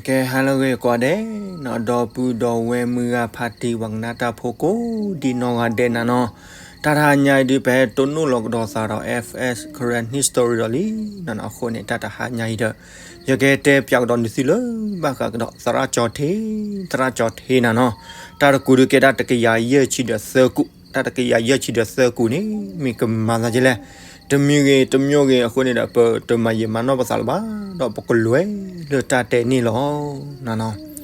ကဲ ဟါလၢအဂ့ၤကိးဂၤဒဲးနီၤ, ဒီပုၢ်ဒီဝဲၢ်မုၢ်ဂၤဖါတံၢ် ပှၤကနၣ်တၢ်ဖိကိးဒံနီၢ်ဂၤဒဲးနၤနီၤ, တၢ်တဟါညါအံၤဒုး ပဟဲတိၢ်နီၣ်လီၤကဒီးသးဒီး F S Karen History ဒီးလံနီၤ, အဃိန့ၣ် တၢ်တဟါညါအံၤဒီး ယကတဲပၠးကဒီးနသုလၢ ဘၣ်ဃးကဒီးသရၣ်ကၠီၤထ့, သရၣ်ကၠီၤထ့နၤနီၤ, တၢ်တကူးဒုးကဲဒၣ်တကယၤယဲၢ်ဆံဒီးသၢကူး, တၢ်တကယၤယဲၢ်ဆံဒီးသၢကူးန့ၣ် မ့ၢ်ကမၤသးဒ်လဲၣ်, တမံၤဂ့ၤတမံၤဂ့ၤအဃိန့ၣ်ဒီး ပတမၤယံာ်မၤနီၢ်ပသးလၢၤဘၣ်, ဒီးပကလဲၤလၢတၢ်တဲန့ၣ်လီၤနၤနီၤ.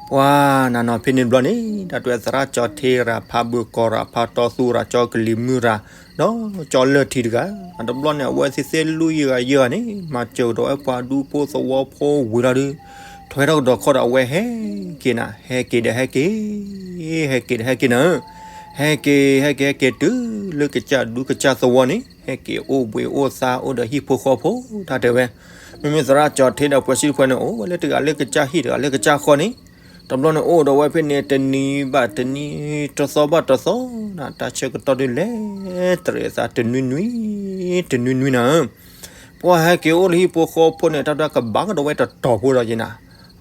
ပှၤနၤနီၤ ဖဲန့ၣ်တဘျီန့ၣ် တၢ်တဲသရၣ်ကၠီၤထ့ရၤ ဖါဘုးကီၤရၤ ဖါတီသူရၤ ကၠီၤကလံၤမုၢ်ရၤ ဒီးကၠီၤလၢၢ်ထံတဂၤ, အတဘျီန့ၣ် အဝဲသ့ၣ်သ့ၣ်လွံၢ်ဂၤယဲၢ်ဂၤန့ၣ် မၤစၢၤကဒီးဝဲပှၤဒူဖိသဝီဖိဝံၤလီၤဒုး ထွဲထီၣ်ကဒီးခီၣ်ဒီးအဝဲဟဲက့ၤနၤ, ဟဲက့ၤဒီးဟဲက့ၤ, ဟဲက့ၤဒီးဟဲက့ၤနၤဧၢ, ဟဲက့ၤ ဟဲက့ၤ ဟဲက့ၤတုၤလၢကစၢ်ဒူကစၢ်သဝီန့ၣ် ဟဲက့ၤအိၣ်ဘှံးအိၣ်သါအိၣ်ဒီးဟံၣ်ဖိဃီဖိ တၢ်တဲဝဲ, မ့မ့ၢ်သရၣ်ကၠီၤထ့ဒီးပှၤစံၣ်တဖၣ်န့ၣ် အိၣ်ဝဲလၢတဂၤလၢကစၢ်ဟံၣ် တဂၤလၢကစၢ်ဃီန့ၣ်, တဘျီန့ၣ်အိၣ်ဒီးဝဲဖဲန့ၣ် တနံၤဘၣ်တနံၤ တသီဘၣ်တသီနၤ, တၢ်ဆၢကတီၢ်ဒုးလဲၤတရံးအသး တနွံနွံ တနွံနွံနၤဧၢ ပှၤဟဲက့ၤအိၣ်လၢဟံၣ်ဖိဃီဖိန့ၣ် တၢ်တဲကဘၣ်ကဒီးဝဲတတီၤဖိဒီးက့ၤနၤ,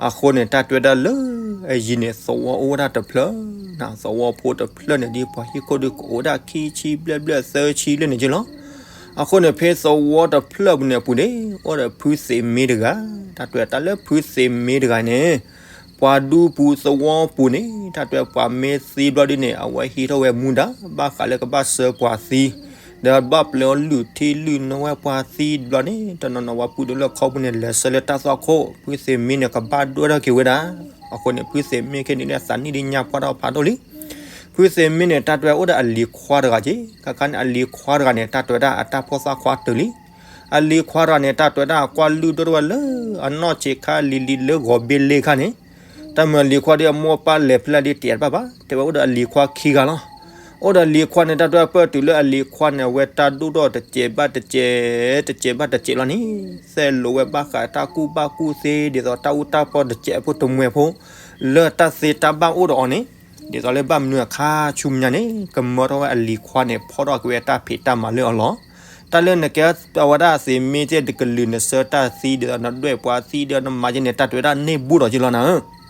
အဃိန့ၣ် တၢ်တဲဝဲဒၣ်လၢအယံၤန့ၣ် သဝီအိၣ်ဝဲဒၣ်တဖျၢၣ်နၤ, သဝီဖိတဖျၢၣ်န့ၣ် ဒ်ပှၤဟံၣ်ခိၣ်ဒုးကအိၣ်ဒၣ်ခံဆံဘျဲၣ်ဘျဲၣ်သၢဆံလၢန့ၣ်က့ၤလီၤ. အဃိန့ၣ် ဖဲသဝီတဖျၢၣ်ပူၤန့ၣ်အပူၤန့ၣ် အိၣ်ဒီးဖုသ့းမ့တဂၤ, တၢ်တဲတၢ်လၢဖုသ့းမ့တဂၤန့ၣ် ပှၤဒူပူၤသဝီပူၤန့ၣ် တၢ်တဲပှၤမ့ၢ်သံဘျီဒုးန့ၣ် အဝဲဟံးထီၣ်ဝဲမူဒါ ဘၣ်ဃးလၢကဘၣ်ဆှၢပှၤသံ, ဒီးဘၣ်ပျဲအီၤလုၢ်ထံလုၢ်နိဝဲပှၤသံတဘျီန့ၣ် တနီၤနီၤပှၤပုၢ်ဒိၣ်လၢခီပူၤန့ၣ် လဲၤဆှၢလၢတၢ်သွၣ်ခိၣ် ဖုသ့းမ့န့ၣ် ကဘၣ်ဒွဲၣ်ထီၣ်က့ၤဝဲဒၣ်. အဃိန့ၣ် ဖုသ့းမ့ခဲန့ၣ် အသးနံၣ်ဒုးညါပှၢ်ထီၣ်ဖးဒိၣ်လံ. ဖုသ့းမ့န့ၣ် တၢ်တဲအိၣ်ဒီးအလံၤခွါတဂၤက့ၤ, ခါခါန့ၣ် အလံၤခွါတဂၤန့ၣ် တၢ်တဲဒၣ်အတၢ်ဖိသၣ်ခွါတၢၢ်လံ. အလံၤခွါတဂၤန့ၣ် တၢ်တဲဒၣ်အကွၢ်လုၢ်ဒိၣ်ထီၣ်ဝဲလၢ အနီၢ်ဆံးခါလံၤလံၤလၢဂီၤဘ့ၣ်လ့ခါန့ၣ်, တၢ်မၤအလံၤခွါဒုးအမိၢ်အပၢ်လဲၤဖဲလဲၣ်ဒုးတဲတဘၣ်ဘၣ်, တဲဝဲအိၣ်ဒီးအလံၤခွါခံဂၤလီၤ. အိၣ်ဒီးလံၤခွါန့ၣ် တၢ်တဲပၢၢ်တုၤလၢအလံၤခွါန့ၣ် အဝဲတၢ်ဒိၣ်ထီၣ်တစဲးဘၣ်တစဲး တစဲးဘၣ်တစဲးလီၤန့ၣ်, သဲးလိာ်ဝဲဘၣ်ဃးတၢ်ကူၣ်ဘၣ်ကူၣ်သ့ ဒ်သိးတၢ်အူတၢ်ပီတစဲးဖိတမှဲၤဖိ လၢတၢ်သ့တၢ်ဘၣ်အိၣ်ဒီးအီၤန့ၣ်, ဒ်သိးလၢဘၣ်မနုၤအခါဆူမဲာ်ညါန့ၣ် ကမၢထီၣ်ဝဲအလံၤခွါန့ၣ် ဖီၣ်ထီၣ်က့ၤဝဲတၢ်ဖံးတၢ်မၤလၢအီၤလီၤ. တၢ်လၢနကဲအဝဲဒၣ်သ့းမ့ၢ်ကဲတကလုာ် နဆှၢတၢ်သံ ဒ်သိးနဒွဲၣ်ပှၤသံဒီးနမၤယဲန့ၣ် တၢ်တဲဝဲဒၣ်န့ၢ်ဘူၣ်ဒီးက့ၤလီၤနၤဧၢ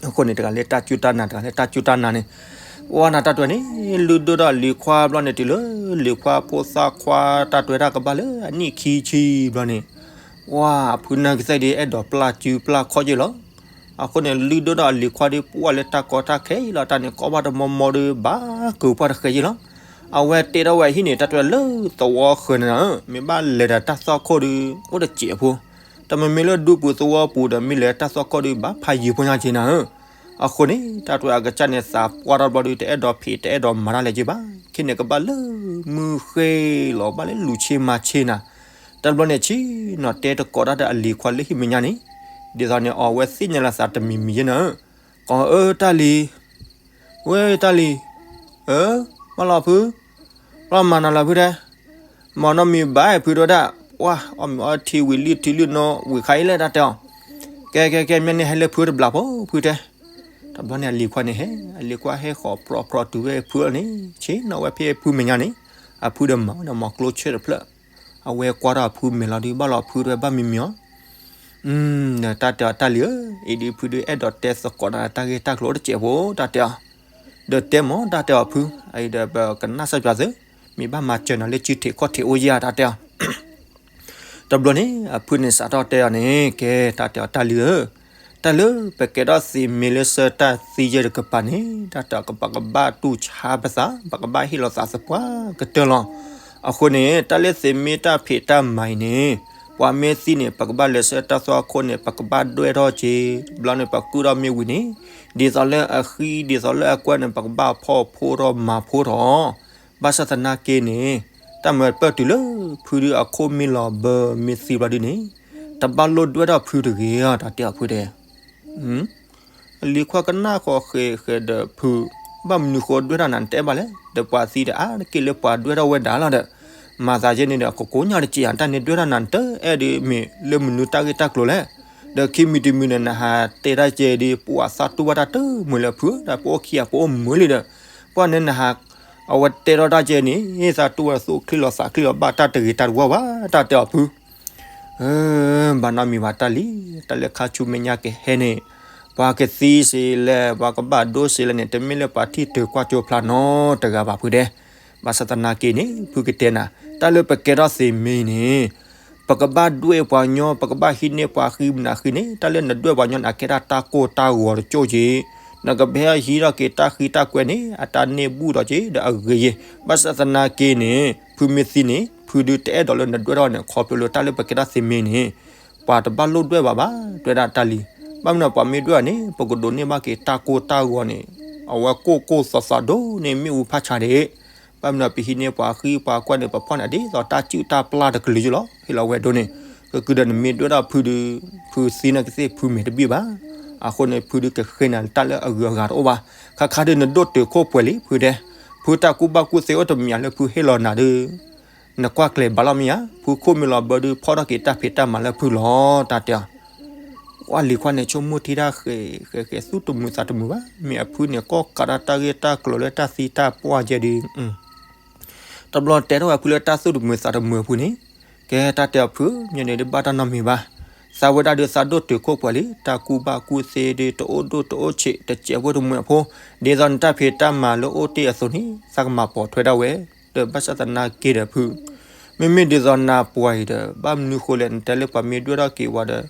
အဃိန့ၣ် တဂၤလၢတၢ်စူၢ်တၢ်နာ် တဂၤလၢတၢ်စူၢ်တၢ်နာ်န့ၣ်, ပှၤနၤတၢ်တဲန့ၣ် လုၢ်ဒိၣ်ထီၣ်လံၤခွါဘျီန့ၣ် တုၤလၢလံၤခွါဖိသၣ်ခွါ တၢ်တဲတၢ်ကဘၣ်လၢအနံၣ်ခံဆံဘျီန့ၣ်, ပှၤအဖုနၢ်ကစၢ်ဒုး အဲၣ်ဒိးပျၢ်စုပျၢ်ခီၣ်က့ၤလီၤ. အဃိန့ၣ် လုၢ်ဒိၣ်ထီၣ်အလံၤခွါဒုး ပှၢ်လၢတၢ်ကီတၢ်ခဲအံၤလီၤ. တၢ်န့ၣ်ကီဘၣ်တမီမီဒီး ဘၣ်ကုာ်ပှၢ်တဃဲးက့ၤလီၤ. အဝဲတဲထီၣ်ဝဲအဟံၣ်န့ၣ် တၢ်တဲလၢသဝီဃၢၤန့ၣ်ဧၢ, မ့ၢ်ဘၣ်လဲၤဒီးတၢ်သွၣ်ခိၣ်ဒုး အိၣ်တစဲးဖိ, တမ့မ့ၢ်လၢဒူပူၤသဝီပူၤဒီး မ့ၢ်လဲၤတၢ်သွၣ်ခိၣ်ဒုး ဘၣ်ဖးယံၤဖိညါက့ၤနၤဧၢ. အဃိန့ၣ် တၢ်တဲအကစၢ်န့ၣ် သးပှၢ်ထီၣ်ဘျီဒုး တအဲၣ်ဒိးဖံး တအဲၣ်ဒိးမၤတၢ်လဲၤက့ၤဘၣ်. ခဲန့ၣ် ကဘၣ်လၢမုၢ်ဃ့လီၤ ဘၣ်လၢလူၤဆ့မၤဆ့နၤ. တဘျီန့ၣ် ဆ့ၣ်နီၤတဲတကိးတၢ်ဒီးအလံၤခွါလၢဟံၣ်မဲာ်ညါန့ၣ်, ဒ်သိးန့ၣ် အဝဲသ့ၣ်ညါလီၤသးတမံၤမံၤယဲနၤဧၢ. ကိးအၢ တၢ်လံၤ, ဝဲ တၢ်လံၤ, အၢ, ဘၣ်လီၤဖု, ဘၣ်မၤနၤလီၤဖုတဲ, မၤနီတမံၤဘၣ်ဖုတဲဝဲဒၣ်, ပှၤအီၣ်မ့ၤအီထံဝံၤ လုၢ်ထံလုၢ်နိဝံၤခါအံၤလဲၣ် တၢ်တဲအီၤ. ကဲ ကဲ ကဲ မ့ၢ်န့ၣ်ဟဲလၢဖုတဘျီဖိ ဖုတဲ. တဘျီန့ၣ် အလံၤခွါန့ၣ်ဟဲ, အလံၤခွါဟဲဃီၤပြီပြီတုၤဝဲဖုအီၤန့ၣ်, ဆ့ၣ်နီၤဝဲဖဲဖုမဲာ်ညါန့ၣ်, အဖုဒီးမၤဝဲဒီးမၤကျိဆၢၣ်တဖျၢၣ်, အဝဲကွၢ်ထီၣ်အဖုမဲာ်လီၤဒုး ဘၣ်လီၤဖုတဲဝဲ ဘၣ်မံမံၤအီၤ. ဒီးတၢ်တဲအီၤ တၢ်လံၤဧၢ, အံၤဒုးဖုဒုးအဲၣ်ဒိးတဲသကိးနၤတၢ်ဂ့ၢ်တၢ်ကျိၤတစဲးဖိ တၢ်တဲအီၤ. ဒီးတဲမ့ၢ် တၢ်တဲအီၤဖု, အံၤဒီးပကနၣ်စၢ်ပၠးသု, မ့ၢ်ဘၣ်မၤစၢၤနၤလၢစုထံးခီၣ်ထံးအိၣ်ယဲၢ် တၢ်တဲအီၤ. တဘျီန့ၣ် အဖုန့ၣ်စးထီၣ်တဲအီၤန့ၣ်, ကဲ တၢ်တဲအီၤ တၢ်လံၤဧၢ, တၢ်လၢပကဲထီၣ်သ့းမ့လၢဆှၢတၢ်သံယဲၢ်တကပၤန့ၣ်, တၢ်တဲအီၤ ပကဘၣ်တူၢ်ဆါပသး, ပကဘၣ်ဟ့ၣ်လီၤသးသပှၢ်ကတၢၢ်လီၤ. အဃိန့ၣ် တၢ်လၢသ့းမ့တၢ်ဖံးတၢ်မၤအံၤန့ၣ်, ပှၤမ့ၢ်သံန့ၣ် ပကဘၣ်လဲၤဆှၢတၢ်သွၣ်ခိၣ်န့ၣ် ပကဘၣ်ဒွဲၣ်ထီၣ်က့ၤ, ဘျီန့ၣ် ပကုၢ်ထီၣ်မ့ၢ်ဝံၤန့ၣ်, ဒ်သိးလၢအဃံ ဒ်သိးလၢအကွဲၢ်န့ၣ် ပကဘၣ်ဖီၣ်ဖိထီၣ်မၤဖိထီၣ် ဘၣ်ဆၣ်သနာ်က့န့ၣ်, တၢ်မၤပၢၢ်တုၤလၢဖုဒုးအခိၣ်မ့ၢ်လီၤဘၢမ့ၢ်သံဘျီဒုးန့ၣ်, တဘၣ်လိၣ်ဒွဲၣ်ထီၣ်ဖုတဂ့ၤဧါ တၢ်တဲအီၤဖုတဲ. အလံၤခွါကနၣ်ဃီၤဃဲးဃဲးဒီးဖု, ဘၣ်မနုၤဃိဒွဲၣ်ထီၣ်နၤ နတအဲၣ်ဘၣ်လဲၣ်, ဒီးပှၤသံဒီးအါတက့ၢ်လၢပှၤဒွဲၣ်ထီၣ်ဝဲဒၣ်လီၤဒီး, မၤသးယဲန့ၣ်ဒီး ကကိးညါတစဲးဧါ, တၢ်န့ၣ်ဒွဲၣ်ထီၣ်နၤ နတအဲၣ်ဒုးမ့ၢ်လၢမနုၤတၢ်ဂ့ၢ်တၢ်ကျိၤလဲၣ်. ဒီးခံမံၤတမံၤန့ၣ် နဟးတဲတၢ်ကဲဒုး ပှၤသးတူၢ်ဘၣ်တၢ်တမုာ်လၢဖု, ဒီးပအိၣ်ခံဂၤပအိၣ်မုာ်လံဒီး, ပှၤန့ၣ်နဟး, အဝဲတဲထီၣ်တၢ်ကဲန့ၣ် သးတူၢ်ဝဲသူၣ်ချံလီၤသးချံလီၤ ဘၣ်တၢ်တဂ့ၤတၢ်တဝါဘၣ် တၢ်တဲအီၤဖု ဘၣ်နီတမံၤဘၣ်တၢ်လံ, တၢ်လၢခါဆူမဲာ်ညါကဟဲန့ၣ်, ပှၤကသံစ့လဲၣ် ပှၤကဘၣ်ဒိစ့လဲၣ်န့ၣ် တမ့ၢ်လၢပှၤထံၣ်တုၤကွၢ်ကၠိဖျါနီတဂၤဘၣ်ဖုဒဲး. ဘၣ်ဆၣ်သနာ်က့န့ၣ် ဖုကတဲနၤ, တၢ်လၢပကဲထီၣ်သ့ၣ်မ့ၢ်န့ၣ် ပကဘၣ်ဒွဲၣ်ပှၤညီ ပကဘၣ်ဟံးန့ၢ်ပှၤဃံမနုၤဃံန့ၣ် တၢ်လၢနဒွဲၣ်ပှၤညီန့ၣ် အကဲဒၣ်တၢ်ကိၢ်တၢ်ဂီၤတကၠိၢ်က့ၤ, နကဘၣ်ဟဲဟံးထီၣ်က့ၤတၢ်ဃံတၢ်ကွဲန့ၣ် အတၢ်န့ၢ်ဘူၣ်ဒီးက့ၤဒီးအဂ့ၤယ့ၤ. ဘၣ်ဆၣ်သနာ်က့န့ၣ် ဖုမ့ၢ်သံန့ၣ် ဖုဒုးတအဲၣ်ဒိးလၢနဒွဲၣ်ထီၣ်န့ၣ် ခီဖျိလၢတၢ်လၢပကဲထီၣ်သ့ၣ်မ့ၢ်န့ၣ် ပှၤတဘၣ်လိၣ်ဒွဲၣ်ဘၣ်ဘၣ် ဒွဲၣ်ဒၣ်တၢ်လံ. ဘၣ်မနုၤပှၤမ့ၢ်ဒွဲၣ်န့ၣ် ပကဒိးန့ၢ်ဘၣ်က့ၤတၢ်ကိၢ်တၢ်ဂီၤန့ၣ် အဝဲကိၢ်ကိၢ်သီသီဒိၣ်န့ၢ်မ့ၣ်အူဖးဆါဒၣ် ဘၣ်မနုၤပဟံးန့ၢ်ပှၤဃံပှၤကွဲန့ၣ် ပဖီၣ်န့ၢ်ဒ်သိးတၢ်စုၣ်တၢ်ပျၢ်တကလုာ်ယ့ၣ်လီၤ. ဟ့ၣ်လီၤဝဲဒိၣ်န့ၣ် ကကုၤဒီးနမ့ၢ်ဒွဲၣ်ထီၣ်ဖုဒုး ဖုသံနာ်က့သ့ၣ်ဖုမဲာ်တဘံၣ်ဘၣ်. အဃိန့ၣ် ဖုဒုးကဃ့နၤလၢတၢ်လၢအဂုၤအဂၤတအိၣ်ဘၣ်. ခါခါဒုးနဒိၣ်တုာ်ခိၣ်ပှဲၤလံဖုဒဲး, ဖုတၢ်ကူၣ်ဘၣ်ကူၣ်သ့အိၣ်တမံၤလၢဖုဟ့ၣ်လီၤနၤဒုး နကွၢ်ကျဲၤဘၣ်လီၤမ့ၢ်ဧါ. ဖုခိၣ်မ့ၢ်လီၤဘၢဒုးဖီၣ်ထီၣ်က့ၤတၢ်ဖံးတၢ်မၤလၢဖုလီၤ တၢ်တဲအီၤ. ကွၢ်လံၤခွါန့ၣ် ဆိကမိၣ်ထံတၢ်ဃဲၤဃဲၤဃဲၤ သူၣ်တမုာ်သးတမုာ်ဘၣ်. မ့ၢ်အဖုန့ၣ် ကိးကးဒၣ်တၢ်ဂ့ၢ်တၢ်ကျိၤလၢတၢ်သံတၢ်ပှၢ်ကဲဒုး တဘျီတဲထီၣ်ဝဲဖုလၢတၢ်သူၣ်တမုာ်သးတမုာ်အဖုန့ၣ်, ကဲတၢ်တဲအီၤဖု မ့ၢ်န့ၣ်ဒုးဘၣ်တၢ်နီတမံၤဘၣ်. သးဝဲဒၣ်ဒုးသးဒိၣ်တုာ်ခိၣ်ပှဲၤလံ, တၢ်ကူၣ်ဘၣ်ကူၣ်သ့ဒုးတအိၣ်ဒိၣ်တအိၣ်ဆံး တစဲးဖိတမှဲးဖိ, ဒ်သိးနတၢ်ဖံးတၢ်မၤလၢအိၣ်တ့ၢ်အသိးန့ၣ် သးကမၤပိာ်ထွဲဒၣ်ဝဲ, ဒီးဘၣ်ဆၣ်သနာ်က့ဒီးဖု မ့မ့ၢ်ဒ်သိးနၤပှၤအံၤဒီး ဘၣ်မနုၤဃိလဲၣ် နတဲလၢပှၤမ့ၢ်ဒွဲၣ်ထီၣ်က့ၤဝဲဒီး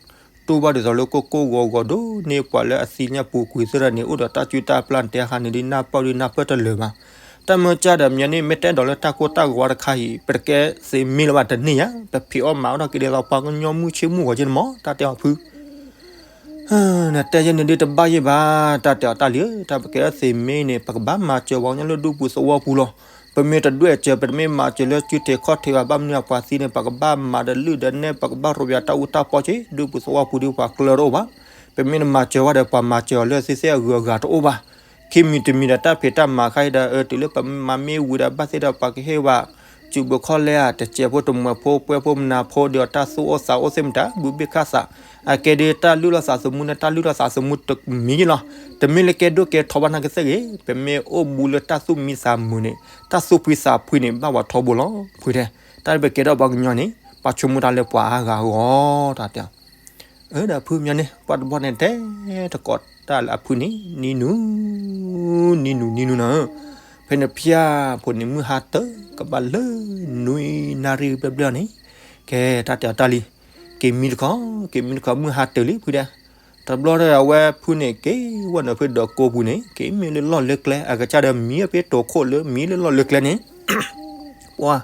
တူၢ်ဘၣ်ဒ်သိးလၢကိၢ်ကိၢ်ဂီၤဂီၤဒိၣ်န့ၢ်ပှၤလၢအသံညါပူၤကွံာ်သ့ၣ်တဖၣ်န့ၣ် အိၣ်ဒီးတၢ်စုၣ်တၢ်ပျၢ် နတဲဟါန့ၣ်ဒ်နၢ်ပၢၢ်ဒ်နၢ်ပၢၢ်တလၢာ်ဘၣ်. တၢ်မၢကၢ်ဒီးမ့ၢ်န့ၣ် မ့ၢ်တဲဒီးလၢတၢ်ကိၢ်တၢ်ဂီၤတခါအံၤ ပတကဲသ့မ့ၢ်လၢၤဘၣ်တန့ၢ်ယါ, ပဖံးအီၣ်မၤအီၣ်ထီၣ်က့ၤဒ်သိးပှၤကညီမုၢ်ဆ့ၣ်မုၢ်ဂီၤက့န့ၣ်မး တၢ်တဲအီၤဖု နတဲယဲန့ၣ်ဒုးတဘၣ်ယဲၢ်ဘၣ်, တၢ်တဲအီၤတၢ်လံဧၢ, တၢ်ပကဲထီၣ်သ့မ့ၢ်န့ၣ် ပကဘၣ်မၤစၢၤပှၤကညီလၢဒူပူၤသဝီပူၤလီၤ. ပမ့ၢ်တဒွဲၣ်စၢၤ ပတမ့ၢ်မၤစၢၤလၢစုထံးခီၣ်ထံးဘၣ်, ဘၣ်မနုၤအပှၤသံန့ၣ် ပကဘၣ်မၤဒီးလုၢ်ဒီးနဲၣ် ပကဘၣ်ရိးပယၤတၢ်အူတၢ်ပီက့ ဒူပူၤသဝီပူၤဒုးပှၤကျၢၤတအိၣ်ဘၣ်. ပမ့ၢ်တမၤစၢၤဝဲဒီး ပှၤမၤစၢၤအီၤလၢသ့ၣ်သ့ၣ်အဂုၤအဂၤတအိၣ်ဘၣ်. ခံမံၤတမံၤဒီးတၢ်ဖံးတၢ်မၤခါအံၤဒီး အတုၤလၢပမၤမ့ၢ်ဝံၤဒီး ဘၣ်သ့ၣ်ဒီးပှၤကဟ့ၣ်ဝဲ စုးဘုခီၣ်လဲဧါ တစဲးဖိတမှဲးဖိ ပှဲၤဖိမနၤဖိဒီးတၢ်သူၣ်အိၣ်သးအိၣ်သ့ၣ်မတၤ ဘူးဘ့ၣ်ခၣ်သးအကဲဒုးတၢ်လုၢ်ထီၣ်သးသမူန့ၣ် တၢ်လုၢ်ထီၣ်သးသမူတမံၤယ့ၣ်လီၤ. တမ့ၢ်လၢကဲဒိၣ်ကဲထီဘၣ်နာ်က့သ့ၣ်ဂ့ၤ, ပမ့ၢ်အိၣ်ဘူးလၢတၢ်သူၣ်မံသးမုာ်န့ၣ် တၢ်သူၣ်ဖှံသးဖှံန့ၣ် ဘၣ်ပှၤထီဘိလီၤ. ဖုတဲ တၢ်လၢပကဲထီၣ်ပှၤကညီန့ၣ် ပှၤဆိကမိၣ်တၢ်လၢပှၤအါဂၤအဂီၢ် တၢ်တဲ အၢ ဒီးဖုမညီန့ၣ် ပှၤတဘျီန့ၣ်တဲတကိးတၢ်လၢအဖုန့ၣ် နံၤနူၤ နံၤနူၤ နံၤနူၤနီၤဧၢ, ဖဲန့ၣ်ဖၠၣ်ဖိန့ၣ် မုၢ်ဟါတၢၤ ကဘၣ်လၢနွံနၣ်ရံၣ်ဘျဲၣ်ဘျဲၣ်န့ၣ်, ကဲတၢ်တဲအီၤတၢ်လံ, က့ၤမံတခီ က့ၤမံတခီ မုၢ်ဟါတၢၤလံဖုတဲ, တဘျီဒီးအဝဲဖုန့ၣ်က့ၤဝဲန့ၣ်ဖုဒီးကိးပူၤန့ၣ် က့ၤမံလၢလီၢ်လၢကျဲ အကစၢ်ဒီးမံအဖဲတိၤခိၣ်လၢမံလၢလီၢ်လၢကျဲန့ၣ် ပှၤ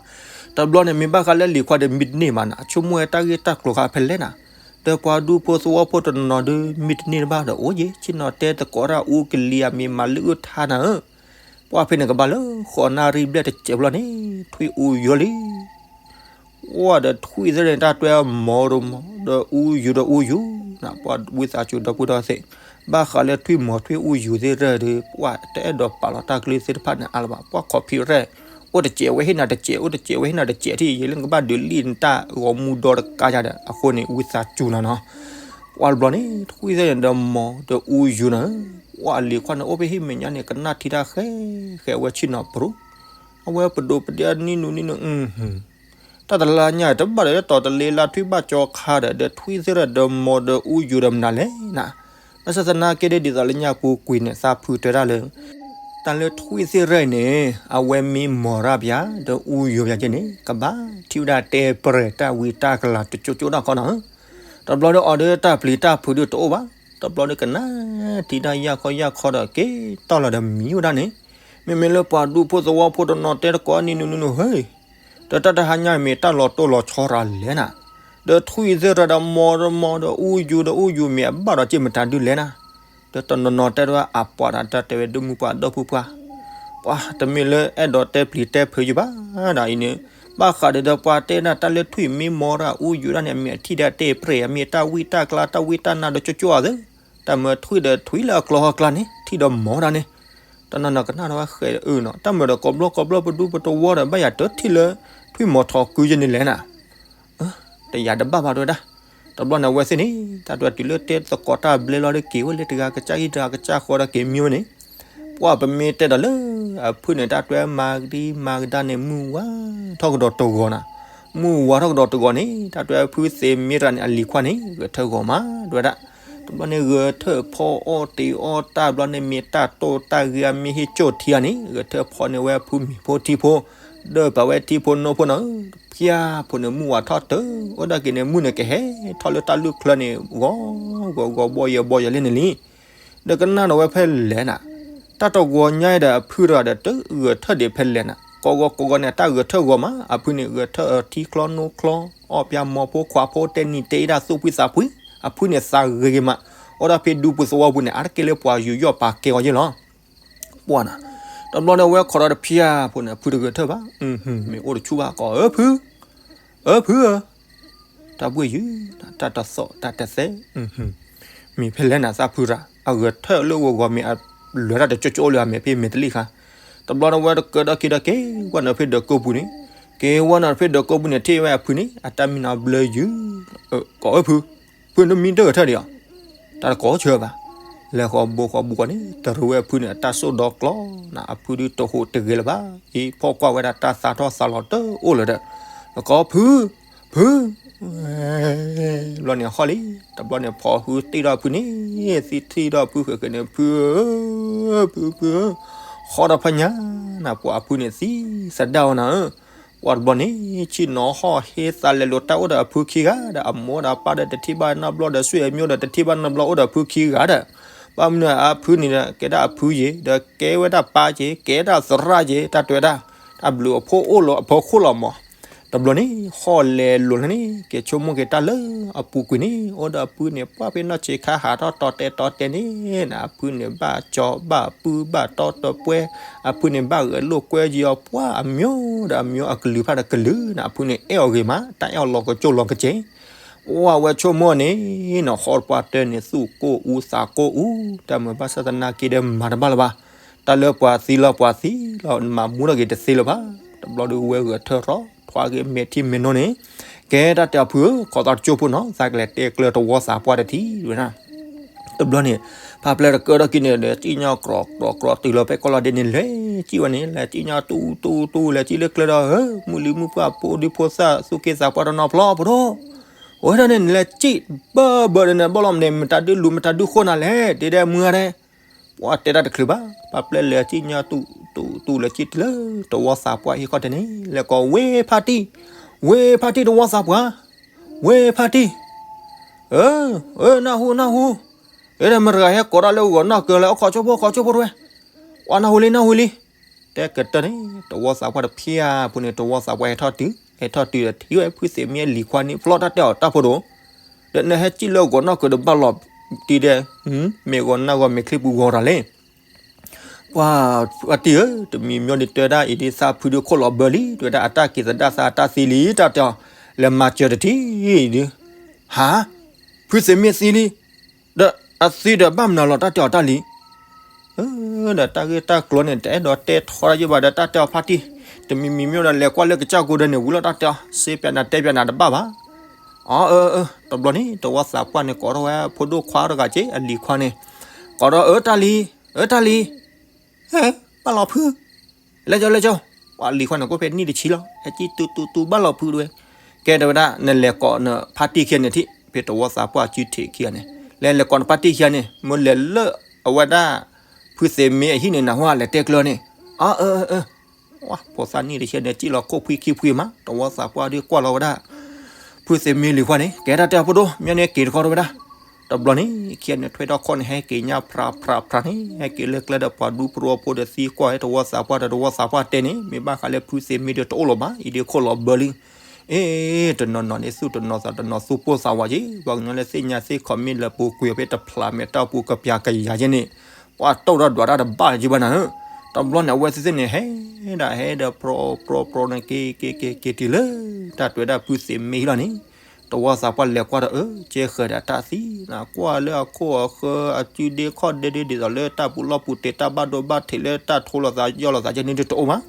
တဘျီန့ၣ်မ့ၢ်ဘၣ်ဃးလၢလံၤခွါဒီးမံတန့ၢ်ဘၣ်နီၤ, ဆိကမိၣ်ဝဲတၢ်ဂ့ၢ်တၢ်ကျိၤဃာ်ဖဲလဲၣ်နီၤ, ဒီးပှၤဒူဖိသဝီဖိတနီၤဒုး မံတန့ၢ်တဘၣ်ဒီးအိၣ်ယ့ၣ် ဆ့ၣ်နီၤတဲသကိးတၢ်အူကလံၤအမံၤမၤလၢအုၣ်ထါနၤဧၢ, ပှၤဖဲန့ၣ်ကဘၣ်လၢဃိးနၣ်ရံၣ်ဘျဲၣ်တစဲးဘျီန့ၣ် ထွံၣ်အူယူၤလံ ပှၤဒီးထွံၣ်သ့ၣ်န့ၣ် တၢ်တွဲမီၤဒီးမီၤ ဒီးအူယူၤဒီးအူယူၤ, ပှၤဝံသးစူၤဒီပုၢ်ဒီဝဲၢ်သ့ၣ်, ဘၣ်ဃးလၢထွံၣ်မီၤထွံၣ်အူယူၤသ့ၣ်ရဲၣ်ဒီး ပှၤတအဲၣ်ဒိးပာ်လီၤတၢ်ကလုၢ်သ့ၣ်တဖၣ်န့ၣ်အါလၢၤဘၣ်, ပှၤ copyright အိၣ်တစဲးဝဲဟ့ၣ်နၤတစဲး အိၣ်တစဲးဝဲဟ့ၣ်နၤတစဲးထံၣ် ယလၢနကဘၣ်ဒုးလံၣ်နတၢ်ဂီၤမူဒီတကါယၤဒီး အဃိန့ၣ် ဝံသးစူၤနၤနီၤ, ပှၤတဘျီန့ၣ် ထွံၣ်သ့ၣ်န့ၣ်ဒီးမီၤဒီးအူယူၤနၤဧၢ, ပှၤလံၤခွါန့ၣ်အိၣ်ဖဲဟံၣ်မဲာ်ညါန့ၣ် ကနၣ်ထံတၢ်ဃဲဃဲ အဝဲဆ့ၣ်နီၤပရူၤ, အဝဲပဒိးပဒ့နံၣ်နူနံၣ်နူ တၢ်တလါညါတဘၣ်ဒီး တီၤတလ့လါထွံၣ်ဘၣ်ကၠီခါဒီး ဒီးထွံၣ်သ့ၣ်ရဲၣ်ဒီးမီၤဒီးအူယူၤဒီးမနုၤလဲၣ်နၤ, ဘၣ်ဆၣ်သနာ်က့ဒီး ဒ်သိးလၢညါပူၤကွံာ်န့ၣ် သးဖုတဲတၢ်လၢ တၢ်လၢထွံၣ်သ့ၣ်ရဲၣ်န့ၣ် အဝဲမ့ၢ်မီၤရၣ်ပယါ ဒီးအူယူၤပယါက့န့ၣ် ကဘၣ်ထံၣ်ဝဲဒၣ်တဲပရဲၤတၢ်ဝံတၢ်ကလၤတကၠိကၠိဒၣ်ခီနီၤဧၢ, တဘျီဒီးအီၤဒီးတၢ်ပျံၤတၢ်ဖုးဒုးတအိၣ်ဘၣ်, တဘျီဒီးကနၣ်ထံတၢ်ယၢ်ခီယၢ်ခီဒီးက့ၤတီၢ်လီၤဒီးမံဝဲဒၣ်န့ၣ်, မ့မ့ၢ်လၢပှၤဒူဖိသဝီဖိတနီၤတဲတကိးနံၣ်နူနံၣ်နူ ဟဲ ဒီးတၢ်တဟါညါမ့ၢ်တၢ်လီၤတိၢ်လီၤဆီရၤလဲၣ်နၤ, ဒီးထွံၣ်သ့ၣ်ရဲၣ်ဒီးမီၤဒီးမီၤဒီးအူယူၤဒီးအူယူၤမ့ၢ်အဘၣ်ဒီးက့ၤမတၤဒုးလဲၣ်နၤ, ဒီးတနီၤနီၤတဲဒၣ်အပှၤဒီးတၢ်တဲဝဲဒိၣ်မုၢ်ပှၢ်ဒီပုၢ်ပှၢ်, ပှၤတမ့ၢ်လၢအဲၣ်ဒိးတဲပျံၤတဲဖုးယဘၣ်ဒီးအံၤန့ၣ်, ဘၣ်ဃးဒီးဒီးပှၤတဲဒၣ်တၢ်လၢထွံၣ်မ့ၢ်မီၤရၣ်အူယူၤဒၣ်န့ၣ် အမ့ၢ်အထံၣ်ဒီးတဲပရဲၤ အမ့ၢ်တၢ်ဝံတၢ်ကလၤတၢ်ဝံတၢ်နါဒီးကၠိကၠိအသ့, တၢ်မၢထွံၣ်ဒီးထွံၣ်လၢအကျီဟီကျါန့ၣ် ထံၣ်ဒီးမီၤဒၣ်န့ၣ်, တနီၤနီၤကနၣ်ဒီးဝဲဃဲးအၢနီၤ, တၢ်မၢဒီးကိးဘျီကိးဘျီပဒူပတဝီဒီး ဘၣ်ယၤတထံၣ်လၢထွံၣ်မီၤထီၣ်ကုယဲၢ်န့ၣ်လဲၣ်နၤ တယာ်တဘၣ်ဘၣ်တဲဝဲဒၣ်, တဘျီန့ၣ်အဝဲသ့ၣ်န့ၣ် တၢ်တဲတုၤလၢတဲသကိးတၢ်ဘျဲလီၤဒီးက့ၤဝဲလၢတဂၤကစၢ်ဟံၣ် တဂၤကစၢ်ဃီဒီးက့ၤမံဝဲန့ၣ်, ပှၤပမ့ၢ်တဲဒီးလၢ အဖုၣ်န့ၣ် တၢ်တဲမၤကဒံမၤကဒါန့ၣ် မုၢ်ဝါထီၣ်ကဒီးတဂီၤနၤ, မုၢ်ဝါထီၣ်ကဒီးတဂီၤန့ၣ် တၢ်တဲဝဲဖုသ့ၣ်မ့ၢ်တဂၤန့ၣ် အလံၤခွါန့ၣ် ဂဲၤထၢၣ်ဂီၤမး တဲဝဲဒၣ်. တဘျီန့ၣ် ဂဲၤထၢၣ်ဖီအီၣ်တ့ၤအီၣ်တၢ်ဘျီန့ၣ် မ့ၢ်တၢ်တိၢ်တၢ်ဂ့ၤအမ့ၢ်ဟ့ၣ်ကၠိၣ်ထံဂၤန့ၣ် ဂဲၤထၢၣ်ဖီန့ၢ်ဝဲဖုမံၤဖိထံဖိ ဒၢၣ်ပာ်ဝဲထံဖိနိဖိနီၤ. ဖၠါဖိန့ၣ် မုၢ်ဝါထီၣ်တၢ် အိၣ်ဒၣ်က့ၤန့ၣ် မုၢ်န့ၣ်ကဟဲထီၣ်လၢတၢ်လုၢ်ချၢန့ၣ် ဂီၤဂီၤဂီၤဘီယဲၢ်ဘီယဲၢ်လံန့ၣ်လံ. ဒီးကနၣ်ဒီးဝဲဖဲလဲၣ်နၤ, တၢ်တဂီၤညါဒီးအဖုတဂၤဒီး တဂဲၤထၢၣ်ဒံးဖဲလဲၣ်နၤ, ကိးဂီၤကိးဂီၤန့ၣ် တၢ်ဂဲၤထၢၣ်ဂီၤမး အဖုန့ၣ် ဂဲၤထၢၣ်ထံချီနိချီ အီၣ်ပၠါမီၤဖိခွါဖိ တဲနံၤတဲအ့ၣ်တၢ်သူၣ်ဖှံသးဖှံ, အဖုန့ၣ်သးဂ့ၤဂ့ၤမး, အိၣ်ဒၣ်ဖဲဒူပူၤသဝီပူၤန့ၣ် အါတက့ၢ်လၢပှၤယူးယီၣ်ပာ်ကဲအီၤယဲၢ်လီၤ. ပှၤနၤ, တဘျီန့ၣ် အဝဲခိးဒီးတဖၠါဖိန့ၣ် အဖုတဂဲၤထၢၣ်ဘၣ်, မ့ၢ်အိၣ်တဆူၣ်ဘၣ် ကိးအၢဖု, အၢဖုဧၢ တၢ်ဘှ့ၣ်ယုာ်, တၢ်တသီၣ်တၢ်တသဲ, မ့ၢ်ဖဲလဲၣ်နၤသးဖုရၤ, အဂဲၤထၢၣ်လၢဂီၤဂီၤမ့ၢ်အလွဲၢ်တၢ်တကၠိကၠိအိၣ်လၢအမဲာ်ဖဲမဲာ်တလံၣ်ဃါ. တဘျီန့ၣ် ဝဲတကၢဒီးက့ၤဒီးက့ၤဝဲန့ၣ်ဖဲဒၢးကိးပူၤန့ၣ်, က့ၤဝဲန့ၣ်ဖဲဒၢးကိးပူၤန့ၣ် ထံၣ်ဝဲအဖုန့ၣ် အတၢ်မံနီၤဘျၢယုာ်, ကိးအၢဖု, ဖုနမံတဂဲၤထၢၣ်ဒံးဧါ, တၢ်တကိးဆၢဘၣ်. လဲၤဃီၤဘိဃီၤဘိဃီၤန့ၣ် တရံးဝဲအဖုန့ၣ် အတၢ်စိၣ်ဒီကျီနၤ, အဖုဒုးတဟူးတဂ့ၤလၢၤဘၣ်, အံၤဖီၣ်ကွၢ်ဝဲဒၣ်တၢ်သးထီၣ်သးလီၤတအိၣ်လၢၤဒီး, နကိးဖု, ဖု ဘျီန့ၣ်ဟီၣ်လံ, တဘျီန့ၣ် ဖီၣ်ဟုတ့ၢ်ဒီးအဖုန့ၣ်, သံထံၣ်ဒီးဖုဃဲၤဃဲၤန့ၣ် ဖုဧၢ, ဖု ဖုဧၢ, ဃီဒီးဖးညါနၤ ပှၤအဖုန့ၣ်သံသဒၣ်အီၤနၤဧၢ, ပှၤတဘျီန့ၣ် ဆ့ၣ်နီၤဟီၣ်ဟ့သးလဲၤလိာ်တၢ်အိၣ်ဒီးအဖုခံဂၤဒီး အမိၢ်ဒီးအပၢ်ဒီးတထံၣ်ဘၣ်နီတဘျီဒီး ဆွေမျိုးဒီးတထံၣ်ဘၣ်နီတဘျီအိၣ်ဒီးအဖုခံဂၤဒီး, ဘၣ်မနုၤအဖုန့ၣ်ဒီး ကဲဒၣ်အဖုယ့ၤ ဒီးကဲဝဲဒၣ်ပၢ်က့ၤ ကဲဒၣ်သရၣ်က့ၤ တၢ်တဲဝဲဒၣ်, တၢ်ဘျုးအဖှိၣ်အိၣ်လီၤအဖီခိၣ်လီၤမး. တဘျီန့ၣ် ဟီၣ်လဲၤလိာ်လၢန့ၣ် က့ၤဆိကမိၣ်က့ၤတၢ်လၢအပူၤကွံာ်န့ၣ် အိၣ်ဒီးအဖုန့ၣ် ပှၢ်ဖဲနီၢ်ဆံးခါဟးထီၣ်တီတဲာ်တီတဲာ်န့ၣ်နၤ အဖုန့ၣ်ဘၣ်ကၠီဘၣ်ပုၢ်ဘၣ်တီတပှဲၤ, အဖုန့ၣ်ဘၣ်ဂဲၤလိာ်ကွဲယံၤအီၤပှၤအမျိုးဒီးအမျိုး အကလုာ်ဖးဒီးကလုာ်နၤ အဖုန့ၣ်အဲၣ်အီၤဂ့ၤမး တၢ်အဲၣ်အီၤလီၤကကၠိလီၤကကဲ ပှၤဝဲဆိကမိၣ်န့ၣ်နီၤ ဃီတပှၢ်တၢၢ်န့ၣ် သူၣ်ကိၢ်အူသးကိၢ်အူ, တၢ်မုာ်ဘၣ်ဆၣ်သနာ်က့ဒီးမၤတဘၣ်လၢၤဘၣ်, တၢ်လၢပှၤသံလီၤပှၤသံလီၤ မၤမူထီၣ်က့ၤတသ့လၢၤဘၣ်. တဘျီဒီးဝဲဂဲၤထၢၣ်ထီၣ် ထွါက့ၤမဲာ်ထံမဲာ်နိန့ၣ်, ကဲတၢ်တဲအဖုဧၢ ခိးသးတကၠိဖိနီၤ သးကလဲၤတဲကျၢၤတဝီသးပှၢ်တထံၣ်ဝဲဒၣ်. တဘျီန့ၣ် ဖါပျဲၢ်တကၢထီၣ်က့ၤန့ၣ် လဲၤစံၣ်ညီၣ်ကြီကြီတုၤလီၤဖဲကီၢ်လီၤဒ့န့ၣ် လဲၤစံၣ်ဝဲန့ၣ် လဲၤစံၣ်ညီၣ်တူတူတူ လဲၤစံၣ်လၢကျဲဒီး မုၢ်လံၤမုၢ်ပှၢ်ဖိဒုဖိသၣ် သူၣ်က့သးပှၢ်တနီၤဖျီဖိဒိၣ်, အဝဲဒၣ်န့ၣ် နလဲၤစံၣ်ဘၢဘၢဒီးန့ၣ် ဘၣ်လီၤမ့ၢ်န့ၣ် မတၤဒုလူၤ မတၤဒုဃိနၤလဲၣ် တဲဒဲမုၢ်ဂၤဒဲး, ပှၤတဲတၢ်တချုးဘၣ် ဖါပျဲၢ်လဲၤစံၣ်ညီၣ်တူတူတူ လဲၤစံၣ်တုၤလၢတဝီသးပှၢ်ဟံၣ်ဃီတဲန့ၣ် လဲၤကိး ဝ့ၢ်ဖါတံၢ်, ဝ့ၢ်ဖါတံၢ်တဝီသးပှၢ်, ဝ့ၢ်ဖါတံၢ်, အၢ, အၢ, နၢ်ဟူ နၢ်ဟူ, အဒီးမတၤတဂၤဟဲကိးတၢ်လၢဂီၤနီၢ်ကၢၤလၢ အိၣ်ခိးကၠိဖိ ခိးကၠိဖိတဝဲ, ပှၤနၢ်ဟူလံ နၢ်ဟူလံ, တဲကတၢၢ်န့ၣ် တဝီသးပှၢ်တဖၠါဖိန့ၣ် တဝီသးပှၢ်ဟဲထီၣ်တုၤ ဟဲထီၣ်တုၤဒီးထံၣ်ဝဲဖုသ့ၣ်မ့ၢ်အလံၤခွါန့ၣ် ဖျီတၢ်တဲအီၤတၢ်ဖိဒိၣ်, ဒီးနဟဲစံၣ်လၢဂီၤနီၢ်ကၢၤဒီးဘၣ်လီၤတံၢ်ဒဲး, မ့ၢ်ဂီၤနၢ်ဂီၤမ့ၢ်ချံပူၤဂီၤတၢ်လဲၣ် ပှၤတံၢ်ဧၢ, တမံၤမ့ၢ်ဒုးတဲဒၣ်အံၤဒ်သးဖုဒုးခိၣ်လီၤဘၢလံ တဲဝဲဒၣ်အတၢ်က့ၤသဒၣ်သးအတၢ်သံလံ တၢ်တဲအီၤ, လဲၤမၤစၢၤတထံၣ်ဒုး, ဟါ, ဖုသ့ၣ်မ့ၢ်သံလံ, ဒီးအသံဒီးဘၣ်မနုၤလီၤ တၢ်တဲအီၤတၢ်လံ ဒီးတၢ်ဂ့ၢ်တၢ်ကျိၤန့ၣ် တအဲၣ်ဒိးတဲထီတၢ်ယိာ်ဘၣ်ဒီး တၢ်တဲအီၤဖါတံၢ်, တမံၤမံၤမ့ၢ်ဒီးလဲၤကွၢ်လၢကစၢ်ကိဒီးန့ၣ် ဝံၤလီၤတၢ်တဲအီၤ စ့ပၠးနၤတဲပၠးနၤတဘၣ်ဘၣ်. အၢ, တဘျီန့ၣ် တဝီသးပှၢ်န့ၣ် ကိးထီၣ်ဝဲဖိဒိၣ်ခွါတဂၤက့ အလံၤခွါန့ၣ်, ကိးထီၣ် အၢတၢ်လံၤ, အၢတၢ်လံၤ, ဘၣ်လီၤဖု လဲၤကၠီ လဲၤကၠီ, ပှၤလံၤခွါန့ၣ် ကိးဖဲနံၣ်တဆံလီၤ ဟဲကံၣ်တူတူတူ ဘၣ်လီၤဖုတဝဲ, ကဲတဲဝဲဒၣ် နလဲၤကိးနဖါတံၢ်ခံဂၤန့ၣ်ထံၣ် ဖဲတဝီသးပှၢ်စုထံးခံဂၤန့ၣ်, လဲၤလဲၤကိးနဖါတံၢ်ခံဂၤန့ၣ် မ့ၢ်လဲၤလၢအဝဲဒၣ် ဖုသ့ၣ်မ့ၢ်အဟံၣ်န့ၣ် နၢ်ဟူဧါ လဲၤတဲကျၢၤန့ၣ်, အၢ, အၢ, အၢ, ဖိသၣ်နံၣ်တဆံန့ၣ် စံၣ်လီၤခိၣ်ဖှံခံဖှံမး တဝီသးပှၢ်ဒုးကွၢ်လီၤဝဲဒၣ် ဖုသ့ၣ်မ့ၢ်လံၤခွါန့ၣ် ကဲတၢ်တဲအဖိဒိၣ် မ့ၢ်န့ၣ်က့ၤတခီတဝဲဒၣ်, တဘျီန့ၣ် ခံဂၤန့ၣ် ထွဲထီၣ်ခီၣ်န့ၣ် ဟဲက့ၤညါဖြးဖြးဖြးန့ၣ် ဟဲက့ၤလၢကျဲဒီး ပှၤဒူပရိအဖိဒီးသံကွၢ်ဟဲတဝီသးပှၢ်ဒီး တဝီသးပှၢ်တဲန့ၣ် မ့ၢ်ဘၣ်ဃးလၢဖုသ့ၣ်မ့ၢ်ဒီးတအိၣ်လီၤဘၣ် အံၤဒုးခိၣ်လီၤဘၢလံ, အ့ တနီၤနီၤန့ၣ် သူၣ်တနီၤသးတနီၤသူၣ်ပိၢ်သးဝးက့ ပှၤကညီလၢသ့ၣ်ညါသ့ၣ် comment လၢပူၤကွံာ်အီၤဖဲတဖျးမဲာ်တၢ်ပူၤကပျးကယၤက့န့ၣ် ပှၤတိၢ်ဒီးဒွးတၢ်တဘၣ်လၢၤဘၣ်နၤဧၢ, တဘျီန့ၣ် အဝဲသ့ၣ်သ့ၣ်န့ၣ် ဟဲဒၣ်ဟဲဒီး ပြီပြီပြီန့ၣ် က့ၤက့ၤက့ၤက့ၤတုၤလၢ တၢ်တဲဝဲဒၣ်ဖုသ့ၣ်မ့ၢ်ဟံၣ်လီၤန့ၣ်, တဝီသးပှၢ်လဲၤကွၢ်ဒီး အၢ ကဲဃဲၤဒီးတၢ်သံနၤ ကွၢ်လၢအခိၣ်အဃၢၤ အစုဒ့ခီၣ်ဒ့ဒ်သိးလၢတၢ်ပူၤလီၢ်ပူၤတ့ၢ် တၢ်ဘၣ်ဒိဘၣ်ထံးလၢတၢ်ထိလိာ်သးယီၢ်လိာ်သးကဲန့ၣ်တအိၣ်ဘၣ်,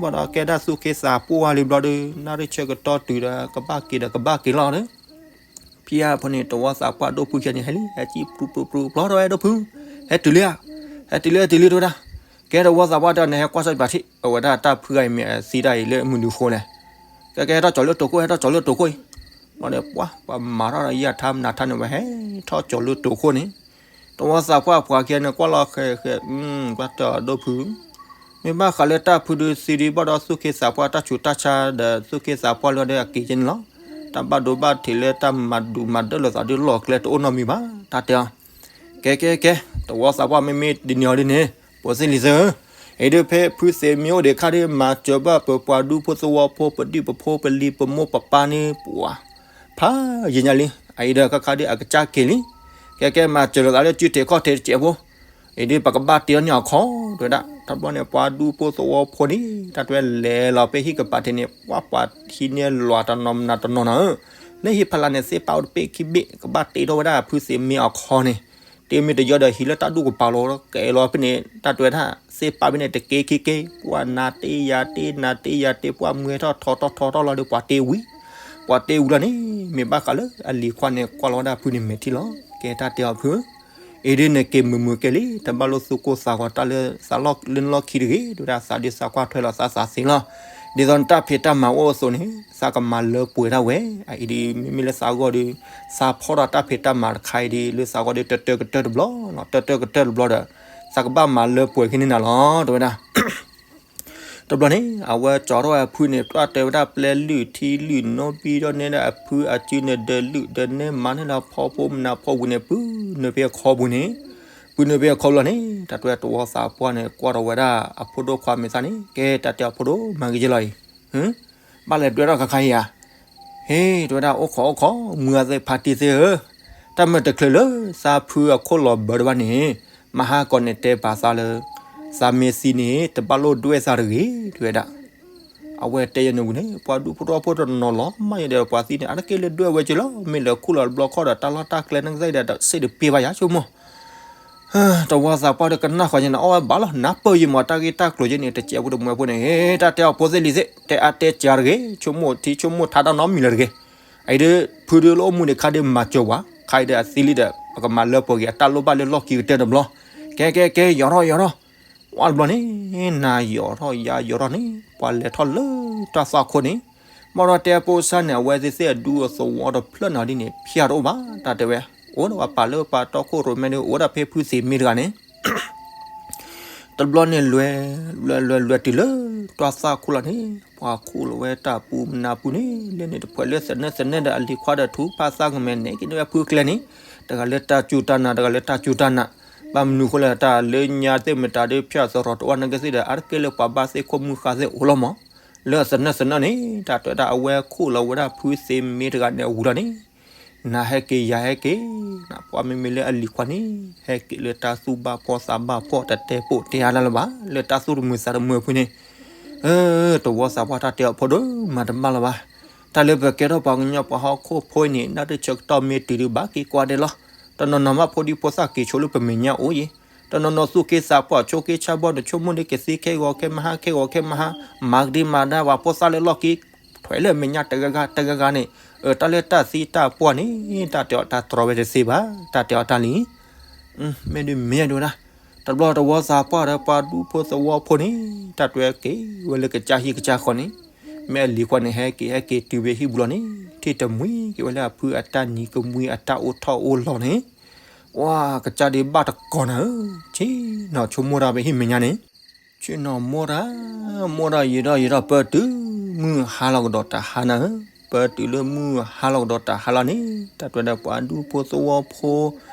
ဘၣ်ဒီးကဲဒၣ်သူၣ်က့သးပှၢ်လံဘျီဒီး နၣ်ရံၣ်ဆၢကတီၢ်တုၤဒီး ကဘၣ်က့ၤဒီးကဘၣ်က့ၤလီၤဒီး ဖဲအံၤဖိန့ၣ် တဝီသးပှၢ်ဒိၣ်ဖုခံဂၤန့ၣ် ဟဲလံ ဟဲကံၣ်ပြူပြူပြူ ဖျီထီၣ်ဝဲဒိၣ်ဖု, ဟဲတုၤလံဧါ, ဟဲတုၤလံ ဟဲတုၤလံ တဲဝဲဒၣ်, ကဲတဝီသးပှၢ်တဲန့ၣ် ဟဲကွၢ်စၢ်ပာ်ထံး အဝဲဒၣ်တၢ်ဖုဂၤအံၤမ့ၢ်အသံတၢ်အံၤလၢမုၢ်နုာ်ဃိလဲၣ်, ကဲကဲ ဟဲထီၣ်ကၠီၤလၢတိာ်ခိၣ် ဟဲထီၣ်ကၠီၤလၢတိာ်ခိၣ်အံၤ, ဘျီန့ၣ် ပှၤ ပှၤမၤထီၣ်ဒီးယၢ်ထါမနၤထါန့ၣ် ဝဲဟဲထီၣ်ကၠီၤလၢတိာ်ခိၣ်န့ၣ်, တဝီသးပှၢ်ပှၤခံဂၤန့ၣ် ကွၢ်လီၤဃဲးဃဲး, ကွၢ်တၢ်ဒိၣ်ဖု မ့ၢ်ဘၣ်ဃးလၢတၢ်ဖုဒုးသံဒုးဘၣ်ဒီးသူၣ်က့သးပှၢ်တၢ်ဆူးတၢ်ဆါဒီးသူၣ်က့သးပှၢ်လၢဒီးအက့ၤကဲန့ၣ်လီၤ. တၢ်ဘၣ်ဒိဘၣ်ထံးလၢတၢ်မၤဒူးမၤဒၢလီၤသးဒုးလီၢ်ကျဲတအိၣ်နီတမံၤဘၣ် တၢ်တဲအီၤ. ကဲကဲကဲ, တဝီသးပှၢ်မ့မ့ၢ်ဒ်န့ၣ်အီၤဒ်န့ၣ်, ပိာ်သ့ၣ်လံၤသၢဧၢ, အံၤဒုးဖဲဖုသ့ၣ်မ့ၢ်အိၣ်ဒံးခါဒုး မၤစၢၤဘၣ်ပပှၤဒူဖိသဝီဖိ ပဒံၣ်ပဖိပလံၤပမိၢ်ပပၢ်န့ၣ် ပှၤ ဖးယံာ်ညါလံ, အအံၤဒီးခါခါဒုးအကစၢ်က့ၤလံ. ကဲကဲ မၤစၢၤလိာ်သးလၢစုထံးခီၣ်ထံးတစဲးဖိ, အံၤဒုး ပကဘၣ်တ့အီၤန့ၢ်အခီ တဲဝဲဒၣ်. တဘျီန့ၣ် ပှၤဒူဖိသဝီဖိန့ၣ် တၢ်တဲဝဲလဲၤလီၤဖဲဟံၣ်ကပၤထံးန့ၣ် ပှၤပှၤဟံးန့ၢ်လွၤတနီၤမနုၤတနီၤနီၤဧၢ, လၢဟံၣ်ဖီလာ်န့ၣ် သ့ၣ်ပာ်အိၣ်တဘ့ၣ်ခံဘ့ၣ် ကဘၣ်တ့ထီၣ်ဝဲဒၣ်ဖုသ့ၣ်မ့ၢ်အခီန့ၣ်, တ့မ့ၢ်တယီဒီးဟံးလၢတၢ်ဒူၣ်ကပၤလီၤ ကဲလီၤဖဲန့ၣ် တၢ်တဲဝဲဒၣ် သ့ၣ်ပာ်ဖဲန့ၣ် တက့ခံက့ ပှၤနၤတ့ယၤတ့ နၤတ့ယၤတ့ ပှၤမွဲထီၣ်ထီထီၣ်ထီထီၣ်လီၤဒီး ပှၤတ့ဝံၤ, ပှၤတ့ဝံၤလီၤန့ၣ် မ့ၢ်ဘၣ်ဃးလၢအလံၤခွါန့ၣ် ကွၢ်လီၤဝဲဒၣ်ဖုန့ၣ်မဲာ်ထံလီၤ. ကဲတၢ်တဲအီၤဖု အံၤဒ်န့ၣ်က့ၤမုာ်မုာ်ကဲလံ တဘၣ်လိာ်သူၣ်ကိၢ်သးဂီၤတၢ်လၢသးလီၢ်လၢနလီၢ်ခံတဂ့ၤ တဲဝဲဒၣ် သးဒုးသးကွၢ်ထွဲလီၤသးသးသ့လီၤ. ဒ်သိးနတၢ်ဖံးတၢ်မၤအိၣ်အသိးန့ၣ် သးကမၤလၢပှဲၤဒၣ်ဝဲ, အအံၤဒ်မ့မ့ၢ်လၢသးဂီၢ်ဒီး သးဖီၣ်ဒီးတၢ်ဖံးတၢ်မၤတခါအံၤဒ် လၢသးဂီၢ်ဒီးတၢၢ်တၢၢ်ကတၢၢ်တဘျီ, တၢၢ်တၢၢ်ကတၢၢ်တဘျီဒီး သးကဘၣ်မၤလၢပှဲၤက့ၤန့ၢ်နၤလီၤ တဲဝဲဒၣ်. တဘျီန့ၣ် အဝဲကၠီထီၣ်ဝဲအဖုန့ၣ် တၢ်တဲဝဲဒၣ်ပျဲလုၢ်ထံလုၢ်နီၢ်ဘံဒီးန့ၣ်ဒီးအဖုအစုန့ၣ် ဒၢးလုၢ်ဒၢးနဲမၤန့ၢ်လၢဖီဖိမနၤဖီဝံၤန့ၣ် ပုၢ်နုာ်ဖဲအခီပူၤန့ၣ်, ပုၢ်နုာ်ဖဲအခီပူၤလီၤန့ၣ် တၢ်တဲဝဲတဝီသးပှၢ်န့ၣ် ကွၢ်ထီၣ်ဝဲဒၣ်အဖိဒိၣ်ခွါမဲာ်သၣ်န့ၣ် ကဲတၢ်တဲအီၤဖိဒိၣ်မၤဂ့ၤက့လီၤအံၤ, ဘၣ်လဲၤဒွဲၣ်ထီၣ်ခါခါအံၤဧါ ဟ့ၣ် တဲဝဲဒၣ် အိၣ်ခိးအိၣ်ခိး မုၢ်ဂၤသ့ၣ်ဖးတံၢ်သ့ၣ်ဧၢ, တၢ်မုာ်တချုးလၢသးဖုအခိၣ်လီၤဘၢတဘၣ်န့ၣ်, မဟါကီးန့ၣ်တဲပာ်သးလၢ သးမ့ၢ်သံန့ၣ် တဘၣ်လိၣ်ဒွဲၣ်သးတဂ့ၤ တဲဝဲဒၣ်. အဝဲတဲယဲန့ၣ်ဝံၤန့ၣ် ပှၤဒူဖိထီဖိတနီၤလီၤမၢ်ယဲဒီးပှၤသံန့ၣ် အါတက့ၢ်လၢဒွဲၣ်ဝဲက့လီၤ, မ့ၢ်လဲၤခူၣ်လီၤတဘျီခီဒီး တၢ်လီၢ်တၢ်ကျဲနကသ့ၣ်ဒီး စ့ၣ်တပ့ၢ်ဘၣ်ယၤဆိကမိၣ် တဝီသးပှၢ်ဒီးကနၣ်ဃီညါန့ၣ် အီၣ်ဝဲဘၣ်လီၤ နၢ်ပၢၢ်ယံၤမး တၢ်ဂ့ၢ်တၢ်ကျိၤယဲန့ၣ် တစဲးဖိတမှဲဖိန့ၣ် ဟ့ၣ် တၢ်တဲအီၤဖိသ့ၣ်လံၤသ့ၣ် တဲအါတဲစှၤတဂ့ၤ ဆိကမိၣ်ထံဆိကမိၣ်ထါတၢ်နီတမံၤလၢၤတဂ့ၤ. အအံၤဒုး ဖုဒုးလၢအိၣ်မူဒံးခါဒုးမၤစၢၤပှၤ ခါအံၤဒီးအသံလံဒီး ပကမၤလၢပှဲၤက့ၤ အတၢ်လိၣ်ဘၣ်လၢလီၢ်ခံကတၢၢ်တဘျီ ကဲကဲကဲ ယီၤထီၣ်ယီၤထီၣ် ဝံၤတဘျီန့ၣ် နၤယီၤထီၣ်ယၤယီၤထီၣ်န့ၣ် ပှၤလဲၤထီၣ်လၢတၢ်သွၣ်ခိၣ်န့ၣ် ဘၣ်ဒီးတဲဖိစၢ်န့ၣ် အဝဲသ့ၣ်သ့ၣ်အဒူအသဝီတဖျၢၣ်နီၤဒ်န့ၣ် ဖျါတအိၣ်ဘၣ် တၢ်တဲဝဲ အိၣ်ဒီးပှၤပာ်လၢပှၤတီခိၣ်ရိၣ်မဲန့ၣ် အိၣ်ဝဲဒၣ်ဖဲဖုသ့ၣ်မ့ၢ်တဂၤန့ၣ် တဘျီန့ၣ်လွဲ လွဲလွဲလွဲတုၤလၢ တွၢ်သၣ်ခိၣ်လီၤန့ၣ် ပှၤခိၣ်လီၤဝဲတၢ်ပူၤမနၤပူၤန့ၣ် လၢန့ၣ်တဖှဲးလၢသနၢၣ်သနၢၣ်ဒီးအလံၤခွါဒီးထူဖးသၣ်ကမဲာ်န့ၣ် က့ၤန့ၢ်ဝဲဖုကျဲန့ၣ် တဂၤလၢတၢ်စူၢ်တၢ်နာ် တဂၤလၢတၢ်စူၢ်တၢ်နာ် ဘၣ်မနုၤဃိလဲၣ် တၢ်လၢညါသ့ၣ်မတၤဒုးဖၠၣ်သရီးတအိၣ်နကသ့ၣ်ဒီး အါတက့ၢ်လၢပှၤဘၣ်သ့ၣ်ခိၣ်မုၢ်ဃါသ့ၣ်အိၣ်လီၤမး လၢအသနၢၣ်သနၢၣ်န့ၣ် တၢ်တဲဝဲဒၣ်အဝဲခိၣ်လီၤဝဲဒၣ်ဖုသ့ၣ်မ့ၢ်တဂၤန့ၣ်အဝံၤလီၤန့ၣ် နၤဟဲက့ၤယၤဟဲက့ၤ နပှၤမ့မ့ၢ်လၢအလံၤခွါန့ၣ် ဟဲက့ၤလၢတၢ်သူၣ်ဘၣ်ဖှီၣ်သးဘၣ်ဖှီၣ် တတဲပိာ်တဲအါတၢ်လၢၤဘၣ် လၢတၢ်သူၣ်တမုာ်သးတမုာ်အဖုန့ၣ် တဝီသးပှၢ်တၢ်တဲအီၤဖိဒိၣ်မၤတဘၣ်လၢၤဘၣ်. တၢ်လၢပကဲထီၣ်ပှၤကညီပှၤဟီၣ်ခိၣ်ဖိအံၤန့ၣ် နၢ်တဆၢကတီၢ်မ့ၢ်တုၤဒုးဘၣ်က့ၤကွၢ်ဒဲးလီၤ. တနီၤနီၤမးဖိဒံဖိသၣ်က့ၤဆိလၢပမဲာ်ညါအိၣ်ယံၤ, တနီၤနီၤသူၣ်က့သးပှၢ်ဆိက့ဆၢဘီန့ၣ် ဆိကမိၣ်ဒ်ကသံခဲဂီၤခဲမဟါခဲဂီၤခဲမဟါ, မၤကဒံမၤဒါပှၤဖိသၣ်လၢလီၢ်ခံ ထွဲလၢမဲာ်ညါတဂၤဂၤတဂၤဂၤန့ၣ်, တၢ်လၢတၢ်သံတၢ်ပှၢ်န့ၣ် တၢ်တဲအီၤတၢ်တြီဝဲတသ့ဘၣ်, တၢ်တဲအီၤတၢ်လံ မ့ၢ်ဒုးမ့ၢ်ဒိၣ်ဒၣ်, တဘျီတဝီသးပှၢ်ဒီးပှၤဒူဖိသဝီဖိန့ၣ် တၢ်တွဲက့ၤဝဲလၢကစၢ်ဟံၣ်ကစၢ်ဃီန့ၣ်, မ့ၢ်အလံၤခွါန့ၣ် ဟဲက့ၤဟဲက့ၤတုၤဝဲဟံၣ်ပူၤလီၤန့ၣ် ထံၣ်တမှံက့ၤဝဲလၢအဖုအတၢ်နံၤကမှံအတၢ်အိၣ်ထီၣ်အိၣ်လီၤန့ၣ်, ဝါ ကစၢ်ဒုးဘၣ်တကိးနၤဧၢ, ဆ့ၣ်နီၤဆိကမိၣ်တၢ်ဖဲဟံၣ်မဲာ်ညါန့ၣ် ဆ့ၣ်နီၤမိၢ်တၢ်, မိၢ်တၢ်ယံာ်ထီၣ်ယံာ်ထီၣ် ပၢတုၤမုၢ်ဟါလီၤကဒီးတဟါနၤဧၢ, ပၢတုၤလၢမုၢ်ဟါလီၤကဒီးတဟါလီၤန့ၣ် တၢ်တွဲဒီးပှၤဒူဖိသဝီဖိ,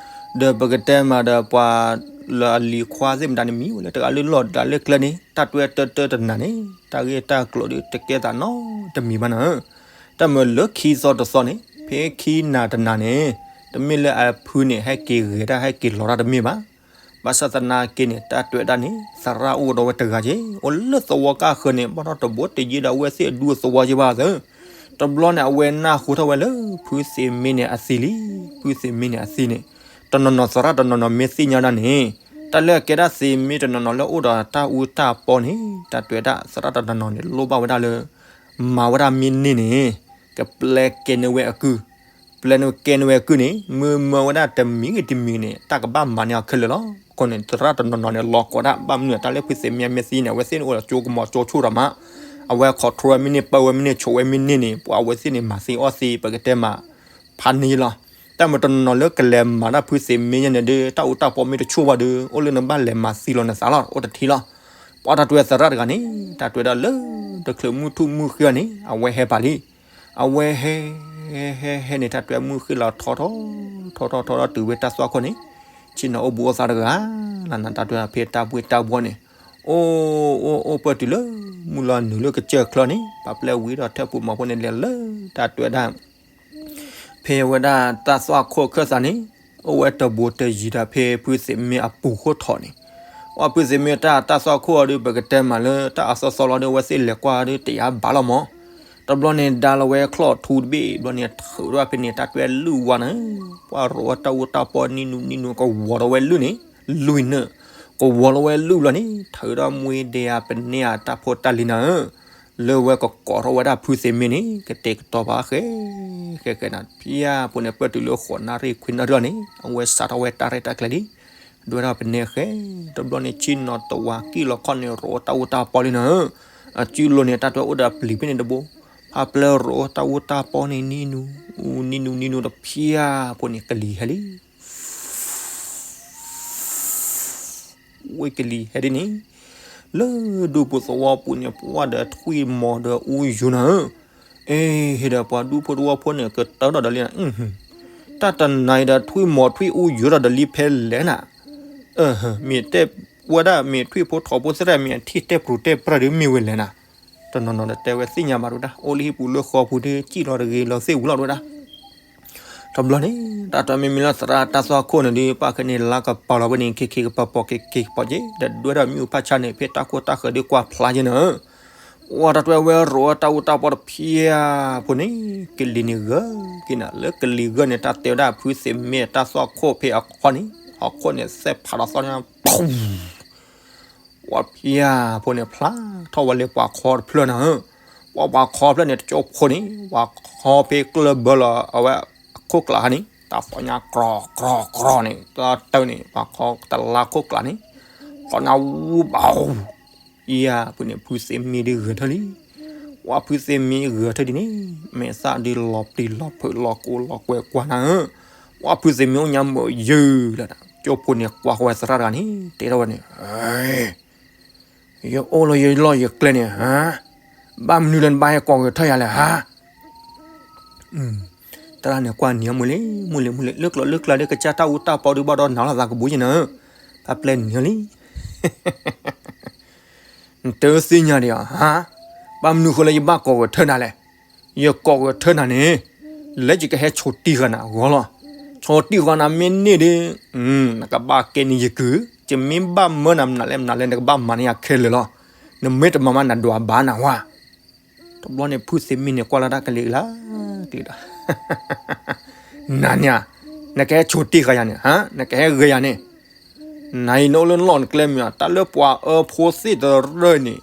ဒီးပကတဲမးဒီးပှၤလၢအလံၤခွါသ့ၣ်မတၤန့ၣ် မံဝဲလၢတဂၤလၢလီၢ်တဂၤလၢကျဲန့ၣ် တၢ်တွဲတၢတၢတနၤန့ၣ် တၢ်ဂ့ၢ်တၢ်ကျိၤဒီးတကဲသးနီတမံၤဘၣ်နၤဧၢ, တၢ်မၤလၢခံသီတသီန့ၣ် ဖဲခံနၤတနၤန့ၣ် တမ့ၢ်လၢအဖုန့ၣ် ဟဲက့ၤဂဲၤတၢ်ဟဲက့ၤလီၤတၢ်တမ့ၢ်ဘၣ် ဘၣ်ဆၣ်သနာ်က့န့ၣ် တၢ်တွဲဒၣ်န့ၣ် သရၣ်အိၣ်ဒီးဝဲတဂၤက့ၤ အိၣ်လၢသဝီကါဃၢၤန့ၣ် ဘၣ်ထီၣ်တဘိတယံၤဒီးအဝဲသ့ၣ်အဒူအသဝီက့ၤဘၣ်သၢ, တဘျီန့ၣ် အဝဲနၢ်ဟူထီၣ်ဝဲလၢ ဖုသ့ၣ်မ့ၢ်န့ၣ်အသံလံ, ဖုသ့ၣ်မ့ၢ်န့ၣ်အသံန့ၣ်, တနီၤနီၤသရၣ်တနီၤနီၤမ့ၢ်သ့ၣ်ညါဒၣ်န့ၣ်, တၢ်လၢအကဲဒၣ်သ့ၣ်မ့ၢ်တနီၤနီၤလၢအိၣ်ဒီးတၢ်အူတၢ်ပီန့ၣ် တၢ်တွဲဒၣ်သရၣ်တနီၤနီၤန့ၣ် လိၣ်ဘၣ်ဝဲဒၣ်လၢ မၤဝဲဒၣ်မ့ၢ်န့ၢ်န့ၣ် ကပျဲကဲန့ၢ်ဝဲအကုၢ် ပျဲန့ၢ်ကဲန့ၢ်ဝဲအကုၢ်န့ၣ် မ့ၢ်မၢဝဲဒၣ်တမံၤဂ့ၤတမံၤန့ၣ် တၢ်ကဘၣ်မၤန့ၢ်အီၤခဲလၢာ်လီၤ. အဃိန့ၣ် သရၣ်တနီၤနီၤန့ၣ် လီၤကိးဒၣ် ဘၣ်မနုၤတၢ်လၢဖုသ့ၣ်မ့ၢ်မ့ၢ်သံန့ၣ် အဝဲသ့ၣ်န့ၣ်အိၣ်ဒီးကၠိကမီၤကၠိဆိၣ်တၢ်မး, အဝဲ control ဝဲမ့ၢ်န့ၢ် ပၢဝဲမ့ၢ်န့ၢ် ဆိးဝဲမ့ၢ်န့ၢ်န့ၣ် ပှၤအဝဲသ့ၣ်န့ၣ် မၤသ့အီၣ်သ့ ပကတဲမး ဖးန့ၢ်လီၤ. တၢ်မ့ၢ်တနီၤနီၤလၢကလဲၤမၤတၢ်ဖုသ့ၣ်မ့ၢ်ညါန့ၣ်ဒီး တၢ်အူတၢ်ပီမ့ၢ်တဆူၣ်ဘၣ်ဒီး အိၣ်လၢနဘၣ်လဲၤမၤသံလီၤနသးလီၤ အိၣ်တထံလီၤ. ပှၤတၢ်တွဲသရၣ်တဂၤန့ၣ် တၢ်တွဲဒၣ်လၢ တချုးမုၢ်ထူၣ်မုၢ်ဃ့အီၤန့ၣ် အဝဲဟဲပာ်လံ. အဝဲဟဲ ဟဲ ဟဲန့ၣ် တၢ်တွဲမုၢ်ဃ့လီၤထီထီ ထီထီထီထီတုၤဝဲတၢ်သွၣ်ခိၣ်န့ၣ် ဆ့ၣ်နီၤအိၣ်ဘူးအိၣ်သးတဂၤလီၤနၤ တၢ်တွဲဖဲတၢ်ဘှ့ၣ်တၢ်ဘှီန့ၣ် အိၣ် အိၣ် အိၣ်ပၢၢ်တုၤလၢ မုၢ်လီၤနုာ်လၢကစၢၢ်ချၢန့ၣ် ပှၤပျဲဝံၤဒီးထၢၣ်ပူၤမီၤဖိန့ၣ်လဲၤလၢတၢ်တွဲဒၣ် ဖဲဝဲဒၣ်တၢ်သွၣ်ခိၣ်ခၢၣ်သးန့ၣ် အိၣ်ဝဲတဘူးတယံၤဒီးဖဲဖုသ့ၣ်မ့ၢ်အပူၤခိၣ်ထီၣ်န့ၣ် အဖုသ့ၣ်မ့ၢ်တၢ်တၢ်သွၣ်ခိၣ်အီၤဒီး ပကတဲမးလၢတၢ်အသီသီလီၤဒီး အဝဲသ့ၣ်လဲၤကွၢ်ဒီးတယါဘၣ်လီၤမး. တဘျီန့ၣ်ဒါလီၤဝဲချီၣ်ထူတဘ့ၣ် ဘျီန့ၣ် ထုးထီၣ်ဖဲန့ၣ် တၢ်တွဲလုၢ်ဝါန့ၣ် ပှၤရိးဝဲတၢ်အူတၢ်ပီနံၤနူနံၤနူ ကဝီၤထီၣ်ဝဲလုၢ်န့ၣ် လွံၢ်နၢၣ် ကဝီၤလီၤဝဲလုၢ်ဘျီန့ၣ် ထုးထီၣ်မွ့ဒဲဧါ ပနဲဧါ တၢ်ဖိတၢ်လံၤနၤဧၢ လၢဝဲကကိးထီၣ်ဝဲဒၣ်ဖုသ့ၣ်မ့ၢ်န့ၣ် ကတဲာ်ကတီၤပာ်ဃဲ ဃဲဃဲနၤ ဖဲအပူၤန့ၣ် ပၢၢ်တုၤလၢဃိးနၣ်ရံၣ်ခွံနၣ်ရံၣ်အီၤန့ၣ် အဝဲစးထီၣ်ဝဲတၢ်ရဲၣ်တၢ်ကျဲၤလံ. ဒွဲထီၣ်ပနဲဃဲ တဘျီန့ၣ် ဆ့ၣ်နီၤတဝၤကံၣ်လီၤခီၣ်န့ၣ် ရိးတၢ်အူတၢ်ပီလံနၤဧၢ အစုလိၤန့ၣ် တၢ်တွဲအိၣ်ဒီးပျံၤဖဲန့ၣ်တဘိ ဖးပျဲရိးတၢ်အူတၢ်ပီန့ၣ် နံၤနူ နံၤနူ နံၤနူဒီး ဖဲအပူၤန့ၣ် ကလံၤဟဲလံ ဝဲကလံၤဟဲဒ်န့ၣ် လၢဒူပူၤသဝီပူၤန့ၣ် ပှၤဒီးထွံၣ်မီၤဒီးအူယိၤနၤဧၢ အ့ ဟ့ၣ်ဒီးပှၤဒူဖိသဝီဖိန့ၣ် ကတၢၢ်ထီၣ်ဒီးလံ တၢ်တနၤအံၤဒီးထွံၣ်မီၤထွံၣ်အူယိၤထီၣ်ဒီးလံဖဲလဲၣ်နၤ မ့ၢ်တဲဝဲဒၣ် မ့ၢ်ထွံၣ်ဖိထိးဖိသရၣ် မ့ၢ်အထံၣ်တဲပျူၤတဲပြၢ်ဒီးမ့ၢ်ဝဲလဲၣ်နၤ တနီၤနီၤဒီးတဲဝဲသ့ၣ်ညါဘၣ်တဝဲဒၣ် အိၣ်လၢဟံၣ်ပူၤလၢဃီပူၤဒီး ကံၣ်လီၤတဂ့ၤလီၤသ့ၣ်ဝံၤလီၤတဝဲဒၣ် တဘျီန့ၣ် တၢ်တမံၤမံၤလၢသရၣ်တၢ်သွၣ်ခိၣ်န့ၣ်ဒီး ပၣ်ဃဲန့ၣ် လါကပၤလီၤဝဲန့ၣ် ခ့ခ့ကပၤပီၤ ခ့ခ့ကပၤက့ၤ ဒီးဒွဲဒီးမ့ၣ်အူဖးဆါန့ၣ် ဖဲတၢ်ခိၣ်တၢ်ဃၢၤဒီးကွၢ်ဖျါက့ၤနၤဧၢ ဝဲတၢ်တွဲဝဲရိးတၢ်အူတၢ်ပီတဖၣ်အပူၤန့ၣ် ကလံၤန့ၣ်ဂၢၢ်က့ၤနၤ လၢကလံၤဂၢၢ်န့ၣ် တၢ်တဲဝဲဒၣ်ဖုသ့ၣ်မ့ၢ်တၢ်သွၣ်ခိၣ်ဖဲအခီၣ်န့ၣ် ဟီၣ်ခိၣ်န့ၣ် သဲးဖးဒီးသီညါ ဝဲဖဲအပူၤန့ၣ် ဖျါထီၣ်ဝဲလၢပှၤခီတဖျၢၣ်နၤဧၢ, ပှၤပှၤခီဖျၢၣ်န့ၣ် တကၠိဖိန့ၣ် ပှၤခီဖဲကျၢၢ်ဘၢလီၤ အဝဲအခိၣ်ကျးဟါန့ၣ် တၢ်သီညါကြီကြီကြီန့ၣ် တၢ်တၢၢ်န့ၣ် ပှၤခီတလါခိၣ်ကျးန့ၣ် သီညါဝူဘၣ် အံၤအပူၤန့ၣ် ဖုသ့ၣ်မ့ၢ်ဒုးဂဲၤထၢၣ်လံ, ပှၤဖုသ့ၣ်မ့ၢ်ဂဲၤထၢၣ်ဒ်န့ၣ် မဲာ်သၣ်ဒုးလီၤပျံၤလီၤဖုးလီၤကိၢ်လီၤကွဲကွၢ်နၤဧၢ, ပှၤဖုသ့ၣ်မ့ၢ်အိၣ်ညါမုာ်ယုၢ်လၢ ကၠိဖိန့ၣ်ကွၢ်ဃီဝဲသရၣ်တဂၤန့ၣ် တဲထီၣ်ဝဲန့ၣ် ယအိၣ်လၢယလီၢ်ယကျဲန့ၣ် ဟါ, ဘၣ်မနုၤလၢနဘၣ်ဟဲကိးဂဲၤထၢၣ်ယၤလဲၣ်ဟါ, သရၣ်န့ၣ်ကွၢ်နံၤအမုၢ်လံ မုၢ်လံ မုၢ်လံ လၢကျိၤလၢကျါဒ်ကစၢ်တၢ်အူတၢ်ပီဒုးဘၣ်ဒီးနၤလီၤသးကဘူၣ်ယဲၢ်နၤ, ဖးပျဲနံၤလံ နတသ့ၣ်ညါဒံးဧါ, ဟါ, ဘၣ်မနုၤဃိလၢယဘၣ်ကိးဂဲၤထၢၣ်နၤလဲၣ်, ယကိးဂဲၤထၢၣ်နၤန့ၣ် လၢယကဟဲဆိးတံၢ်ဃာ်နၤဂီၢ်လီၤ, ဆိးတံၢ်ဃာ်နၤမ့ၢ်န့ၢ်ဒီး နကဘၣ်ကဲန့ၢ်ယကုၢ်, ယမ့ၢ်ဘၣ်မၢနၤမနုၤလဲၣ်မနုၤလဲၣ် နကဘၣ်မၤန့ၢ်ယၤခဲလၢာ်လီၤ, နမ့ၢ်တမၤမးနဒွးဘၣ်နၤဝါ တဘျီန့ၣ် ဖုသ့ၣ်မ့ၢ်န့ၣ် ကွၢ်လၢတၢ်ကလံၤကလါကလံၤဒီး နၤန့ၣ်ဧါ, နကဟဲဆိးတ့ၢ်ဃာ်ယၤန့ၣ် ဟါ, နကဟဲဂဲၤယၤန့ၣ်, နၤအံၤနအိၣ်လၢနလီၢ်နကျဲမ့ၢ်ဧါ, တၢ်လၢပှၤအၢဖိသ့ၣ်တရၢန့ၣ်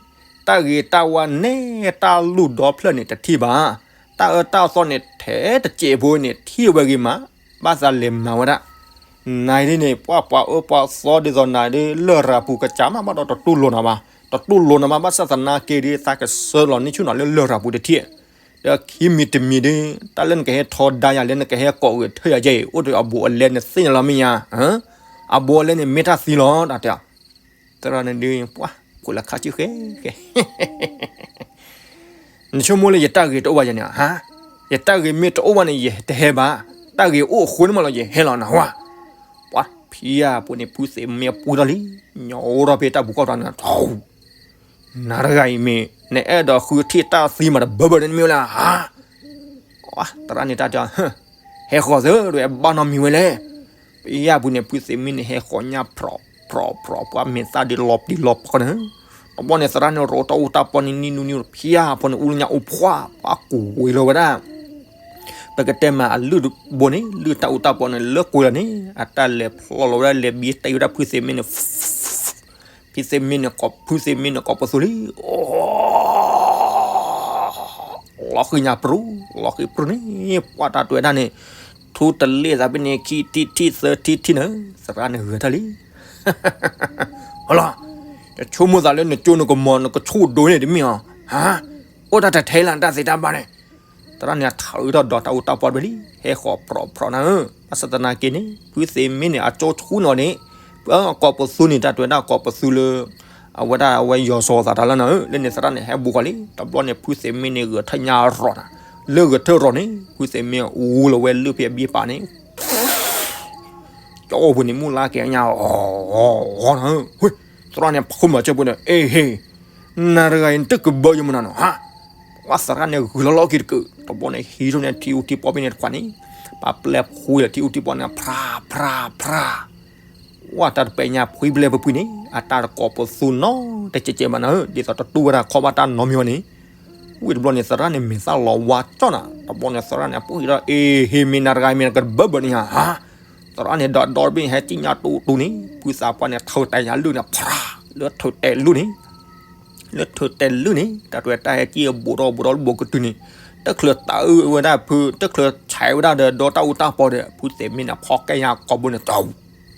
တၢ်ဂ့ၤတၢ်ဝါနဲတၢ်လူၢ်ဒီဖျၢၣ်န့ၣ် တထံၣ်ဘၣ်, တၢ်အၢတၢ်သီန့ၣ် ထဲတစဲးဖိန့ၣ် ထံၣ်ဝဲဂ့ၤမး, ဘၣ်သးလဲၤမၤဝဲဒၣ် နၤဒ်န့ၣ် ပှၤပှၤအၢပှၤသီဒ်သိးနၤဒ် လရာ်ပူၤကစၢ်မး ဘၣ်ဒီးတတူၢ်လိာ်နၤဘၣ်, တတူၢ်လိာ်နၤဘၣ် ဘၣ်ဆၣ်သနာ်က့ဒီး သးကဆှၢလီၤန့ၢ်ဆူၣ်နၤလၢလရာ်ပူၤတထံၣ်, ဒီးခံမံၤတမံၤဒီး တၢ်လၢနကဟဲထီဒါယၤလၢနကဟဲကိးဂဲၤထၢၣ်ယၤယဲအံၤ အိၣ်ဒီးအဘူးအလဲနသ့ၣ်ညါလီၤမ့ၢ်ဧါ, အဘူးအလဲန့ၣ်မ့ၢ်တၢ်သံလီၤ တၢ်တဲ, သရၣ်န့ၣ်ဒုး ပှၤ ခိၣ်လၢခါဆူၣ်ဃဲဃဲ နဆိကမိၣ်လၢယတၢ်ဂ့ၤတအိၣ်ဘၣ်ယၤန့ၣ်ဧါ, ယတၢ်ဂ့ၤမ့ၢ်တအိၣ်ဘၣ်န့ၣ် ယတဟဲဘၣ်, တၢ်ဂ့ၤအိၣ်အဃိန့ၣ်မးလီၤ ယဟဲလီၤနဟါ, ပှၤဖံယၤပူၤန့ၣ် ဖုသ့ၣ်မ့ၢ်ပူထီၣ်လံ, ညီအိၣ်ထီၣ်ဖဲတၢ်ပူၤကီၢ်တၢ်န့ၣ် နၤတဂၤအံၤမ့ၢ် နအဲၣ်ဒိးဃုထံၣ်တၢ်သံမးတဘၢဘၢန့ၣ်မ့ၢ်လၢဟါ, သရၣ်န့ၣ်တၢ်တဲ ဟဲဃီၤသၢ ဒ်ဘၣ်နီတမံၤဝဲလဲၣ်, ဖံယၤပူၤန့ၣ် ဖုသ့ၣ်မ့ၢ်န့ၣ် ဟဲဃီၤညါဖြီးဖြီးဖြီး ပှၤမဲာ်သၣ်ဒ်လီၤပျံၤလီၤဖီးန့ၣ်, တဘျီန့ၣ် သရၣ်န့ၣ်ရိးတၢ်အူတၢ်ပီန့ၣ် နံၤနူနံၤ ဖံယၤပူၤန့ၣ် အူလၢညါအိၣ်ဖှီၣ် ပှၤကူးဝံၤလီၤဝဲဒၣ် ပကတဲမးအလုၢ်တဘိန့ၣ် လုၢ်တၢ်အူတၢ်ပီန့ၣ် လၢကွံာ်လီၤန့ၣ် အတၢ်လဲၤဖျီလီၤဝဲဒၣ် လဲၤဘံတၢ်ဝဲဒၣ်ဖုသ့ၣ်မ့ၢ်န့ၣ်, ဖုသ့ၣ်မ့ၢ်န့ၣ်ကိး ဖုသ့ၣ်မ့ၢ်န့ၣ်ကိးပသူလံ, လီၤဃံၤညါပြူၤ လီၤဃံၤပြူၤန့ၣ် ပှၤတၢ်တွဲဒၣ်န့ၣ် ထူတလ့ၣ်သးဖဲန့ၣ် ခံထံၣ်ထံၣ်သၢထံၣ်ထံၣ်န့ၣ် သရၣ်န့ၣ်ဂဲၤထၢၣ်လံ ဟလီၤ, ယဆိကမိၣ်သးလၢနကၠိနကမီၤနကဆူၣ်ဒိၣ်န့ၣ်တမ့ၢ်ဧါ, ဟါ, အိၣ်တၢ်တထဲလၢနတၢ်သ့တၢ်ဘၣ်န့ၣ်, သရၣ်န့ၣ်အထၢထီၣ်ဒီးတၢ်အူတၢ်ပီတဘ့ၣ်လံ, ဟဲဃီၤပြီၤပြီၤနၤဧၢ, ဘၣ်ဆၣ်သနာ်က့န့ၣ် ဖုသ့ၣ်မ့ၢ်န့ၣ် အကၠိဆူၣ်နီၤန့ၣ်, ပကီၢ်ပသူန့ၣ် တၢ်တဲဝဲဒၣ်ကီၢ်ပသူလၢ အဝဲဒၣ်အဝဲယီၤစီၤသးတၢ်လၢနၤဧၢ, လၢန့ၣ်သရၣ်န့ၣ် ဟဲဘူးဃီၤလံ, တဘျီန့ၣ် ဖုသ့ၣ်မ့ၢ်န့ၣ် ဂဲၤထၢၣ်ညါရီၤနၤ, လၢဂဲၤထၢၣ်ရီၤန့ၣ် ဖုသ့ၣ်မ့ၢ်အူလီၤဝဲလၢၢ်ဖဲအဘ့ၣ်ပာ်န့ၣ် ကၠီအိၣ်ပူၤန့ၣ် မုၢ်လၢကဲညါ အီၤ အီၤ နၤဧၢ, သရၣ်န့ၣ် ဖုမၤစၢၤပူၤန့ၣ် အ့ဟ့, နၤတဂၤအံၤ နတကဘၢယမနၤနီၤ ဟါ, ပှၤသရၣ်န့ၣ် ဂုာ်လီၤလီၢ်ခံတကုာ်, တဘျီန့ၣ် ဟံးထီၣ်န့ၣ် ထံအူထံပီၣ်ဖဲန့ၣ်တခွးန့ၣ်, ပာ်ပျဲၢ်ဖှံလၢထံအူထံပီၣ်န့ၣ် ဖြါ ဖြါ ဖြါ ဝဲတၢ်တပဲာ်ညါ ဖှံပျဲၢ်ပဖှံန့ၣ် အတၢ်တကီၢ်ပသူနီတကဲးကဲးဘၣ်နၤဧၢ, ဒ်သိးတတူၢ်ဝဲဒၣ်ခီဘၣ်တၢ်နီတမံၤဘၣ်န့ၣ်, ဝံၤတဘျီန့ၣ် သရၣ်န့ၣ် မဲာ်သၣ်လီၤဝါကၠီနၤ, တဘျီန့ၣ် သရၣ်န့ၣ် ပှံၢ်ဒီး အ့ဟ့ မ့ၢ်နၤတဂၤမ့ၢ်နကဘၢဘၢန့ၣ်ဧါ, ဟါ, သရၣ်န့ၣ် ဒီးဒီတဘ့ၣ်န့ၣ် ဟဲကံၣ်ညါတူတူန့ၣ် ဖုသးပှၢ်န့ၣ် ထုးတဲာ်ညါလုၢ်န့ၣ် ဖြါ, လၢထုးတဲာ်လုၢ်န့ၣ် လၢထုးတဲာ်လုၢ်န့ၣ် တၢ်တဲဝဲတၢ်ဟဲကံၣ်အဘူးဒီးဘူးဒီးလၢဘူးကတုၤန့ၣ်, တချုးတၢ်အုၣ်ဝဲဒၣ်ဖု တချုးဆဲးဝဲဒၣ်ဒီးဒီတၢ်အူတၢ်ပီဒီး ဖုသ့ၣ်မ့ၢ်န့ၣ် ဖီကဲညါကိာ်ဘိန့ၣ် တဝူ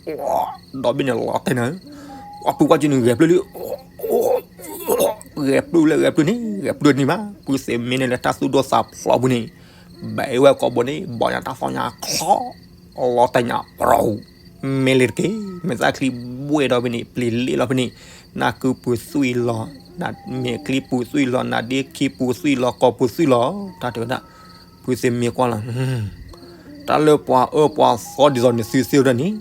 ဒီဘ့ၣ်န့ၣ်လီၤတဲာ်နၤဧၢ, ပှၤဖုကွၢ်ကၠုန့ၣ် ဂဲၤပျုၢ်လံ, ဂဲၤပျုၢ်လၢဂဲၤပျုၢ်န့ၣ် ဂဲၤပျုၢ်န့ၣ်ဘၣ်, ဖုသ့ၣ်မ့ၢ်န့ၣ်လၢတၢ်သူၣ်ဒိၣ်သးဖျိးပူၤန့ၣ် ဘဲးဝဲကိာ်ဘိန့ၣ် ဘီၣ်ညါတၢ်သီညါချီ လီၤတဲာ်ညါပရီ မ့ၢ်လံတက့ၢ်, မဲာ်သၣ်ချံဘှဲၣ်ဒီးဖဲန့ၣ် ပျံၤလ့ၣ်လီၤဖဲန့ၣ်, နၢ်ကုပူၤသွံၣ်လီၤ, မဲာ်ချံပူၤသွံၣ်လီၤ, နၢ်ဒ့ခံပူၤသွံၣ်လီၤ, ကိာ်ပူၤသွံၣ်လီၤ, တၢ်တဲဝဲဒၣ်, ဖုသ့ၣ်မ့ၢ်ကွၢ်လီၤ, တၢ်လၢပှၤအၢပှၤသီဒ်သိးန့ၣ် သုသ့ၣ်ဝဲဒၣ်န့ၣ်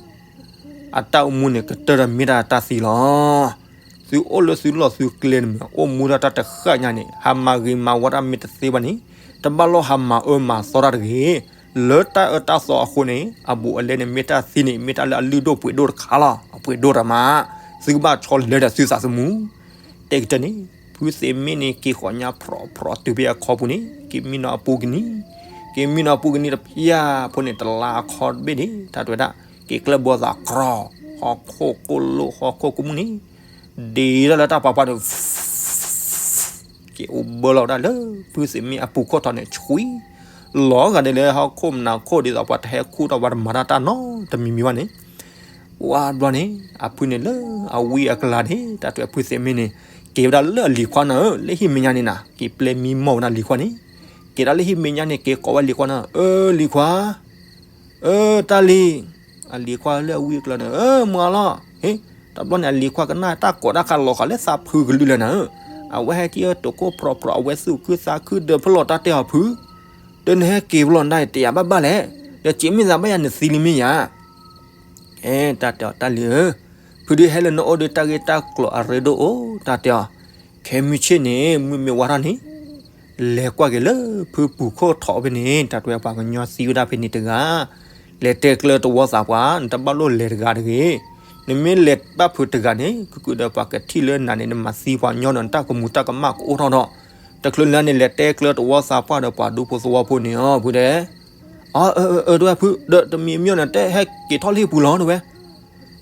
အတၢ်အိၣ်မူန့ၣ် ကတၢၢ်ဒီးမ့ၢ်တၢ်တၢ်သံလီၤ. သုအိၣ်လၢသုလီၢ်သုကျဲန့ၣ်မ့ၢ် အိၣ်မူဒၣ်တၢ်တဃၣ်ညါန့ၣ် ဟးမၤဂ့ၤမၤဝါတၢ်မ့ၢ်တသ့ဘၣ်န့ၣ် တဘၣ်လိၣ်ဟးမၤအၢမၤသီတၢ်တဂ့ၤ. လၢတၢ်အၢတၢ်သီအဃိန့ၣ် အဘူးအလဲန့ၣ် မ့ၢ်တၢ်သံန့ၣ် မ့ၢ်တၢ်လၢအလုၢ်ဒိၣ်ပှ့ၤဒိၣ်တခါလီၤ. အပှ့ၤဒိၣ်တၢ်မး သုကဘၣ်ဆီလဲၤဒီးသုသးသမူ တဲကတၢၢ်န့ၣ် ဖုသ့ၣ်မ့ၢ်န့ၣ် က့ၤဃီၤညါဖြီဖြီတုၤဖဲအခီပူၤန့ၣ် က့ၤမံနီၤအပူၤကနံၤ, က့ၤမံနီၤအပူၤကနံၤတဖျၢၣ်ဖိန့ၣ် တလါအခီတဘ့ၣ်န့ၣ် တၢ်တဲဝဲဒၣ် က့ၤကျၢၢ်ဘီသးကြီ, ဟီၣ်ခိၣ်ကိၣ်လိၣ် ဟီၣ်ခိၣ်ကိၣ်မူန့ၣ် ဒံးထီၣ်လၢတၢ်ပာ်ပှၤန့ၣ် က့ၤအိၣ်ဘၢလီၤဝဲဒၣ်လၢ ဖုသ့ၣ်မ့ၢ်အပူၤခိၣ်ထီၣ်န့ၣ် ဆွံ လီၤဂာ်ဒ်လၢဟီၣ်ခိၣ်မနၤခိၣ် ဒ်သိးပှၤတဟဲခူၣ်ထီၣ် ပှၤတမၤတၢ်တၢ်နီတမံၤမံၤဘၣ်န့ၣ် ဝါဘျီန့ၣ် အဖုန့ၣ်လၢအဝံအကလၤန့ၣ် တၢ်တဲဖုသ့ၣ်မ့ၢ်န့ၣ် က့ၤဝဲဒၣ်လၢအလံၤခွါနၤဧၢ, လၢဟံၣ်မဲာ်ညါန့ၣ်နၤ က့ၤပျဲမံမီၢ်ဝဲဒၣ်လံၤခွါန့ၣ်, က့ၤဒၣ်လၢဟံၣ်မဲာ်ညါန့ၣ် က့ၤကိးဝဲလံၤခွါနၤဧၢ, လံၤခွါ အၢ တၢ်လံၤ, အလံၤခွါလၢအဝံအကလၤန့ၣ် အၢ မၤလီၤ, ဟ့ၣ် တဘျီန့ၣ် အလံၤခွါကနၣ်တၢ်ကိးတၢ်ခါလီၤဃာ်လၢသးဖုကလုာ်လၢနၤဧၢ, အဝဲဟဲက့ၤအၢတိၤခိၣ်ဖြီဖြီ အဝဲသူၣ်ခုသးခုဒီးဖဲလီၤတၢ်တဲအီၤဖု ဒီးနဟဲက့ၤဖဲလီၤနၤ တယာ်ဘၣ်ဘၣ်လဲၣ်, ဒီးစ့မ့ၢ်သးဘၣ်ယၤနသံလံမ့ၢ်ယၤ အဲ တၢ်တဲအီၤ တၢ်လံၤဧၢ, ဖုဒုးဟဲလၢနအိၣ်ဒီးတၢ်ဂ့ၢ်တၢ်ကျိၤအရ့ဒိၣ်အိၣ် တၢ်တဲအီၤ, ခဲမုၢ်ဆ့ၣ်န့ၣ် မုၢ်မ့ၢ်ဝါထီၣ်န့ၣ် လဲၤကွၢ်က့ၤလၢဖုပူၤခိၣ်ထီၣ်ဖဲန့ၣ် တၢ်တဲပှၤကညီသံဝဲဒၣ်ဖဲန့ၣ်တဂၤ, လဲၤတဲကျၢၤတဝီသးပှၢ် နတဘၣ်လိၣ်လဲၤတဂၤတဂ့ၤ, နမ့ၢ်လဲၤဘၣ်ဖုးတဂၤန့ၣ် ကကုာ်ဒီးပှၤကထံၣ်လၢနၤန့ၣ် နမၤသံပှၤကညီဒီး နတၢ်ကမူၤတၢ်ကမၣ်ကအိၣ်ထီၣ်ဒီး, တချုးလၢန့ၣ် လဲၤတဲကျၢၤတဝီသးပှၢ်ဒီးပှၤဒူဖိသဝီဖိန့ၣ်အီၤ ဖုဒဲး အၢ အၢ အၢ တဝဲဖု ဒီးတမံၤမ့ၢ်န့ၣ် တဲဟဲက့ၤထီၣ်လံပူၤလီၤ တဝဲ,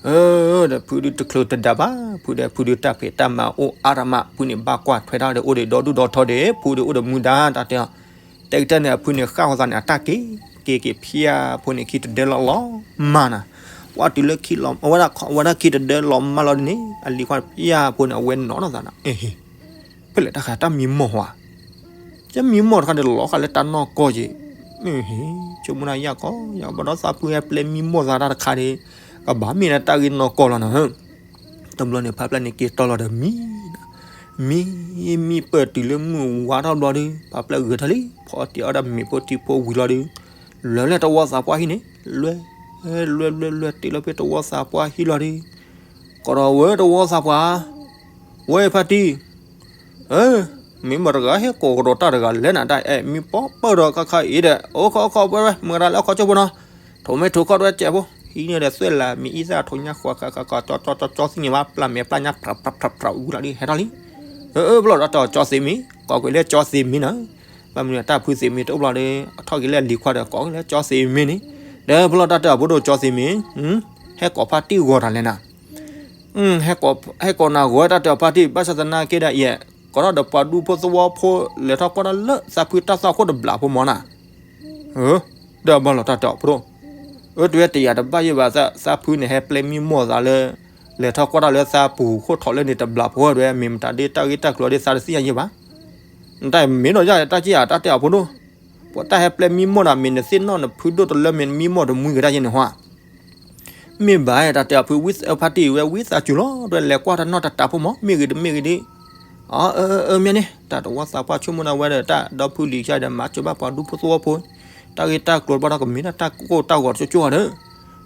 အၢ ဒီးဖုဒုးတချုးတဒါဘၣ် ဖုဒဲး ဖုဒုးတၢ်ဖံးတၢ်မၤအိၣ်အါတၢ်မး ဖုန့ၣ်ဘၣ်ကွၢ်ထွဲတၢ်ဒီး အိၣ်ဒီးဒီဒူၣ်ဒီထီဒီး ဖုဒုးအိၣ်ဒီးမူဒါ တၢ်တဲအီၤ, တဲကတၢၢ်န့ၣ် အဖုန့ၣ်ဃၣ်ဃီသးန့ၣ် အတၢ်က့ၤ က့ၤက့ၤဖျါဖိန့ၣ် ခံတဒၢလီၤလီၤမၢ်နၤ, ပှၤတုၤလၢခံလီၤ အဝဲဒၣ် အဝဲဒၣ်ခံတဒၢလီၤမၢ်လီၤဒ်န့ၣ် အလံၤခွါဖျါဖိန့ၣ် အဝဲနီၢ်နီၢ်သးနၤ အ့ဟ့ ဖဲလဲၣ်တၢ်ဃးတၢ်မံမီၢ်ဝဲ, တၢ်မံမီၢ်တခါဒီးလီၤဃာ်လၢတၢ်နီၢ်ကီၢ်က့ၤ, မ့ၢ်ဟ့ၣ် ဆိကမိၣ်တၢ်ယၢ်ကီ ယၢ်ကီဘၣ်ဒီးသးဖုဟဲပျဲမံမီၢ်သးတၢ်တခါဒီး, ကဘၣ်မ့ၢ်ဒၣ်တၢ်ဂ့ၢ်နီၢ်ကီၢ်လီၤနၤဧၢ, တဘျီန့ၣ် ဖါပျဲၢ်န့ၣ်က့ၤတီလီၤဒီးမံ, မံ မံပၢၢ်တုၤလၢမုၢ်ဝါထီၣ်ဘျီဒီး ဖါပျဲၢ်ဂဲၤထီၣ်လံ ဖီအီၣ်တ့ၢ်အီၣ်ဒၣ်မ့ၤဖိထံဖိဝံၤလီၤဒီး, လဲၤလၢတဝီသးပှၢ်ဟံၣ်န့ၣ် လဲၤ လဲၤ လဲၤ လဲၤ တုၤလီၤဖဲတဝီသးပှၢ်ဟံၣ်လီၤဒီး ကိးထီၣ်ဝဲတဝီသးပှၢ်, ဝဲဖါတံၢ်, အၢ မ့ၢ်မတၤတဂၤဟဲကိးကဒီးတၢ်တဂၤလဲၣ်နၤ တၢ်အဲၣ်မံပီၢ်ပၢၢ်ဒီးခါခါအံၤဒီး အိၣ်ခိးခိးဝဲဝဲ မတၤတဂၤလၢအခိးကၠိဖိနီၤ, ထိးမ့ၢ်ထိးခီၣ်တဝဲကဲးဖိ ဟံးန့ၢ်ဒီးသွဲၣ်လၢ်မ့ၢ်အံသၣ်ထိးညါဃွၤဃာ်ဃာ်ဃာ် ကၠီကၠီကၠီကၠီသံန့ၣ်ဘၣ် ပျၢ်မဲာ်ပျၢ်ညါ ဖြးဖြးဖြးဖြးဝံၤလီၤဒီး ဟဲထီၣ်လံ, အၢ အၢ ပလီၢ်ဒီးတၢ်ကၠီသ့မ့ၢ် ကိးကွံာ်လၢကၠီသ့မ့ၢ်နၤ, ဘၣ်မနုၤတၢ်ဖုသ့မ့ၢ်တအိၣ်ဘျီဒီး အထီၣ်က့ၤလၢအလံၤခွါဒီး ကိးကွံာ်လၢကၠီသ့မ့ၢ်န့ၣ်, ဒီးပလီၢ်တၢ်တၢ်အဖိဒိၣ်ကၠီသ့မ့ၢ်, ဟဲကိးဖါတံၢ်ဂီၤတၢ်လဲၣ်နၤ ဟဲကိးနၤဂီၤတၢ်တဲအီၤဖါတံၢ် ဘၣ်ဆၣ်သနာ်က့ဒီးယဲၢ် ကိးထီၣ်ဒီးပှၤဒူဖိသဝီဖိ လဲၤထီၣ်ကွၢ်ထီၣ်လၢသးဖုတၢ်သွၣ်ခိၣ်တဘျးဖိမၢ်နၤ, ဒီးဘၣ်လီၤတၢ်တဲအီၤဖိဒိၣ်, အၢ တဝဲတယာ်တဘၣ်ယဲၢ်ဘၣ် သးဖုန့ၣ်ဟဲပျဲမံမီၢ်သးလၢ လဲၤထီၣ်ကွၢ်ထီၣ်လၢသးပူၤခိၣ်ထီၣ်လၢန့ၣ်တဘျးဖိတဝဲ မ့ၢ်မတၤဒ်တၢ်ဂ့ၢ်တၢ်ကျိၤဒ်သးတသ့ၣ်ညါယဲၢ်ဘၣ်, တၢ်မ့ၢ်ဒီးယတၢ်က့ၢ်ဧါ တၢ်တဲအီၤဖိဒိၣ်, ပှၤတၢ်ဟဲပျဲမံမီၢ်ဒီး မ့ၢ်နသ့ၣ်နီၣ်နဖုဒိၣ်တလၢ မ့ၢ်နမံမီၢ်တမှံကတၢ်ယဲန့ၣ်ဟါ. မ့ၢ်ဘၣ်တၢ်တဲအီၤဖု ဝံသးဖါတံၢ် ဝဲဝံသးစူၤလီၤ တွဲလဲၤကွၢ်တၢ်နီၢ်တတးဖိမး မ့ၢ်ဂ့ၤတမ့ၢ်ဂ့ၤဒ် အၢ အၢ အၢ မ့ၢ်န့ၣ် တၢ်တဝီသးပှၢ်ဆိကမိၣ်ဒၣ်ဝဲဒီး တၢ်ဒီဖုလံၤကါဒီး မၤစၢၤဘၣ်ပှၤဒူဖိသဝီဖိ, တၢ်ဂ့ၢ်တၢ်ကျိၤတဘၣ်ဒီးကမ့ၢ်ဒၣ်တၢ်ကိၢ်တၢ်ဂီၤတကၠိကၠိဧါဒီး,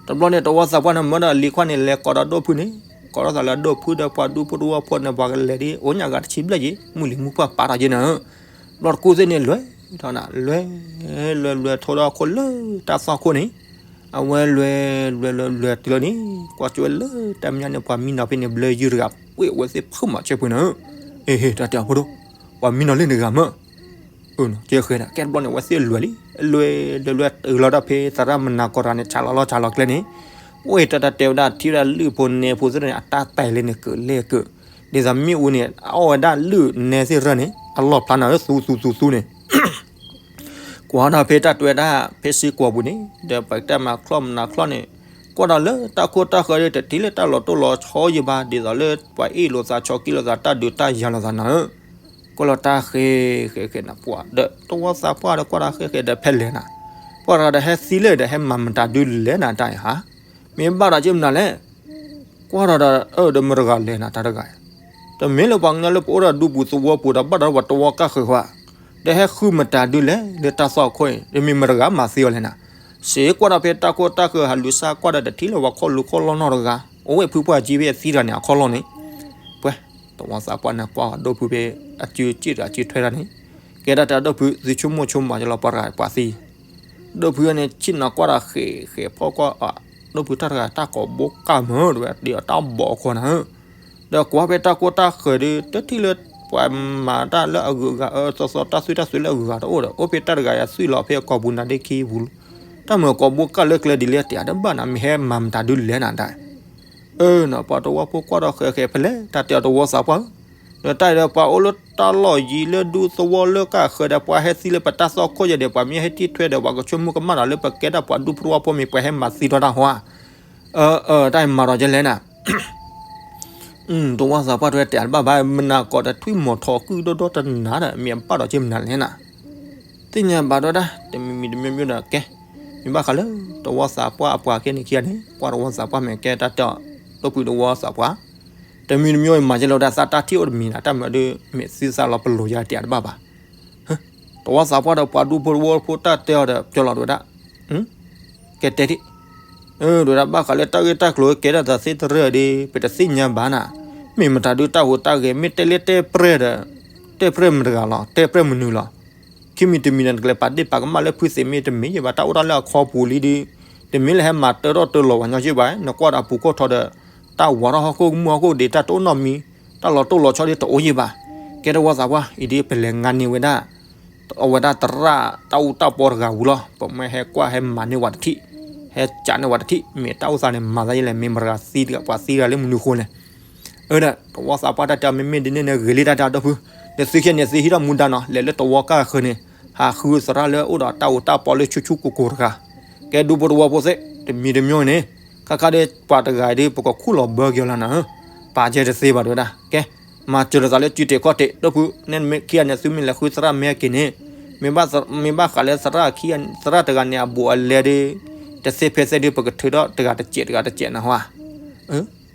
တဘျီန့ၣ် တဝီသးပှၢ်န့ၣ် မၢဒီးအလံၤခွါန့ၣ် လဲၤကိးဒီးဒိၣ်ဖုန့ၣ်, ကိးဒီးသးလၢဒိၣ်ဖုဒီးပှၤဒူဖိသဝီဖိန့ၣ် ပှၤကလဲၤဒ် အိၣ်ညါဂၤတဆံဘျဲၣ်ယံၤ မုၢ်လံၤမုၢ်ပှၢ်ပာ်ထီၣ်ယဲန့ၣ်, ဘျီတကူၣ်သ့ၣ်န့ၣ် လဲၤထီၣ်နၤ လဲၤ လဲၤ လဲၤထီဒီးအခိၣ်လၢတၢ်သီၣ်ခိၣ်န့ၣ် အဝဲလဲၤ လဲၤ လဲၤ လဲၤတုၤလီၤန့ၣ် ကွၢ်ကၠိဝဲလၢတၢ်မဲာ်ညါန့ၣ် ပှၤမံနီၤဖဲန့ၣ် ဘျၢယုၢ်တဂၤ ပှ့ၤအဝဲသ့ၣ်ဖုးမၤစၢၤဖုးန့ၣ်, အ့ တၢ်တဲအီၤဖိဒိၣ်, ပှၤမံနီၤလၢနဂၤမၢ်, အၢ ကဲဃဲဒၣ် ကဲတဘျီန့ၣ် အဝဲသ့ၣ်လဲၤလံ, လဲၤ လဲၤ လဲၤတုၤလီၤဒီးဖဲသရၣ်မုၢ်နၤကိးတဂၤန့ၣ် ဆးလီၤလီၤဆးလီၤကျဲန့ၣ်, အိၣ်အံၤတၢ်တဲဝဲဒၣ်ထံၣ်ဝဲဒၣ်လုၢ်ဖိနဲဖိသ့ၣ်န့ၣ် အတၢ်တဲလၢန့ၣ် ကၢးလဲၢ်ကၢး, ဒ်သိးမ့ၣ်အူန့ၣ် အအီၣ်ဝဲဒၣ်လုၢ်နဲသ့ၣ်ရၢၢ်န့ၣ် အလီၢ်ဖျါနၤလၢသူသူသူသူန့ၣ် ကွၢ်ဒီးဖဲတၢ်တဲဝဲဒၣ် ဖဲစ့ၢ်ကီးပူၤန့ၣ် ဒီးပတၢ်မၤချီၣ်မၤနးချီၣ်န့ၣ် ကွၢ်ဒီးလၢတၢ်ခိၣ်တၢ်ဃၢၤဒီး တထံၣ်လၢတၢ်လီၤတိၢ်လီၤဆီယံၤဘၣ် ဒ်သိးလၢပှၤအ့ၣ်လိာ်သးဆီကံလိာ်သး တၢ်ဒုးတၢ်ယၤလိာ်သးနၤဧၢ, ကွၢ်လီၤတၢ်ဃဲၤဃဲၤဃဲၤနၤ ပှၤဒီးတဝီသးပှၢ်ဒီးကွၢ်ဒီးဃဲၤဃဲၤဒီးဖဲလဲၣ်နၤ, ပှၤတဂၤဒီးဟဲသံလၢဒီးဟဲမၤမတၤဒုလဲၣ်နၤတၢ်အံၤဟါ, မ့ၢ်ဘၣ်ဒီးက့မနုၤလဲၣ် ကွၢ်ဒီးဒီး အၢ ဒီးမတၤတဂၤလဲၣ်နၤတၢ်တဂၤအံၤ, တမ့ၢ်လၢပှၤကညီလၢပအိၣ်ဒီးဒူပူၤသဝီပူၤဒီး ဘၣ်ဒီးပှၤတဝီကၢ်ဃၢၤဃီဧါ, ဒီးဟဲဃုမတၤဒုလဲၣ်လၢတၢ်သီၣ်ခိၣ်အံၤ ဒီးမ့ၢ်မတၤတဂၤမၤသံအီၤလဲၣ်နၤ, စ့ၢ်ကွၢ်ဒီးဖဲတၢ်ခိၣ်တၢ်ဃၢၤဟးလူၤစၢ်ကွၢ်ဒီးတထံၣ်လၢပှၤခီၣ်လူၤခီၣ်လီၢ်နီတဂၤ, အိၣ်ဝဲဖုပှၢ်ကံဖဲအသံတဂၤန့ၣ် အခီၣ်လီၢ်န့ၣ်, ပှဲၤ တဝီသးပှၢ်န့ၣ်ကွၢ်ဒိၣ်ဖုဖဲအစုစ့ၣ်တဂၤစုထွဲတၢ်န့ၣ်, ကဲဒၣ်တၢ်ဒိၣ်ဖုသုဆိကမိၣ်ဆိကမးကလီၤပှၤတဂၤပှၤသံ ဒိၣ်ဖုန့ၣ် ဆ့ၣ်နီၤကွၢ်ဒီးဃဲၤဃဲၤဖီၣ်ကွၢ်, ဒိၣ်ဖုတၢ်တဂၤတၢ်ကိးဘိကၢ်မၢ် တဝဲတ့အီၤတၢ်ဘီအခိၣ်နၤဧၢ, ဒီးကွၢ်ဖဲတၢ်ကိၢ်တၢ်ဃၢၤဒီး တထံၣ်လၢပှၤမၤတၢ်လၢအဂုၤအဂၤအၢသီသီ တၢ်သွံၣ်တၢ်သွဲလၢအဂုၤအဂၤတအိၣ်ဒီး အိၣ်ဖဲတၢ်တဂၤယၤသွံၣ်လီၤဖဲအကိာ်ပူၤနၤဒ့ခံပူၤ, တၢ်မၤကိးဘိကၢ်လၢကျဲဒ်လဲၣ်တဲဒ်ဘၣ်နၤ မ့ၢ်ဟဲမၤမတၤဒုလဲၣ်နၤဒၣ် အၢ နပှၤတဝီဖိကွၢ်ဒီးဃဲၤဃဲၤဖဲလဲၣ် တၢ်တဲအီၤတဝီသးပှၢ်ဧၢ, ဒီးတၢ်အံၤဒီးပှၤအိၣ်လၢတၢ်လီၢ်ယံၤလၢဒူသဝီလၢကၢ်ဃၢၤဒီး ပှၤဟဲသံလၢပတၢ်သီၣ်ခိၣ်ယဲဒီး ပှၤမ့ၢ်ဟဲတံၢ်ထွဲဒီး ပှၤကဆိကမိၣ်ကမၣ်ဒီးလၢပကဲဒၣ်ပှၤဒူဖိတဝီဖိ မ့ၢ်ပှၤဟဲမၤသံထီၣ်တၢ်ဟါ, အၢ အၢ တၢ်အံၤမၤဒီးကဲလဲၣ်နၤ တဝီသးပှၢ်တဲတဲတဘၣ်ဘၣ် မနၤကိးတထွံၣ်မီၤထီၣ်ကုၢ်ဒိၣ်ဒိၣ်တနၤဒီး မ့ၢ်အဘၣ်ဒီးက့မနုၤလဲၣ်နၤ, သ့ၣ်ညါဘၣ်ဒီးဒၣ် တမံၤမံၤတမံၤမံၤဒီးကဲ, မ့ၢ်ဘၣ်ဃးလၢ တဝီသးပှၢ်အပှၤကဲန့ၣ်ခံဂၤန့ၣ် ကွၢ်တဝီသးပှၢ်မ့ၢ်ကဲတၢ်တဲအီၤ ဒိၣ်ဖုတဝီသးပှၢ်, တမံၤတမံၤအံၤမၤကဲလီၤဝဲဒၣ်သးတၢ်ထံၣ်အိၣ်တမံၤနၤ တၢ်မၤဒီး မ့ၢ်သံသးလီၤပလိာ်ယၤတဲတဘၣ်ဘၣ် တဝီသးပှၢ်ဒီးပှၤဒူဖိတဝီဖိတၢ်တဲအီၤဒီး ပျီလီၤဒဝဲဒၣ်, ကဲတဲဒ်, ဒဝဲဒၣ်ဘၣ်ဃးလၢတၢ်ဂ့ၢ်တၢ်ကျိၤကဲဒၣ်သးသ့တရၢၢ်ဒီး ပတသ့ၣ်ညါဘၣ်နၤ, မ့ၢ်မတၤဒုတၢ်ဟူးတၢ်ဂဲၤ မ့ၢ်တဲလၢတဲပြဲၢ်ဒီး, တဲပြဲၢ်မတၤတဂၤလီၤ တဲပြဲၢ်မနုၤလီၤ, ခံမံၤတမံၤန့ၣ် နကလဲၤပာ်ဒ့ၣ်ပာ်ကမၣ်လၢဖုသ့ၣ်မ့ၢ်တမ့ၢ်ယဘၣ် တၢ်အိၣ်တၢ်လၢအခီပူၤလံဒီး, တမ့ၢ်လၢဟဲမၤတၢထီၣ်တၢလီၤဝဲညီယဘၣ်, နကွၢ်ဒီးအပူၤခိၣ်ထီဒီး, တၢ်ဝးထီၣ်ဟီၣ်ခိၣ်မုၢ်ဟီၣ်ခိၣ်ဒံး တၢ်တအိၣ်နီတမံၤ, တၢ်လီၤတိၢ်လီၤဆီဒံးတအိၣ်ယဘၣ်, ကဲတဝီသးပှၢ် အံၤဒ်ပလဲၤငါန့ၢ်ဝဲဒၣ် အဝဲဒၣ်သရၣ်တၢ်အူတၢ်ပီတဂၤဝံၤလီၤ ပမ့ၢ်ဟဲကွၢ်ဟဲမၤန့ၢ်ဝဲတထံၣ်, ဟဲကးန့ၢ်ဝဲတထံၣ် မ့ၢ်တၢ်အိၣ်သးန့ၣ် မၤသးယလဲၣ် မ့ၢ်မတၤတဂၤသံတဂၤ ပှၤသံတဂၤလၢမနုၤအဃိလဲၣ်, အၢဒီး တဝီသးပှၢ်တၢ်တဲအီၤ မ့မ့ၢ်ဒ်န့ၣ်န့ၣ် ဂ့ၤလံတၢ်တဲအီၤဒိၣ်ဖု, နသုခံဂၤန့ၣ် သုဟံးထီၣ်မူဒါနီၤ လဲၤလၢတဝီကၢ်ဃၢၤန့ၣ် ဟးဃုသရၣ်လၢအိၣ်ဒီးတၢ်အူတၢ်ပီလၢဆူၣ်ဆူၣ်ကိၢ်ကိၢ်တဂၤ, ကဲဒူဖိတဝီဖိသ့ၣ် တမံၤတမံၤန့ၣ်, ခါခါဒီးပှၤတဂၤအံၤဒီး ပကခူၣ်လီၤဘၢက့ၤအီၤလီၤနၤဧၢ, ပာ်ကဲတသ့ဘၣ်ဒဝဲဒၣ် ကဲ မၤစၢၤလိာ်သးလၢစုတ့ၢ်ခီၣ်တ့ၢ် ဒိၣ်ဖု နဲမ့ၢ်ခံဂၤန့ၣ် သုမ့ၢ်လဲၤဃုသရၣ်မ့ၢ်ဟဲက့ၤန့ၣ်, မ့ၢ်ဘၣ်ဃးလၢသရၣ်ခံဂၤ သရၣ်တဂၤန့ၣ်အဘူးအလဲဒီး, တသ့ဖဲသ့ဒီး ပကထုးထီၣ်တဂၤတစဲးတဂၤတစဲးနဟါ,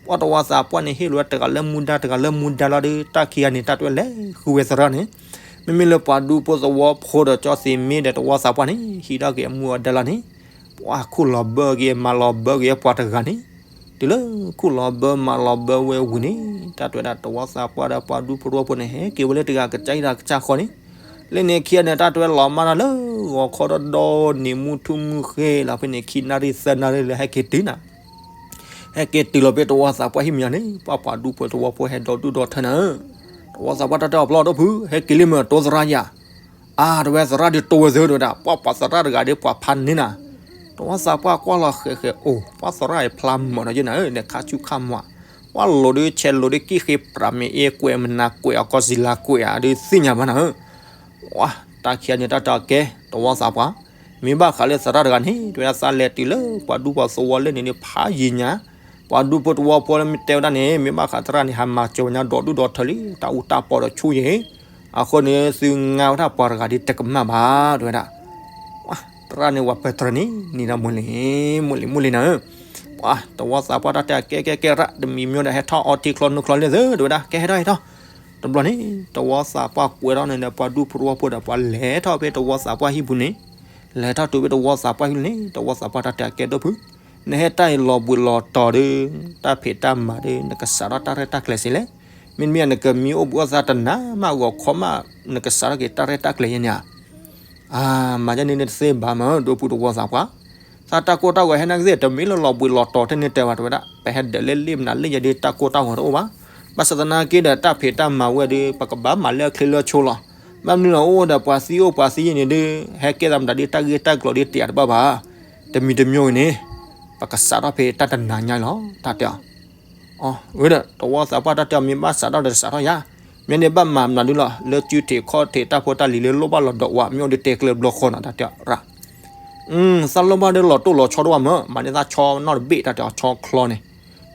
ပှၤတဝီသးပှၢ်န့ၣ် ဟ့ၣ်လိာ်ဝဲတဂၤလၢမူဒါတဂၤလၢမူဒါလီၤဒီး တၢ်ခံဂၤန့ၣ် တၢ်တဲဝဲလဲၤဃုဝဲသရၣ်န့ၣ်, မ့မ့ၢ်လၢပှၤဒူဖိသဝီဖိဒီးကၠီသ့ၣ်မ့ၢ်ဒီးတဝီသးပှၢ်န့ၣ် ဟံးထီၣ်က့ၤအမူအဒါလီၤန့ၣ်, ပှၤခူၣ်လီၤဘၢက့ၤ မၤလီၤဘၢက့ၤပှၤတဂၤန့ၣ်, တုၤလၢခူၣ်လီၤဘၢမၤလီၤဘၢဝဲဝံၤန့ၣ်, တၢ်တဲဝဲဒၣ်တဝီသးပှၢ်ဒီးပှၤဒူဖိတဝီဖိန့ၣ် ဟဲက့ၤဝဲလၢတဂၤကစၢ်ဟံၣ်တဂၤကစၢ်ဃီန့ၣ်, လၢန့ၣ်ခံဂၤန့ၣ် တၢ်တဲဝဲလီၤမၢ်တၢ်လၢဂီၤခီဒီဒီ နံၤမုၢ်ထူၣ်မုၢ်ဃ့လီၤဖဲန့ၣ် ခံနၣ်ရံၣ်သၢနၣ်ရံၣ်လၢဟဲက့ၤတုၤနၤ ဟဲက့ၤတုၤလီၤဖဲတဝီသးပှၢ်ဟံၣ်မညီန့ၣ် ပှၤပှၤဒူဖိတဝီဖိဟဲဒီဒူၣ်ဒီထၢနၤဧၢ, တဝီသးပှၢ်တၢ်တဲအီၤပျီဒိၣ်ဖု ဟဲက့ၤလံမ့ၢ်တိသရၣ်ယၤ, အါ တဝဲသရၣ်ဒုးတိဝဲသ့ၣ်ဒဝဲဒၣ် ပှၤပှၤသရၣ်တဂၤဒီးပှၤဖးန့ၢ်နၤ, တဝီသးပှၢ်ကွၢ်လီၤဃဲၤဃဲၤအိၣ် ပှၤသရၣ်အံၤဖျါမၢ်ဒီးယဲနၤဧၢ နခါဆူၣ်ခါမီၤ, ပှၤလိၤဒုးဆဲးလိၤဒုးကံၣ်ဃ့ပြးမ့ၢ်အ့ကွဲးမနၤကွဲးအကီၢ်စံလၤကွဲးဧါဒုးသ့ၣ်ညါဘၣ်နၤဧၢ ဝါ တၢ်ခံဂၤန့ၣ် တၢ်တဲအီၤကဲ တဝီသးပှၢ်, မ့ၢ်ဘၣ်ဃးလၢသရၣ်တဂၤန့ၣ် တဝဲဒၣ်သးလဲၤတုၤလၢပှၤဒူပှၤသဝီလၢန့ၣ်န့ၣ် ဖးယံာ်ညါ, ပှၤဒူဖိတဝီဖိလၢမ့ၢ်တဲဝဲဒၣ်န့ၣ် မ့ၢ်ဘၣ်ဃးသရၣ်န့ၣ် ဟးမၤစၢၤဝဲညါဒီဒူၣ်ဒီထၢလံ တၢ်အူတၢ်ပီဒီးဆူၣ်ယဲၢ်, အဃိန့ၣ် သုငါဝဲဒၣ်ပှၤတဂၤဒ်တကမၣ်ဘၣ် တဲဝဲဒၣ်. သရၣ်န့ၣ်ဝဲပၢတြၢၤန့ၣ် နံၤဒီးမုၢ်လံၤ, မုၢ်လံၤမုၢ်လံၤနၤဧၢ, ပှၤတဝီသးပှၢ်တၢ်တဲ ကဲကဲကဲရၣ် တမံၤမံၤဒီး ဟဲထီၣ်အီထံချီနုၢ်ချီလံသု တဲဝဲဒၣ်, ကဲဟဲထီၣ်ဟဲထီၣ်. တဘျီန့ၣ် တဝီသးပှၢ်ကွဲထီၣ်န့ၣ်ဒီး ပှၤဒူဖိတဝီဖိဒီး ပှၤလဲၤထီၣ်ဖဲတဝီသးပှၢ်ဟံၣ်ပူၤန့ၣ်, လဲၤထီၣ်တုၤဖဲတဝီသးပှၢ်ဟံၣ်ပူၤန့ၣ် တဝီသးပှၢ်တၢ်တဲ ကဲဒိၣ်ဖု နဟဲတၢ်အံၤလီၤဘှံးလီၤတီၤဒီး တၢ်ဖံးတၢ်မၤဒီး နကစးထီၣ်တၢ်ရဲၣ်တၢ်ကျဲၤစ့လဲၣ်. မ့တမ့ၢ်နကမံအိၣ်ဘှံးအိၣ်သါတနၤမး ဂီၤခီမး နကစးထီၣ်က့ၤတၢ်ရဲၣ်တၢ်ကျဲၤယဲန့ၣ်ဧါ. အၢ မၤဒ်န့ၣ်န့ၣ်တသ့ဘၣ်မး ဒိၣ်ဖုတဝီသးပှၢ်, သးတၢ်ကိၢ်တၢ်ဂီၤဟဲနာ်က့သ့ၣ် တမ့ၢ်လၢလီၤဘှံးလီၤတီၤထဲန့ၣ်တဲဘၣ် တဲဝဲဒၣ်, ပဟဲဒၢးလၢလ့ၣ်မနုၤလၢယဲဒုး တၢ်ကိၢ်တၢ်ဂီၤတအိၣ်ဘၣ်. ဘၣ်ဆၣ်သနာ်က့ဒီး တၢ်ဖံးတၢ်မၤဝဲဒီး ပကဘၣ်မၤလၢအချ့လၢအဆိလီၤ. ဘၣ်မနုၤလီၤ အိၣ်ဒီးပှၤသံအိၣ်ပှၤသံယဲန့ၣ်ဒီး ဟဲကဲသးမတၤဒ်တၢ်ဂ့ၢ်တၢ်ကျိၤဒ်တ့ၢ်တဘၣ်ဘၣ်. တမံၤတမံၤန့ၣ် ပကစးထီၣ်ဖဲတၢ်တနၤညါလီၤ တၢ်တဲအီၤ. အဝဲဒီး တဝီသးပှၢ်တၢ်တဲအီၤ မ့ၢ်ဘၣ်စးထီၣ်ဒီးစးထီၣ်ယၤ, မ့ၢ်န့ၣ်ဘၣ်မၤမနုၤဒ်လီၤ လၢစုထံးခီၣ်ထံးတၢ်ဖိတၢ်လံၤလၢလိၣ်ဘၣ်လီၤဒီးဝဲ မ့ၢ်အိၣ်ဒီးတဲကျၢၤဘျီဃီနီၤ တၢ်တဲအီၤရၣ်. သးလိၣ်ဘၣ်ဒီးလီၤတိၢ်လီၤဆီတအိၣ်ဘၣ်မး မၤန့ၢ်သးဆီနီတဘ့ၣ် တၢ်တဲအီၤ ဆီချီန့ၣ်,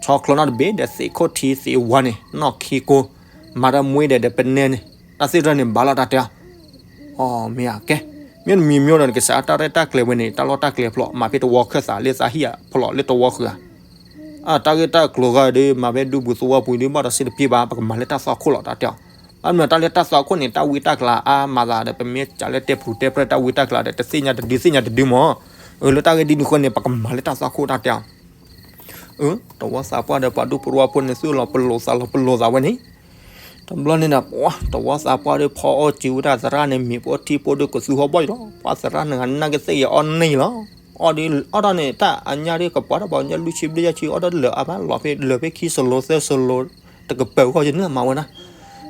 ဆီချီနီတဘ့ၣ်ဒီး သ့းခိၣ်ထံသ့းဝါန့ၣ် နီၢ်ခံကိ, မၤတၢ်မှ့ဒီး ဒီးပနဲန့ၣ် တၢ်သ့ၣ်တဖၣ်န့ၣ်ဘၣ်လီၤ တၢ်တဲအီၤ. အီ မ့ၢ်ဧါ ကဲ, မ့ၢ်တမံၤမံၤဒီး နကစးတၢ်ရဲၣ်တၢ်ကျဲၤဝဲန့ၣ် တၢ်လီၢ်တၢ်ကျဲၤဖျိး မၤဖဲတဝီခၢၣ်သးလၢသးဟံၣ်အဖျိးလၢတဝီဃုာ်ဧါ. အတၢ်ဂ့ၢ်တၢ်ကျိၤဂၤဒီး မၤဖဲဒူပူၤသဝီပူၤဒီး ဘၣ်ဒီးစ့တပျ့ၤဘၣ် ပကမၤလၢတၢ်သွၣ်ခိၣ်လီၤ တၢ်တဲအီၤ. ဘၣ်မနုၤတၢ်လၢတၢ်သွၣ်ခိၣ်န့ၣ် တၢ်ဝံတၢ်ကျါအါမးသးဒီး ပမ့ၢ်စးလၢတဲပူၤတဲပြဲၢ်တၢ်ဝံတၢ်ကျါဒီး တသ့ၣ်ညါတဒုသ့ၣ်ညါတဒုမး. အၢ လၢတၢ်ဂ့ၢ်ဒ်န့ၣ်အဃိန့ၣ် ပကမၤလၢတၢ်သွၣ်ခိၣ် တၢ်တဲအီၤ. အၢ တဝီသးပှၢ်ဒီးပှၤဒူဖိတဝီဖိန့ၣ် သူၣ်လီၤပလိာ်သးလီၤပလိာ်သးဝဲန့ၣ် တဘျီန့ၣ်ဒီး ပှၤတဝီသးပှၢ်ဒီး ဖီအီၣ်စံးဝဲဒၣ်သရၣ်န့ၣ် မ့ၤဖိထံဖိဒီးကသူဟီၣ်ဘီၣ်အံၤလီၤ. ပှၤသရၣ်န့ၣ်ဂၤနာ်က့သ့ၣ်ဂ့ၤအီၣ်န့ၢ်လီၤ. အီၣ်ဒီး အီၣ်တၢ်န့ၣ် တၢ်အညၣ်ဒီးကပှၤတၢ်ပှၤညၣ်လွံၢ်ဆံဘျဲၣ်ယဲၢ်ဆံ အီၣ်တၢ်လၢာ်အါဘၣ် လီၤဖဲလၢာ်ဖဲခံစလိၤသၢစလိၤ တကပၤဂီၢ်ယန့ၣ်မၤဝဲဒၣ်.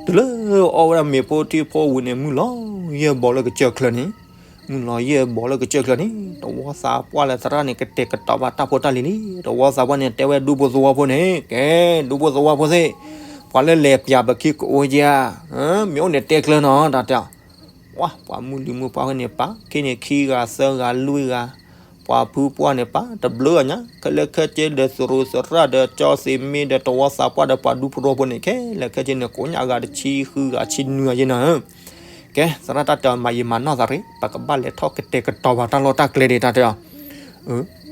တုၤလၢအီၣ်ဝဲဒၣ်မ့ၤဖိထံဖိဝံၤန့ၣ် မုၢ်လီၤယဲၢ်ဘီလၢကစၢၢ်ချၢန့ၣ် မုၢ်လီၤယဲၢ်ဘီလၢကစၢၢ်ချၢန့ၣ် တဝီသးပှၢ်လၢသရၣ်န့ၣ် ကတဲာ်ကတီၤဘၣ်တၢ်ဖိတၢ်လံၤလံ. တဝီသးပှၢ်န့ၣ်တဲဝဲဒူဖိသဝီဖိန့ၣ် ကဲ ဒူဖိသဝီဖိသ့ၣ် ပှၤလၢလဲၤပၠးပခံကအိၣ်ယါ မ့ၢ်အိၣ်န့ၣ်တဲကျၢၤနီၤ တၢ်တဲအီၤ. ပှၤမုၢ်လံၤမုၢ်ပှၢ်ဝဲန့ၣ် ပာ်ခ့န့ၣ် ခံဂၤသၢဂၤ လွံၢ်ဂၤ, ပှၤဖုပှၢ်န့ၣ် ပာ်တဘျုးအညါ ခဲလၢာ်ခဲဆ့ဒီး သရူးသရၣ်ဒီး ကၠီသ့ၣ်မ့ၢ်ဒီး တဝီသးပှၢ်ဒီး ပှၤဒူဖိတဝီဖိန့ၣ် ခဲလၢာ်ခဲဆ့န့ၣ် ကိးညါအဂၤတဆံဃုဂၤ ဆံနွံဂၤယဲၢ်နီၤ. ကဲ သရၣ်တၢ်တဲအီၤ မၤယံာ်မၤနီၢ်သးရ့ ပကဘၣ်လဲၤထီၣ်ကတဲာ်ကတီၤဘၣ်တၢ်လီၢ်တၢ်ကျဲဒံး တၢ်တဲအီၤ.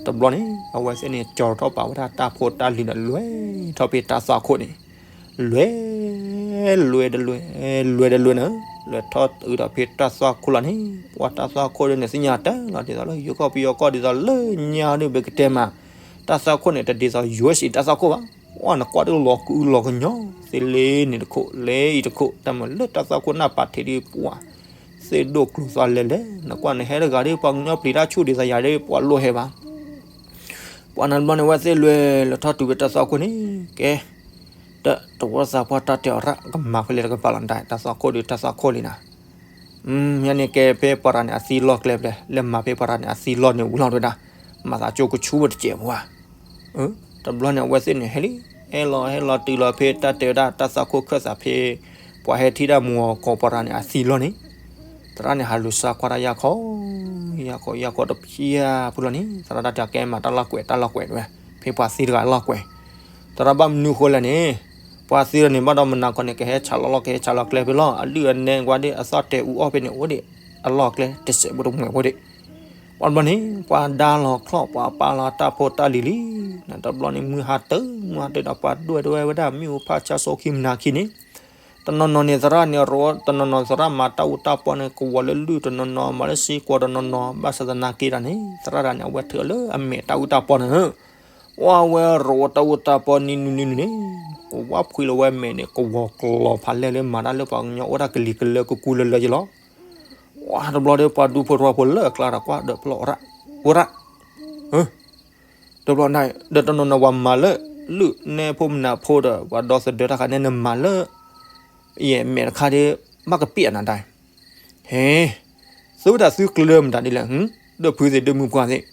တဘျီန့ၣ် အဝဲသ့ၣ်န့ၣ် ကၠီၤထီၣ်ပာ်ဝဲဒၣ်တၢ်ဖိတၢ်လံၤဒီး လဲၤထီၣ်ဖဲတၢ်သွၣ်ခိၣ်န့ၣ် လဲၤ လဲၤတလဲၤ လဲၤတလဲၤန့ၣ် လဲၤထီၣ်တုၤဒီးဖဲတၢ်သွၣ်ခိၣ်လီၤန့ၣ် ပှၤတၢ်သွၣ်ခိၣ်ဒ်န့ၣ် သ့ၣ်ညါတၢ်လီၤ ဒ်သိးလၢယိၤကီၢ်ပယီၤကီၢ် ဒ်သိးလၢညါဒ်ဘၣ်ကတဲမး တၢ်သွၣ်ခိၣ်န့ၣ် တဒ်သိး ယူအ့ၣ်စ့ၣ် တၢ်သွၣ်ခိၣ်ဘၣ်. ပှၤနကွၢ်ဒ်လီၤကအုလီၤကညီ သ့လ့န့ၣ်တခိၣ် လဲအံၤတခိၣ် တၢ်မၤလၢတၢ်သွၣ်ခိၣ်နၢ်ပာ်ထံးဒ်ပှၤ သ့ၣ်ဒိၣ်ကျိၤသွါလဲၤလဲၤ နကွၢ်နဟဲတဂၤဒ် ပှၤကညီပျံၤတၢ်ဆူၣ်ဒ်သိးယၤဒ် ပှၤလိၣ်ဟဲဘၣ် ပှၤနဘျီန့ၣ် ဝဲသ့ၣ်လွဲၢ်လၢထီၣ်တုၤဖဲတၢ်သွၣ်ခိၣ်န့ၣ် ကဲ တဝီသးပှၢ်တၢ်တဲအီၤရၣ် ကမၤဖဲလဲၣ်တကပၤလီၤ တၢ်သွၣ်ခိၣ်ဒီးတၢ်သွၣ်ခိၣ်လံနၤ. မ့ၢ်န့ၣ်ကဲဖဲပှၤရၤန့ၣ်အသံလီၢ်ကျဲဖဲလဲၣ် လဲၤမၤဖဲပှၤရၤန့ၣ်အသံလီၢ်န့ၣ်ဝံၤလီၤတဲဝဲဒၣ် မၤသးကၠိကဆူဝဲတစဲးဖိဧါ. တဘျီန့ၣ် အဝဲသ့ၣ်န့ၣ်ဟဲလံ ဟဲလီၤဟဲလီၤတုၤလီၤဖဲတၢ်တဲဝဲဒၣ်တၢ်သွၣ်ခိၣ်ခၢၣ်သးဖဲ ပှၤဟဲထံၣ်တၢ်မူအီၤကိးပှၤရၤန့ၣ်အသံလီၢ်န့ၣ် သရၣ်န့ၣ်ဟးလူၤစါကွၢ်တၢ်ယၢ်ခီ ယၢ်ခီယၢ်ခီတပျၢ်ဖိလီၤန့ၣ် သရၣ်တၢ်တဲအီၤကဲမၤတၢ်လီၢ်ကွဲးတၢ်လီၢ်ကွဲးတဲဝဲ ဖဲပှၤသံတဂၤအလီၢ်ကွဲး သရၣ်ဘၣ်မနုၤဃိလဲၣ်န့ၣ် ပှၤသံလီၤန့ၣ် ဘၣ်ဒီးမနၤကီးန့ၣ် ကဟဲဆးလီၤလီၢ် ကဟဲဆးလီၤကျဲဖဲလီၤ အဒုၣ်အနဲကွၢ်ဒ်အသီၣ်တဲာ်အူအီၣ်ဖဲန့ၣ် အိၣ်ဒံးအလီၢ်ကျဲတစဲးဖိတမှဲးဖိဒံး ပှၤတဘျီန့ၣ် ပှၤဒါလီၤချီၣ် ပှၤပာ်လီၤတၢ်ဖိတၢ်လံၤလံ တဘျီန့ၣ် မုၢ်ဟါတၢၢ် မုၢ်ဟါတၢၢ်ဒီး ပှၤဒွဲၣ်ဒွဲၣ်ဝဲဒၣ် မ့ၣ်အူဖးဆါ စိခံမနၤခံန့ၣ် တနီၤနီၤန့ၣ် သရၣ်န့ၣ်ရိး တနီၤနီၤသရၣ်မၤတၢ်အူတၢ်ပီန့ၣ် ကဝီၤလၢလုၢ်တနီၤနီၤ မၤလၢစ့ကွီၤတနီၤနီၤ ဘၣ်ဆၣ်သနာ်က့ဒၣ်န့ၣ် သရၣ်တဂၤန့ၣ် အဝဲထုးလၢအမဲာ်တၢ်အူတၢ်ပီန့ၣ် ပှၤဝဲရိးတၢ်အူတၢ်ပီနံၤနံၤနံၤနံၤန့ၣ် ကဝီၤဖှံလီၤဝဲမဲာ်န့ၣ် ကဝီၤကျီၤဖးလဲၢ်လၢမၤတၢ်လၢပှၤကညီအိၣ်တၢ်ကလံၤကလၢကကူလၢလၢယလီၤ ပှၤတဘျီဒီး ပှၤဒူဖိတဝီဖိလၢအကျါဒီး ကွၢ်ဒီးပလီၢ်ရၣ် အိၣ်ရၣ် တဘျီန့ၣ် ဒီးတနီၤနီၤပှၤမၤလၢ လုၢ်နဲဖိမနၤဖိဒီး ပှၤဒီသဒၢတၢ်ခါန့ၣ် နမၤလၢ ယဲမဲာ်တခါဒီး ဘၣ်ကပ့ၣ်အနၤဒၣ် ဟဲ သုဝဲဒၣ်သုကျၢၤမတၤဒ်လဲၣ် ဒိၣ်ဖုသ့ၣ်ဒိၣ်မုၢ်ပှၢ်သ့ၣ်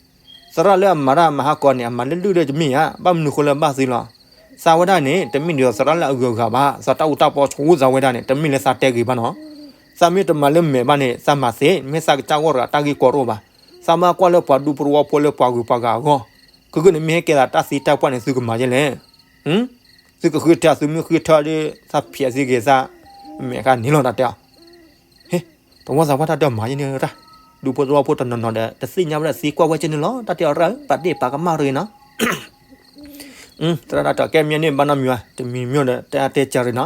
သရၣ်လၢအမၤတၢ်မၤဟးကီးန့ၣ် အမၤလၢလုၢ်ဒီးတမ့ၢ်ဧါ ဘၣ်မနုၤဃိလၢဘၣ်သုလီၤ သးဝဲဒၣ်န့ၣ် တမ့ၢ်ဒ်သိးသရၣ်လၢအဂုၤအဂၤဘၣ် သးတၢ်အူတၢ်ပီဆူသးဝဲဒၣ်န့ၣ် တမ့ၢ်လၢသးတဲဂ့ၤဘၣ်နီၤ သးမ့ၢ်တမၤလၢမဲာ်ဘၣ်န့ၣ် သးမၤသ့ မ့ၢ်သးကစၢ်ဂီၢ်တဂၤတၢ်ဂ့ၢ်ကီတအိၣ်ဘၣ် သးမ့ၢ်ကွၢ်လၢပှၤဒူဖိတဝီဖိလၢပှၤဂုၤပှၤဂၤအဂီၢ် ကဂ့ၢ်န့ၣ်မ့ၢ်ဟဲကဲသးတၢ်သံတၢ်ပှၢ်န့ၣ် သုကမၤယဲလဲၣ် သုကဃုထၢ သုမ့ၢ်ဃုထၢဒီး သးဖျဲးသုဂ့ၤသး မဲာ်ခါန့ၣ်လီၤတၢ်တဲအီၤ သဝီသးပှၢ်တၢ်တဲအီၤမၤယဲန့ၣ်ရၣ်, ဒူဖိသဝီဖိတနီၤနီၤဒီး တသ့ၣ်ညါဝဲဒၣ်သံကွၢ်ဝဲကဲန့ၣ်လီၤ, တၢ်တဲအီၤရၣ်ဧၢ, ပာ်ဒ့ၣ်ပာ်ကမၣ်တဂ့ၤနီၤ. သရၣ်တၢ်တဲအီၤကဲမ့ၢ်န့ၣ်ဘၣ်နီတမံၤဘၣ်, တမံၤမ့ၢ်ဒီး တဲအါတဲစှၤရ့ၣ်နီၤ.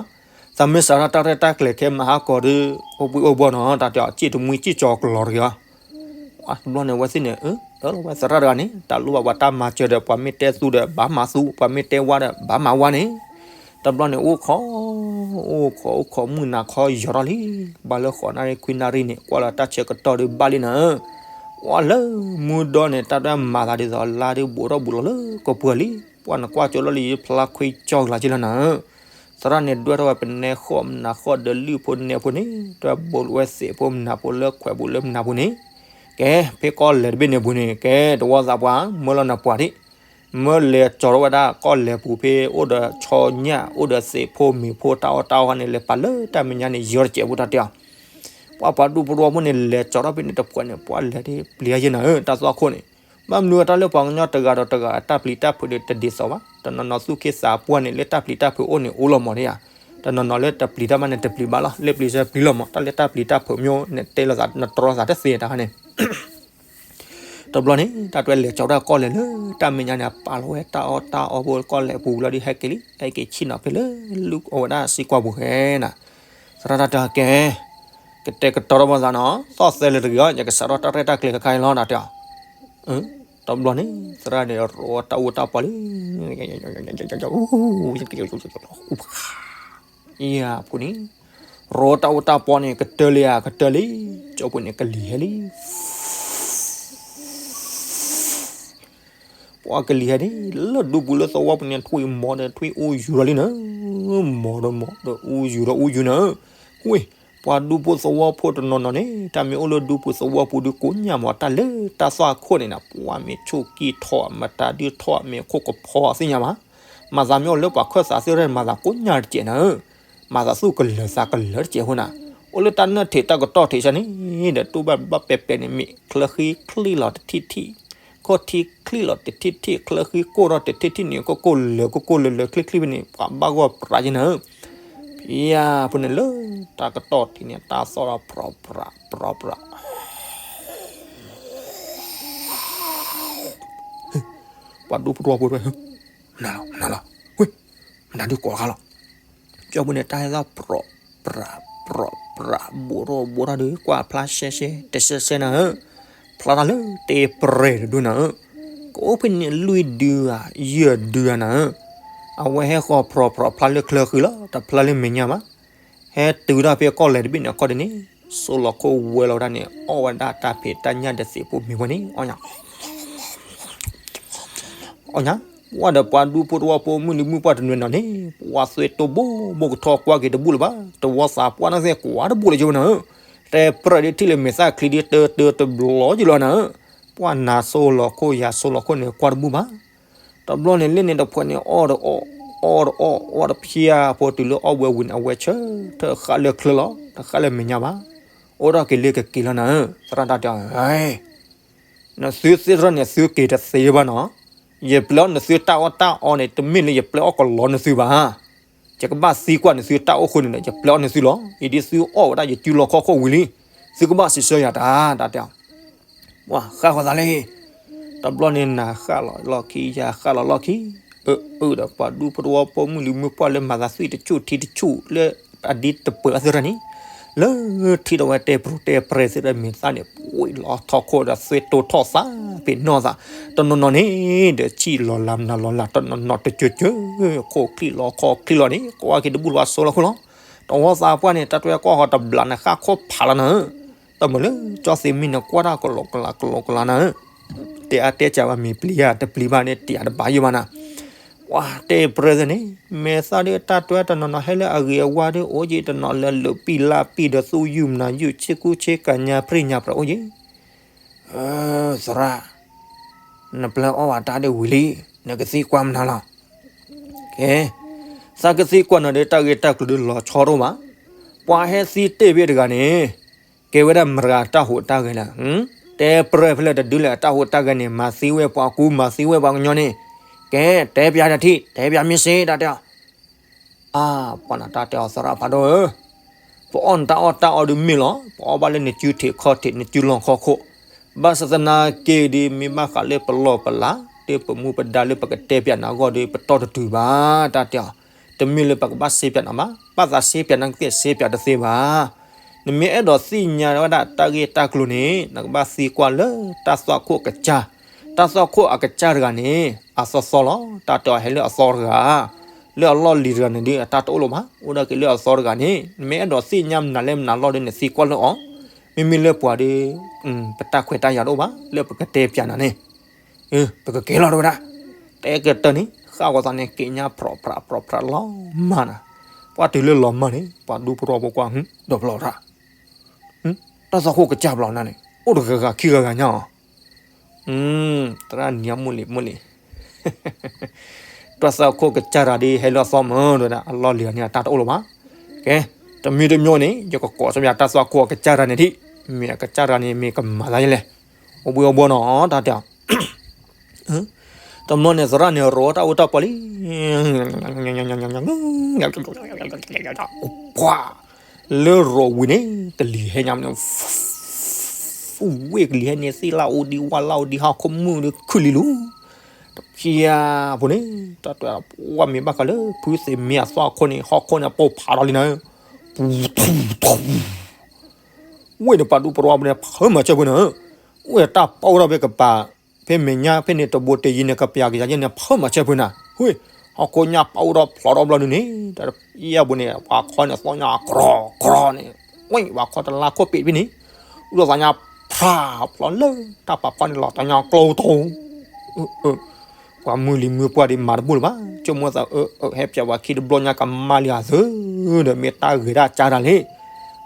သးမ့ၢ်စးထီၣ်တၢ်ရဲၣ်တၢ်ကျဲၤခဲမဟါကီၤဒီး အိၣ်ဘှံးအိၣ်ဘှီၣ်နီၤ, တၢ်တဲအီၤ စ့ၣ်တမှံစ့ၣ်ကၠီၤကလီၤတဂ့ၤအီၤ. တဘျီန့ၣ် အဝဲသ့ၣ်န့ၣ် အၢၣ်လီၤဝဲသရၣ်တဂၤန့ၣ် တၢ်လိၣ်ဘၣ်ပှၤတၢ်မၤစၢၤဒီး ပှၤမ့ၢ်တဲသူဒီး ဘၣ်မၤသူ, ပှၤမ့ၢ်တဲဝါဒီး ဘၣ်မၤဝါန့ၣ် တဘျီန့ၣ် အိၣ်ခိး အိၣ်ခိး အိၣ်ခိး မုၢ်နၤခီယီၤထီၣ်လံ. ဘၣ်လၢဃိးနၣ်ရံၣ်ခွံနၣ်ရံၣ်န့ၣ် ကွၢ်လီၤတၢ်ဆၢကတီၢ်ဒီးဘၣ်လံနၤဧၢ. ပှၤလၢမူဒီန့ၣ် တၢ်တမၤသးဒ်သိးလါဒ်ဘူးထီၣ်ဘူးလီၤလၢကပှၢ်လံ. ပှၤနကွၢ်ကၠိလီၤလံ ဖျါခွံကၠီကလါက့လီၤနၤဧၢ. သရၣ်န့ၣ်ဒွဲၣ်ထီၣ်ဝဲပနဲဃီၣ်မနၤဃီၣ်ဒီးလုၢ်ဖိနဲၣ်ဖိန့ၣ် ဒွဲၣ်ဘူးဝဲသ့ၣ်ဖိမနၤဖိလၢခွဲးဘူးလၢမနၤဖိန့ၣ် ကဲ ဖဲကီၢ်လဲၤတဘ့ၣ်န့ၣ်ပူၤန့ၣ် ကဲ တဝီသးပှၢ် မၢလီၤနပှၤဒံး မၢလဲၤကၠီၤထီၣ်ဝဲဒၣ်ကီၢ်လဲၤပူၤဖဲအိၣ်ဒီးဆီညၣ် အိၣ်ဒီးသ့ၣ်ဖိမ့ၤဖိတၢ်အီၣ်တၢ်အီန့ၣ် လဲၤပာ်လၢတၢ်မဲာ်ညါန့ၣ် ယီၤတစဲးဖိတၢ်တဲအီၤ. ပှၤပှၤဒူဖိတဝီဖိန့ၣ် လဲၤကၠီၤထီၣ်ဖဲန့ၣ်တပှၢ်န့ၣ် ပှၤလဲၤဒ်ပျံၤယဲနၤဧၢ တၢ်သွၣ်ခိၣ်န့ၣ် ဘၣ်မနုၤဝဲတၢ်လၢပှၤကညီတဂၤဒီးတဂၤအတၢ်ပျံၤတၢ်ဖုးဒီးတဒ်သိးဘၣ်. တနီၤနီၤသူၣ်က့သးပှၢ်န့ၣ် လၢတၢ်ပျံၤတၢ်ဖုးအိၣ်န့ၣ်အိၣ်လီၤမးဒ်ဧါ. တနီၤနီၤလၢတပျံၤတၢ်ဘၣ်န့ၣ် တပျံၤဘၣ်လီၤ. လၢပျံၤစၢပျံၤလီၤမး တၢ်လၢတၢ်ပျံၤတၢ်ဖုးမ့ၢ်အိၣ်န့ၣ် တဲလိာ်သး နတြီသးတသ့တၢ်ခါန့ၣ် တဘျီန့ၣ် တၢ်တွဲလဲၤကၠီၤဝဲဒၣ်ကီၢ်လဲၤလၢတၢ်မဲာ်ညါန့ၣ် အပာ်လီၤဝဲတၢ်အီၣ်တၢ်အီဖိကီၢ်လဲၤပူၤလီၤဒီး ဟဲက့ၤလံ ဟဲက့ၤဆ့ၣ်နီၤဖဲလၢ လူအဝဲဒၣ်စံကွၢ်ပူၤဃဲနၤ. သရၣ်တၢ်တဲအီၤကဲ ကတဲာ်ကတီၤထီၣ်ဘၣ်သးနီၤ သီၣ်သဲလၢတဂ့ၤအီၤ ယကစးထီၣ်တၢ်ရဲၣ်တၢ်ကျဲၤခဲခါအံၤလီၤ တၢ်တဲအီၤ. တဘျီန့ၣ် သရၣ်န့ၣ် ရိတၢ်အူတၢ်ပီလံ ယၤဖိန့ၣ် ရိတၢ်အူတၢ်ပီန့ၣ် ကတၢၢ်လံဧါ ကတၢၢ်လံ ကၠီဖိန့ၣ် ကလံၤဟဲလံ ပှၤကလံၤဟဲန့ၣ် လၢဒူပူၤလၢသဝီပူၤန့ၣ် ထွံၣ်မီၤဒီးထွံၣ်အူယူၤဒီးလံနၤ, မီၤဒီးမီၤဒီးအူယူၤဒီးအူယူၤနၤ. ဝ့ၢ် ပှၤဒူဖိသဝီဖိတနီၤနီၤန့ၣ် တၢ်မ့ၢ်အိၣ်လၢဒူပူၤသဝီပူၤဒုးကိးညါမး တၢ်လၢတၢ်သွၣ်ခိၣ်န့ၣ်နၤ ပှၤမ့ၢ်ဆိၣ်ကံၢ်ထီၣ် မတၤဒုးထီၣ် မ့ၢ်ခိၣ်ကဖီသ့ၣ်ညါဘၣ်. မၤသးမ့ၢ်အိၣ်လၢပှၤခၢၣ်သးသ့ၣ်တဖၣ်န့ၣ် မၤသးကိးညါတစဲးနၤဧၢ. မၤသးသူၣ်ကလၢၤသးကလၢၤတစဲးဖိနၤ, အိၣ်လၢတၢ်နၢၣ်ထံးတၢ်ကတီၢ်ထံးဆၢန့ၣ်ဒီး တူၢ်ဘၣ်ဘၣ်ပဲာ်ပဲာ်န့ၣ် မ့ၢ်ချၢဃံချံလီၤတထံၣ်ထံၣ်, ခိၣ်ထံချံလီၤတထံၣ်ထံၣ်, ချၢဃံကိၢ်ထီၣ်တထံၣ်ထံၣ်န့ၣ် ကိၢ်ကိၢ်လၢၤလၢၤ ကိၢ်ကိၢ်လၢၤလၢၤချံချံဖဲန့ၣ် ပှၤဘၣ်ဂီၢ်ပြးက့နၤဧၢ. ဖဲအံၤဖိန့ၣ်လၢတၢ်ကတီၢ်ထံးန့ၣ် တၢ်သီၣ်ဒီးပြီပြးပြီပြး ပှၤဒူဖိတဝီဖိတဝဲ မနုၤလီၤ မနုၤလီၤ, ဝ့ၢ် မနုၤဒုးကိးတခါလီၤ. ကၠီဖိန့ၣ် တၢ်ဟဲသီၣ်ပြီပြးပြီပြး ဘူးထီၣ်ဘူးထီၣ်ဒီး ကွၢ်ဖျါရှဲရှဲ တရှဲရှဲနၤဧၢ, ဖျါထီၣ်လၢတဲပြဲၢ်တဒိၣ်နၤဧၢ, ကအိၣ်ဖဲန့ၣ်လွံၢ်ဒုဧါ ယဲၢ်ဒုဧါနၤဧၢ, အဝဲဟဲဃီၤပြီပြးဖျါလၢချၢဃံလီၤ တဖျါလၢမဲာ်ညါဘၣ်. ဟဲတုၤထီၣ်ဖဲကီၢ်လဲၤတဘ့ၣ်န့ၣ် အခီၣ်ဒ်န့ၣ် စိလီၤခိၣ်ဝဲလီၤဝဲဒၣ်န့ၣ် အီၣ်ဝဲဒၣ်တၢ်ဖံးတၢ်ညၣ်ဒီးသ့ၣ်ဖိမ့ၤဝဲန့ၣ် အီၣ်ညါ အီၣ်ညါ, ပှၤဒီးပှၤဒူဖိတဝီဖိမုၢ်လံမုၢ်ပှၢ်တနွံနီၤန့ၣ် ပှၤသွဲတိဘိဘိကထီၣ်ကွၢ်က့ၤတဘူၣ်လၢၤဘၣ်, တဝီသးပှၢ်န့ၣ်သ့ၣ်ကွၢ်တဘူၣ်လၢၤက့ဝဲနၤဧၢ, တဲပြဲၢ်ဒ်ထံၣ်လၢမဲာ်သၣ်ချံဒ်တၢတၢတဘျီက့လီၤနၤဧၢ, ပှၤနၤစိလီၤခိၣ်ယၤစိလီၤခိၣ်န့ၣ်ကွၢ်တဘူၣ်ဘၣ်. တဘျီန့ၣ်လ့န့ၣ်တဖှဲးန့ၣ် အီၣ်တအီၣ် အီၣ်တအီၣ် အီၣ်တဖျါဖိတုၤလၢအီၣ်ဝဲဝံၤန့ၣ် အဝဲဆၢထၢၣ်ဃၣ်လၢချၢလီၤ တဃၣ်လၢမဲာ်ညါဘၣ်, အိၣ်ထီၣ်က့ၤလၢကက့ၤလီၤနၤဧၢ, သရၣ်တၢ်တဲအီၤ နသုသ့ၣ်တဖၣ်န့ၣ် သုက့ၤတသ့ဘၣ်နီၤ, ယပျဲအီၣ်နသုတၢ်အီၣ်တၢ်အီန့ၣ် တမ့ၢ်လၢယပျဲအီၣ်ကလီနသုဘၣ်, ယကဘၣ်သံကွၢ်နသုတၢ်အိၣ်ဃိန့ၣ်ဒီး ယပျဲအီၣ်နသုလီၤ, အံၤဒ်သုအီၣ်ဝဲဒၣ်ယစုလီခီၣ်ခိၣ်ဝံၤလံ, သုကဘၣ်စံးဆၢယၤတၢ် တၢ်တဲအီၤ ပှၤဃၣ်ဃီသးလံ, တဘျီန့ၣ်နၤဃၣ်လီၤလီၢ်ခံ ယၤဃၣ်လီၤလီၢ်ခံ, အၢအၢဒီးပှၤဒူဖိတဝီဖိမုၢ်လံမုၢ်ပှၢ်လၢမၤသးသွံၣ်တဆူၣ်ထံတဆူၣ်လၢအဒ်တပၢၤအသရၣ်န့ၣ်, လၢထံၣ်ဒီးဝဲတဲပြူၤတဲပြဲၤသ့ၣ်တဖၣ်မ့ၢ်သၣ်န့ၣ် ပှ့ၤလီၤထီၣ်ခိၣ်ဒီးသွဲတိထီၣ်သး ပ့ၤနီၣ်သး, တနီၤနီၤန့ၣ် ဒီးဆံၣ်လီၤလးမနုၤလီၤလး တနီၤနီၤတကၢကၢ ခိၣ်ချံၣ်လီၤခီၣ်ချံၣ်လီၤန့ၣ် ကွၢ်က့ၤတဘူၣ်လၢၤဘၣ်စိလီၤခိၣ်လီၤ, တဝီသးပှၢ်န့ၣ် တၢ်တွဲကွၢ်ဃီတဘျးန့ၣ်ဃၣ်ခိၣ်ဖးလီၤနၤဧၢ တမုာ်လၢကၠီသ့မံန့ၣ် ကွၢ်တၢ်ကလီကလီကလီကလီနၤဧၢ, တဲအါတဲစှၤဘၣ်မ့ၢ်ပျံၤဧါ တပျံၤဘၣ်န့ၣ် တၢ်တဘၣ်ယိၣ်ဘၣ်နၤ, ပှၤတဲပြဲၢ်သ့ၣ်န့ၣ် မဲာ်သၣ်ဒ်တၢ်တွဲတနီၤနီၤဟဲလၢအဂ့ၤအဝါဒီးအိၣ်က့ၤ တနီၤလၢလိာ်ပံာ်လၢပံာ်ဒီးသူၣ်ယုၢ်မနုၤယုၢ် ဆ့ကူဆ့ကၤညါပြံၢ်ညါပြၢၤအိၣ်က့ၤ သရၣ်, နပျဲအီၣ်ဝဲတၢ်ဒ်ဝံၤလံ, နကသံကွၢ်မနုၤလီၤ. ကဲ, သးကသံကွၢ်နၤဒီးတၢ်ဂ့ၢ်တၢ်ကျိၤဒီးလီၤဆီဒိၣ်မး, ပှၤဟဲသံတ့ၢ်ဖဲတဂၤန့ၣ်, ကဲဝဲဒၣ်မတၤဂၤအတၢ်ဟူးတၢ်ဂဲၤလဲၣ်, တဲပြဲၢ်ဖဲလဲၣ်တဒုလဲၣ်အတၢ်ဟူးတၢ်ဂဲၤန့ၣ် မၤသံဝဲပှၤကူ မၤသံဝဲပှၤကညီန့ၣ်, ကဲ, တဲပျးတထံၣ် တဲပျးမ့ၢ်စ့ တၢ်တဲအီၤ အါ, ပှၤနတၢ်တဲအီၤသရၣ်ဖးဒိၣ်ဧၢ, ပအီၣ်နတၢ်အီၣ်တၢ်အီဒီးမ့ၢ်လီၤ, ပအီၣ်ဘၣ်လၢနစုထံးခီၣ်ထံး နစုလီၢ်ခီၣ်ခိၣ်, ဘၣ်ဆၣ်သနာ်က့ဒီး မ့ၢ်ဘၣ်ဃးလၢပလီၢ်ပလၤ ဒီးပမူပဒါလၢပကတဲပၠးနၤအဂီၢ်ဒီး ပတီၢ်တတုၤဘၣ် တၢ်တဲအီၤ, တမ့ၢ်လၢပကဘၣ်စ့ပၠးနၤဘၣ်, ဘၣ်သးစ့ပၠးနၤကသ့ၣ်စ့ပၠးတသ့ဘၣ်. နမ့ၢ်အဲၣ်ဒိးသ့ၣ်ညါဝဲဒၣ်တၢ်ဂ့ၢ်တၢ်ကျိၤန့ၣ် နကဘၣ်သံကွၢ်လၢတၢ်သွၣ်ခိၣ်အကစၢ်, တၢ်သွၣ်ခိၣ်အကစၢ်တဂၤန့ၣ် အသီသီလီၤ, တၢ်တဲအီၤဟဲလၢအသီတဂၤ လၢအလီၢ်လံၤတဂၤန့ၣ်ဒီး အတၢ်တအိၣ်လၢၤဘၣ်, အိၣ်ဒၣ်က့ၤလၢအသီတဂၤန့ၣ် နမ့ၢ်အဲၣ်ဒိးသ့ၣ်ညါမနုၤလၢမနုၤလီၤဒီး နသံကွၢ်လၢအီၤ, မ့မ့ၢ်လၢပှၤဒီး ပတၢ်ခွဲးတၢ်ယာ်တအိၣ်ဘၣ် လၢပကတဲပၠးနၤန့ၣ်, ပကကဲလီၤတဲဝဲဒၣ်, တဲကတၢၢ်န့ၣ် ဃၣ်ဂီၤသးန့ၣ် က့ညါဖြီးဖြးဖြီးဖြးလီၤမၢ်နၤ, ပှၤတုၤလၢလီၤမၢ်န့ၣ် ပှၤဒူပရီဖိကွၢ် ဒီးဘျီရၣ် တၢ်သွၣ်ခိၣ်ကစၢ်ဘျီနၤန့ၣ် အိၣ်တဂၤဂၤခံဂၤဂၤညါအီၤ, သရၣ်နံၤအမိၢ်လံၤမိၢ်လံၤ, တၢ်သွၣ်ခိၣ်ကစၢ်တဂၤဒီး ဟဲလၢအသီမၢ်တဲဝဲဒၣ် အလီၢ်လံၤတဂၤန့ၣ် အတၢ်တအိၣ်လၢၤဘၣ်, ကဲ, တမံၤတမံၤန့ၣ် ယကကိးဆၢပၠးတၢ်သွၣ်ခိၣ်အကစၢ်တဂၤန့ၣ်ဒံး, မ့ၢ်အကစၢ်တဂၤန့ၣ် မ့ၢ်ကမၤသးယလဲၣ်, အိၣ်ဘှံးအိၣ်ဘှီနီၤ တၢ်တဲအီၤ တဘျီန့ၣ် သရၣ်န့ၣ် ရိးတၢ်အိၣ်တၢ်ပီလံ, ပှၤ, လၢရိးဝံၤန့ၣ် ကလံၤဟဲညါန့ၣ်, ဝ့ၢ်ကလံၤဟဲန့ၣ် သ့ၣ်လၣ်အိၣ်ဒံးဝၣ်လၣ်အိၣ်ဒံး ဟီၣ်ခိၣ်မုၢ်ဒီးခုၣ်လံလူၤ, တဖျၢၣ်ဖိန့ၣ် တၢ်တဲ ပှၤမ့ၢ်ဘၣ်ဃးလၢ ဖုသ့ၣ်မ့ၢ်အသွၣ်ခိၣ်န့ၣ် ဟီၣ်ခိၣ်န့ၣ် ပိၢ်ဖးထီၣ်လံနၤ ဝ့ၢ်န့ၣ် ပှၤဒူပရီဖိန့ၣ် ဖုမၤဆၢဖုနၤ, ဝ့ၢ်တၢ်ပီအိၣ်ထီၣ်ဖဲကပၤ, ဖဲမဲာ်ညါဖဲန့ၣ် တဘိတယံၤန့ၣ် ကပျးကယၤယဲၢ်န့ၣ် ဖုမၤဆၢဖုနၤ, ဟ့ၣ်, ဟီၣ်ခိၣ်ညါပီအိၣ်ထီၣ်ဖျိးထီၣ်ဘျီဒုန့ၣ် တၢ်တဖျၢၣ်ဖိန့ၣ် ပှၤခီန့ၣ် သီညါကြီကြီန့ၣ်, ဝ့ၢ် ပှၤခီတလါခိၣ်ပ့းဖဲန့ၣ်, အိၣ်ဒီးသးညါဖျါဖျိးလၢ တၢ်ပာ်ဖီန့ၣ်လီၤ သးညါကျိတိၤ ပှၤမုၢ်လံၤမုၢ်ပှၢ်ဒံးမၤတဘူၣ်လၢၤဘၣ်, ဆိကမိၣ်သးအၢ ဟဲပၠးပှၤခံတဘျီညါကမၣ်လံဧါသု, ဒီးမ့ၢ်တၢ်ဂ့ၤတၢ်ကါတၢ်လံ,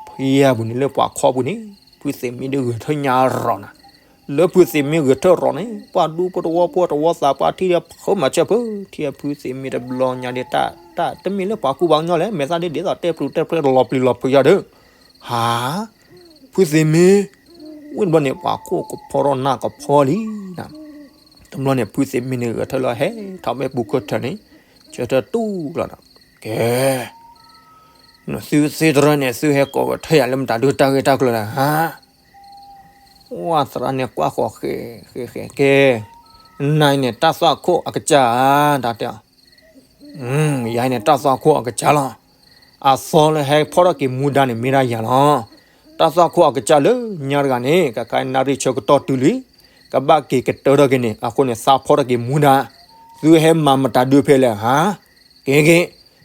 ဖဲအပူၤန့ၣ်လၢပှၤခီပူၤန့ၣ် ဖုသ့ၣ်မ့ၢ်ဒုးဂဲၤထၢၣ်ညါရီၤနၤ, လၢဖုသ့ၣ်မ့ၢ်ဂဲၤထၢၣ်ရီၤန့ၣ် ပှၤဒူဖိတဝီဖိတဝီသးပှၢ်ထံၣ်ဒီးဖုမၤဆၢဖု, ထံၣ်ဖုသ့ၣ်မ့ၢ်တဘျီညါဒီး တၢ်တမ့ၢ်လၢပှၤကူပှၤကညီလဲၣ်, မဲာ်သၣ်ဒ်ဒ်သိးတဲပျုးတဲပြဲလီၤပျံၤလီၤဖုးယၤဒီး, ဟါ ဖုသ့ၣ်မ့ၢ်, ဝ့ၢ်တဘျီန့ၣ်ပှၤခိၣ်ကဖီထီၣ်နၢ်ကဖီလံနၤ, တဘျီန့ၣ် ဖုသ့ၣ်မ့ၢ်န့ၣ်ဂဲၤထၢၣ်လၢဟဲထီၣ်ဝဲပူၤခၢၣ်ထၢၣ်န့ၣ်, ဆၢထၢၣ်တူၢ်လီၤဒီး, ကဲ, နသုသ့တရၢန့ၣ် သုဟဲကိးဂဲၤထၢၣ်ယၤလၢမတၤဒုးတၢ်ဂ့ၢ်တၢ်ကျိၤလဲၣ်ဟါ, ဝဲသရၣ်န့ၣ်ကွၢ်ဃီၤဃဲၤဃဲၤဃဲၤကဲ, နၤအံၤန့ၣ် တၢ်သွၣ်ခိၣ်အကစၢ်ဧါ, တၢ်တဲအီၤ ယၤအံၤန့ၣ် တၢ်သွၣ်ခိၣ်အကစၢ်လီၤ. အသီလၢဟဲဖီၣ်ထီၣ်က့ၤမူဒါန့ၣ် မ့ၢ်ဒၣ်ယၤလီၤ. တၢ်သွၣ်ခိၣ်အကစၢ်လၢညါတဂၤန့ၣ် ကခါနၣ်ရံၣ်ဆၢကတီၢ်တုၤလံ, ကဘၣ်က့ၤကတၢၢ်ထီၣ်က့ၤန့ၣ် အဃိန့ၣ် သးဖီၣ်ထီၣ်က့ၤမူဒါ, သုဟဲမၤမတၤဒုးဖဲလဲၣ်ဧါ. က့ၤက့ၤ,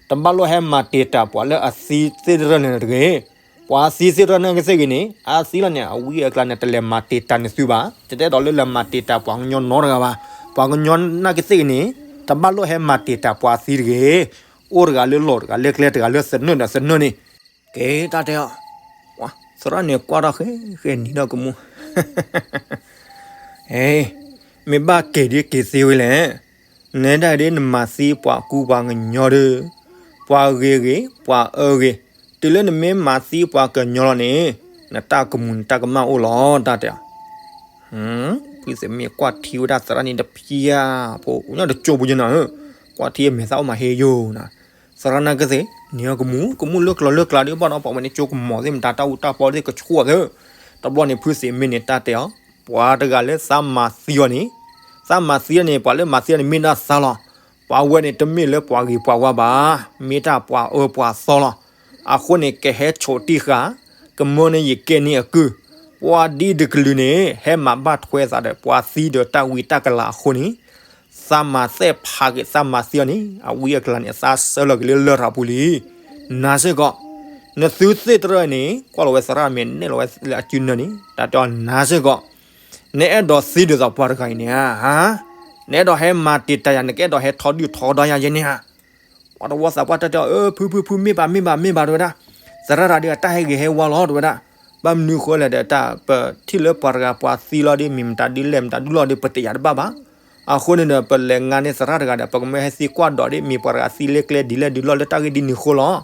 တဘၣ်လိၣ်ဟဲမၤတံာ်တာ်ပှၤလၢအသံသ့ၣ်တရၢန့ၣ်တဂ့ၤ. ပှၤသံသ့ၣ်တရၢနာ်က့သ့ၣ်ဂ့ၤန့ၣ် အသံလီၤန့ၣ် အဝံအကျါန့ၣ် တလဲၤမၤတံာ်တာ်န့ၢ်သုဘၣ်. တအဲၣ်ဒိးလၢလဲၤမၤတံာ်တာ်ပှၤကညီနီတဂၤဘၣ်. ပှၤကညီနာ်က့သ့ၣ်ဂ့ၤန့ၣ် တဘၣ်လိၣ်ဟဲမၤတံာ်တာ်ပှၤသံတဂ့ၤ. အိၣ်တဂၤလၢလီၢ်တဂၤလၢကျဲတဂၤလၢသနၢၣ်ဒီးသနၢၣ်န့ၣ် က့ၤတၢ်တဲအီၤ, သရၣ်န့ၣ်ကွၢ်ထီၣ်ဃဲဃဲနံၤဒီးကမူၣ်, မ့ၢ်ဘၣ်က့ၤဒ်က့ၤသ့ဝဲလဲၣ်. နဲဒၣ်ဒ်နမၤသံပှၤကူပှၤကညီဒီး ပှၤဂ့ၤဂ့ၤ ပှၤအၢဂ့ၤ, တုၤလၢနမ့ၢ်မၤသံပှၤကညီလီၤန့ၣ် နတၢ်ကမူၤနတၢ်ကမၣ်အိၣ်လီၤ တၢ်တဲအီၤ. ဖုသ့ၣ်မ့ၢ်ကွၢ်ထံဝဲဒၣ်သရၣ်န့ၣ်တဖျၢၣ်ဖိ ညၣ်တကၠိဖိညါနၤဧၢ, ကွၢ်ထံအမဲာ်သၣ်အိၣ်မးဟ့ယိာ်နၤ. သရၣ်နာ်က့သ့ၣ် နံၤအကမူၣ် ကမူၣ်လၢကျီၤလၢကျါဒီး ဘၣ်ဒီးပှၤဝဲန့ၣ် ကၠိကမီၤသ့ၣ်မတၤ တၢ်အူတၢ်ပီသ့ၣ်ကဆှီသ့ၣ်. တဘျီန့ၣ် ဖုသ့ၣ်မ့ၢ်န့ၣ်တၢ်တဲအီၤ, ပှၤတဂၤလၢသးမၤသံအီၤန့ၣ်, သးမၤသံအီၤန့ၣ် ပှၤလၢမၤသံအီၤန့ၣ်မ့ၢ်ဒၣ်သးလီၤ. ပှၤဝဲန့ၣ်တမ့ၢ်လၢပှၤဂ့ၤပှၤဝါဘၣ်, မ့ၢ်တၢ်ပှၤအၢပှၤသီလီၤ. အဃိန့ၣ် ကဟဲဆိးတံၢ်ဃာ်, ကမၢန့ၢ်ယကဲန့ၢ်အကုၢ်, ပှၤဒ်တကလုာ်န့ၣ် ဟဲမၤဘၣ်ထွဲသးဒီးပှၤသံဒီးတၢ်ဝံတၢ်ကလၤအဃိန့ၣ် သးမၤသဲၣ်ဖးက့ၤသးမၤသံအီၤန့ၣ် အဝံအကျါန့ၣ် အသးစၢလီၤက့ၤလၢလရာ်ပူၤလံ. နၤစ့ၢ်ကီး, နသုသ့ၣ်တရၢန့ၣ် ကွၢ်လီၤဝဲသရၣ်မ့ၢ်နဲၣ်လီၤဝဲလၢအစုနၢန့ၣ် တၢ်တဲအီၤနၤစ့ၢ်ကီး, နအဲၣ်ဒိးသံဒ်သိးပှၤတဂၤအံၤန့ၣ်ဧါ. နအဲၣ်ဒိးဟဲမၤတံာ်တာ်ယၤ နကအဲၣ်ဒိးဟဲထီဒုၣ်ထီဒါယၤယဲန့ၣ်ဧါ. ပှၤတဝီသးပှၢ်တၢ်တဲအီၤ အၢ ဖုဖုဖု မ့ၢ်ဘၣ်မ့ၢ်ဘၣ်မ့ၢ်ဘၣ် တဲဝဲဒၣ်, သရၣ်တဂၤဒီးအတၢ်ဟဲဂ့ၤဟဲဝါလီၤ တဲဝဲဒၣ်. ဘၣ်မနုၤဃိလဲၣ်ဒီး တၢ်ပထံၣ်လၢပှၤတဂၤပှၤသံလီၤဒီး မ့ၢ်မတၤဒုလဲၣ်မတၤဒုလီၤဒီး ပတယာ်တဘၣ်ဘၣ်. အဃိန့ၣ်ဒီး ပလဲၤငါန့ၢ်သရၣ်တဂၤဒီး ပကမၢဟဲသံကွၢ်ဒီးဒီး မ့ၢ်ပှၤတဂၤသံလၢကျဲဒ်လဲၣ်ဒ်လဲၣ်လၢတၢ်ဂ့ၢ်ဒ်န့ၣ်အဃိလီၤ.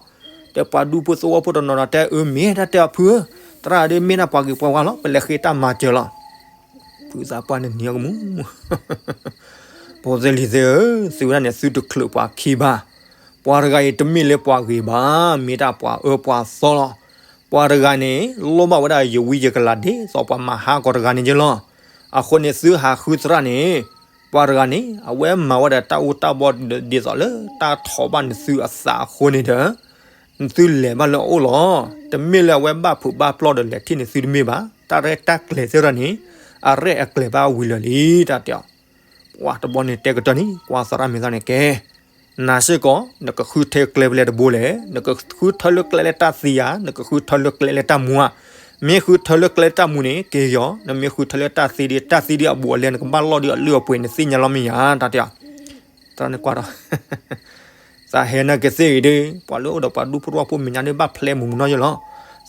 ဒီးပှၤဒူဖိသဝီဖိတနီၤနီၤတဲ အၢ မ့ၢ်တၢ်တဲအီၤဖုဧၢ, သရၣ်ဒီးမ့ၢ်ဒၣ်ပှၤဂ့ၤပှၤဝါလီၤ ပလဲၤဃ့တၢ်မၤစၢၤလီၤ. ဖုသးပှၢ်န့ၣ်နံၤအကမူၣ် ဖိသ့ၣ်လံၤသ့ၣ်ဧၢ, သုဝဲဒၣ်န့ၣ် သုတချုးပှၤခံဘၣ်. ပှၤတဂၤအံၤတမ့ၢ်လၢပှၤဂ့ၤဘၣ်, မ့ၢ်တၢ်ပှၤအၢပှၤသီလီၤ. ပှၤတဂၤန့ၣ် လိၣ်ဘၣ်ဝဲဒၣ်ယဝံယကလၤဒ်သိးပှၤမၤဟါကီးတဂၤန့ၣ်က့လီၤ. အဃိန့ၣ်သုဟးဃုသရၣ်န့ၣ်, ပှၤတဂၤန့ၣ် အဝဲမၤဝဲဒၣ်တၢ်အူတၢ်ဘီဒ်သိးလၢတၢ်ထိးဘၣ်နသုအသးအဃိန့ၣ်ဒီး နသုလဲၤဘၣ်လၢအအိၣ်လီၤ. တမ့ၢ်လၢအဝဲဘၣ်ဖုးဘၣ်ပျီၢ်ဒီးလဲၤထံၣ်နသုတမ့ၢ်ဘၣ်. တၢ်ရဲၣ်တၢ်ကျဲၤသ့ၣ်တဖၣ်န့ၣ် အရဲၣ်အကျဲၤဘၣ်ဝံၤလၢာ်လံ တၢ်တဲအီၤ. ပှၤတဘျီန့ၣ်တဲကတၢၢ်န့ၣ် ကွၢ်သရၣ်မုၣ်သ့ၣ်န့ၣ်ကဲ, နၤစ့ၢ်ကီး နကဃုထၢကျဲဖဲလဲၣ်တဘိလဲၣ်, နကဃုထၢလၢကျဲလၢတၢ်သံဧါ, နကဃုထၢလၢကျဲလၢတၢ်မူဧါ. မ့ၢ်ဃုထၢလၢကျဲလၢတၢ်မူန့ၣ် က့ၤယီၤ, နမ့ၢ်ဃုထၢလၢတၢ်သံဒီး တၢ်သံဒီးအဘူးအလဲ နကဘၣ်လီၢ်ဒီးအလုၢ်အပှ့ၤ နသ့ၣ်ညါလီၤမ့ၢ်ဧါ တၢ်တဲအီၤ. သရၣ်န့ၣ်ကွၢ်ဒီး သးဟဲနာ်က့သ့ၣ်ဂ့ၤဒီး ပှၤလၢအိၣ်ဒီးပှၤဒူဖိတဝၢ်ဖိမဲာ်ညါဒီးဘၣ်ဖျဲးမုာ်မုာ်နီၢ်ယဲလီၤ.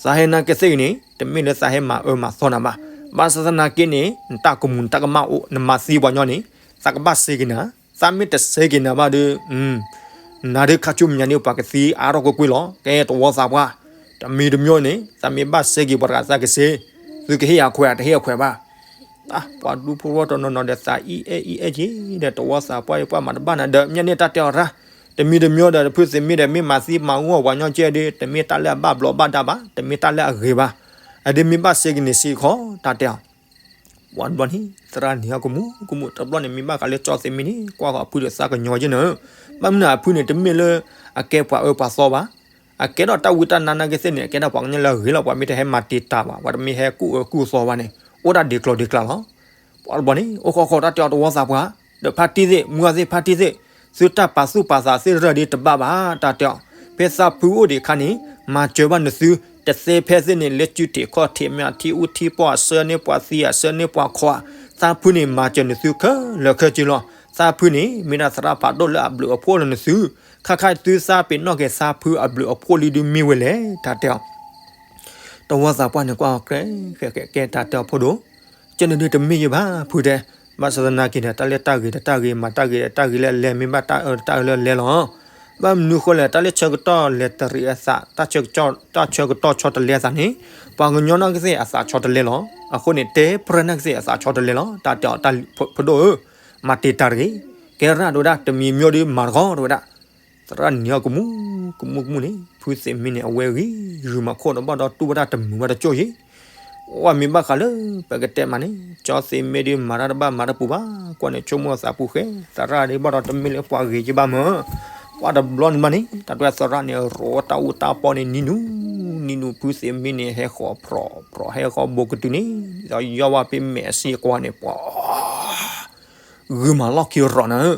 သးဟဲနာ်က့သ့ၣ်ဂ့ၤန့ၣ် တမ့ၢ်လၢသးဟဲမၤအၢမၤသီနၤဘၣ်. ဘၣ်ဆၣ်သနာ်က့န့ၣ် နတၢ်ကမူၤနတၢ်ကမၣ်အိၣ် နမၤသံပှၤညီန့ၣ် သးကဘၣ်စဲက့ၤနၤ, သးမ့ၢ်တစဲက့ၤနၤဘၣ်ဒီး နၤဒုးခါဆူမဲာ်ညါဒုးပှၤကသံအါထီၣ်ကွ့ၢ်ကွ့ၢ်လီၤ. ကဲတဝီသးပှၢ်, တမံၤတမံၤန့ၣ် သးမ့ၢ်ဘၣ်စဲက့ၤပှၤတဂၤသးကစဲ, သုကဟ့ၣ်ယၤခွဲးတဟ့ၣ်အခွဲးဘၣ်. ပှၤဒူဖိတဝၢ်တနီၤနီၤဒီးသးအံၣ်အဲၣ်အံၣ်အဲၣ်က့ၤဒီး တဝီသးပှၢ်အံၤ ပှၤမၤတဘၣ်နၤဒီး မ့ၢ်န့ၣ်တၢ်တဲအီၤရၣ်, တမံၤတမံၤဒီး ဖုသ့ၣ်မ့ၢ်ဒီး မ့ၢ်မၤသံမၤဂီၢ်ပှၤညီကဲဒီး တမ့ၢ်တၢ်လၢအဘၣ်ဘျီးဘၣ်ဒါဘၣ်, တမ့ၢ်တၢ်လၢအဂ့ၤဘၣ်, အဒုးမ့ၢ်ဘၣ်စဲက့ၤန့ၣ်စံးခီ တၢ်တဲအီၤ. ပှၤတဘျီန့ၣ် သရၣ်န့ၣ်ဟီကမူၣ်ကမူၣ် တဘျီန့ၣ် မ့ၢ်ဘၣ်ဃးလၢကၠီသ့ၣ်မ့ၢ်န့ၣ် ကွၢ်ဃီအဖုဒီးသးကညီၤယဲၢ်န့ၣ်, ဘၣ်မနုၤအဖုန့ၣ် တမ့ၢ်လၢ အကဲပှၤအၢပှၤသီဘၣ်, အကဲထီၣ်တၢ်ဝံတၢ်နါနာ်က့သ့ၣ်န့ၣ် အကဲထီၣ်ပှၤကညီလၢအဂ့ၤလီၤ, ပှၤမ့ၢ်တဟဲမၤတံာ်တာ်ဘၣ်, ပှၤတမ့ၢ်ဟဲကူၣ်အၢကူၣ်သီဘၣ်န့ၣ် အိၣ်ဒၣ်ဒ့ကျီၤဒ့ကျါလီၤ. ပှၤတဘျီန့ၣ် အိၣ်ဃီဃီတၢ်တဲအီၤတဝီသးပှၢ်, ဒီးဖါတံၢ်သ့ၣ် မူဂၤသ့ၣ် ဖါတံၢ်သ့ၣ်, သုတၢ်ပာ်သူၣ်ပာ်သးသ့ၣ်တဖၣ်ဒီးတဘၣ်ဘၣ် တၢ်တဲအီၤ, ဖဲသးဖုအိၣ်ဒံးအခါန့ၣ် မၤစၢၤဘၣ်နသု, တသ့ဖဲသ့ၣ်န့ၣ် လၢစုထံးခီၣ်ထံး မ့ၢ်အထံအူထံပီၢ် အဆၢန့ၢ်ပှၤသံ အဆၢန့ၢ်ပှၤခိး, သးဖုန့ၣ် မၤစၢၤနသုခဲလၢာ်ခဲဆ့လီၤ. သးဖုန့ၣ် မ့ၢ်ဒၣ်သရၣ်ဖးဒိၣ်လၢအဘျုးအဖှိၣ်လၢနသု, ခါခါသုသးပ့ၤနီၣ်က့ၤသးဖုအဘျုးအဖှိၣ်လံဒုးမ့ၢ်ဝဲလဲၣ် တၢ်တဲအီၤ. တဝီသးပှၢ်န့ၣ်ကွၢ်အီၤ ကဲ ကဲ ကဲ တၢ်တဲအီၤဖိဒိၣ်, ကဲန့ၣ်ဒုးတမ့ၢ်ယဲၢ်ဘၣ်ဖုတဲ, ဘၣ်ဆၣ်သနာ်က့ဒီး တၢ်လၢတၢ်ဂ့ၤဒီးတၢ်ဂ့ၤ မၤတၢ်ဂ့ၤဒီးတၢ်ဂ့ၤလၢအလဲၤ မ့ၢ်ဘၣ်တၢ်အၢတၢ်အၢလၢအလဲလီၤ. ဘၣ်မနုၤဃိလဲၣ် တၢ်လၢဆၢကတီၢ်လဲၤတရံးအသး, တၢ်ဆၢကတီၢ်ဆီတလဲအသးန့ၣ်, ပှၤကညီနာ်က့သ့ၣ်အသးဆီတလဲလီၤ. အဃိန့ၣ် တဲပြၢနာ်က့သ့ၣ်အသးဆီတလဲလီၤ. တၢ်တဲအီၤတၢ်ဖဒိၣ်ဧၢ, မၤတံာ်တာ်တဂ့ၤ, ကဲရၣ်တဝဲဒၣ် တမံၤမ့ၢ်ဒုးမၤတခီတဝဲဒၣ် သရၣ်န့ၣ်ဟီကမူၣ်ကမူၣ်ကမူၣ်န့ၣ် ဖုသ့ၣ်မ့ၢ်န့ၣ် အဝဲဂံၢ်မၤခိၣ်ဒီးဘၣ်ဒီးတူၢ်ဝဲဒၣ်တမုာ်ဘၣ်တကၠိၢ်ယံၤ, ဝဲမ့ၢ်ဘၣ်ဃးလၢပကတဲမးန့ၣ် ကၠီသ့ၣ်မ့ၢ်ဒုးမၤတၢ်တဘၣ်မၤတပူၤဘၣ်, ကွၢ်န့ၣ်ဆိကမိၣ်အသးပူၤဃဲ, သရၣ်ဒုးဘၣ်ဒီးတမ့ၢ်လၢပှၤဂ့ၤက့ဘၣ်မး, ပှၤတဘျီန့ၣ်ဘၣ်န့ၣ် တၢ်တွဲသရၣ်န့ၣ် ရိးတၢ်အူတၢ်ပီန့ၣ်နံၤနူၤ, နံၤနူၤ ဖုသ့ၣ်မ့ၢ်န့ၣ် ဟဲဃီၤဖြီးဖြီး ဟဲဃီၤဘိးကတုၤန့ၣ် ဒီးယီၢ်ဝဲဖဲမဲာ်အစ့အကွၢ်န့ၣ် ပှၤ ဂုာ်မးလီၢ်ခံရီၤနၤ,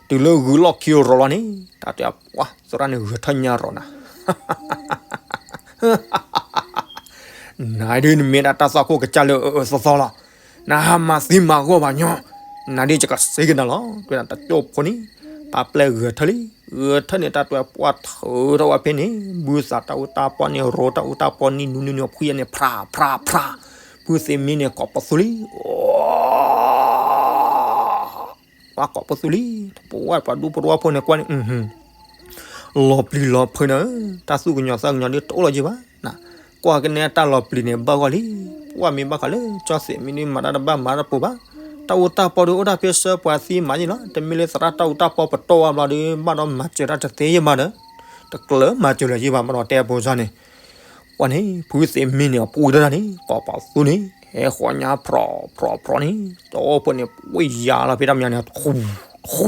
တုၤလၢဂုာ်လီၢ်ခံရီၤလီၤန့ၣ် တၢ်တဲပှၤသရၣ်န့ၣ်ဂဲၤထၢၣ်ညါရီၤနၤ, နၤဒုးနမ့ၢ်ဒၣ်တၢ်သွၣ်ခိၣ်ကစၢ်လၢအအၢအၢသီသီလီၤ, နဟးမၤသံမၤဂီၢ်ပှၤညီ, နၤဒုးယကစ့က့ၤနၤလီၤ, တဲဒၣ်တကၠိၢ်ဖိန့ၣ်, ပာ်ပျဲဂဲၤထၢၣ်လံ, ဂဲၤထၢၣ်န့ၣ် တၢ်တွဲပှၤထုးထီၣ်ဝဲဖဲန့ၣ် ဘုသးတၢ်အူတၢ်ပီန့ၣ် ရိးတၢ်အူတၢ်ပီန့ၣ်နံၤနူၤနံၤနူၤ ဖှံန့ၣ် ဖြးဖြးဖြး, ဖုသ့ၣ်မ့ၢ်န့ၣ် ကိးပသူလံ ပှၤကိးပသူလံ, ပဝဲပှၤဒူဖိတဝၢ်ဖိန့ၣ်ကွၢ်န့ၣ်, လီၤပျံၤလီၤဖုးနၤ, တၢ်သူၣ်ကညီၤသးကညီၤဒုးတအိၣ်လီၤယံၤဘၣ်, ကွၢ်ကန့ၣ်တၢ်လီၤပျံၤန့ၣ်ဘၣ်ဂီၢ်လံ, ပဝဲမ့ၢ်ဘၣ်ဃးလၢကၠီသ့ၣ်မ့ၢ်ဒုးမၤတၢ်တဘၣ်မၤတပူၤဘၣ်, တၢ်အူတၢ်ပီဒုးအိၣ်ဒၣ်ဖဲဆၢပှၤသံမးယံၤလီၤ, တမ့ၢ်လၢသရၣ်တၢ်အူတၢ်ပီပတီၢ်ဝဲဘျီဒီး ဘၣ်ဒီးမၤစၢၤတၢ်တသ့ယံၤဘၣ်ဒီး, တကျၢၤမၤစၢၤလၢၤယံၤဘၣ် ဘၣ်ဒီးတဲအဖိစၢ်န့ၣ် ပှၤန့ၣ် ဖုသ့ၣ်မ့ၢ်န့ၣ် အပူၤတၢ်န့ၣ် ကိးပသူန့ၣ် ဟဲဃီၤညါဖြီးဖြီးဖြီးန့ၣ် တအိၣ်ဖိန့ၣ် ပှ့ၤယၤလီၤဖဲတၢ်မညါန့ၣ် ထူ ထူ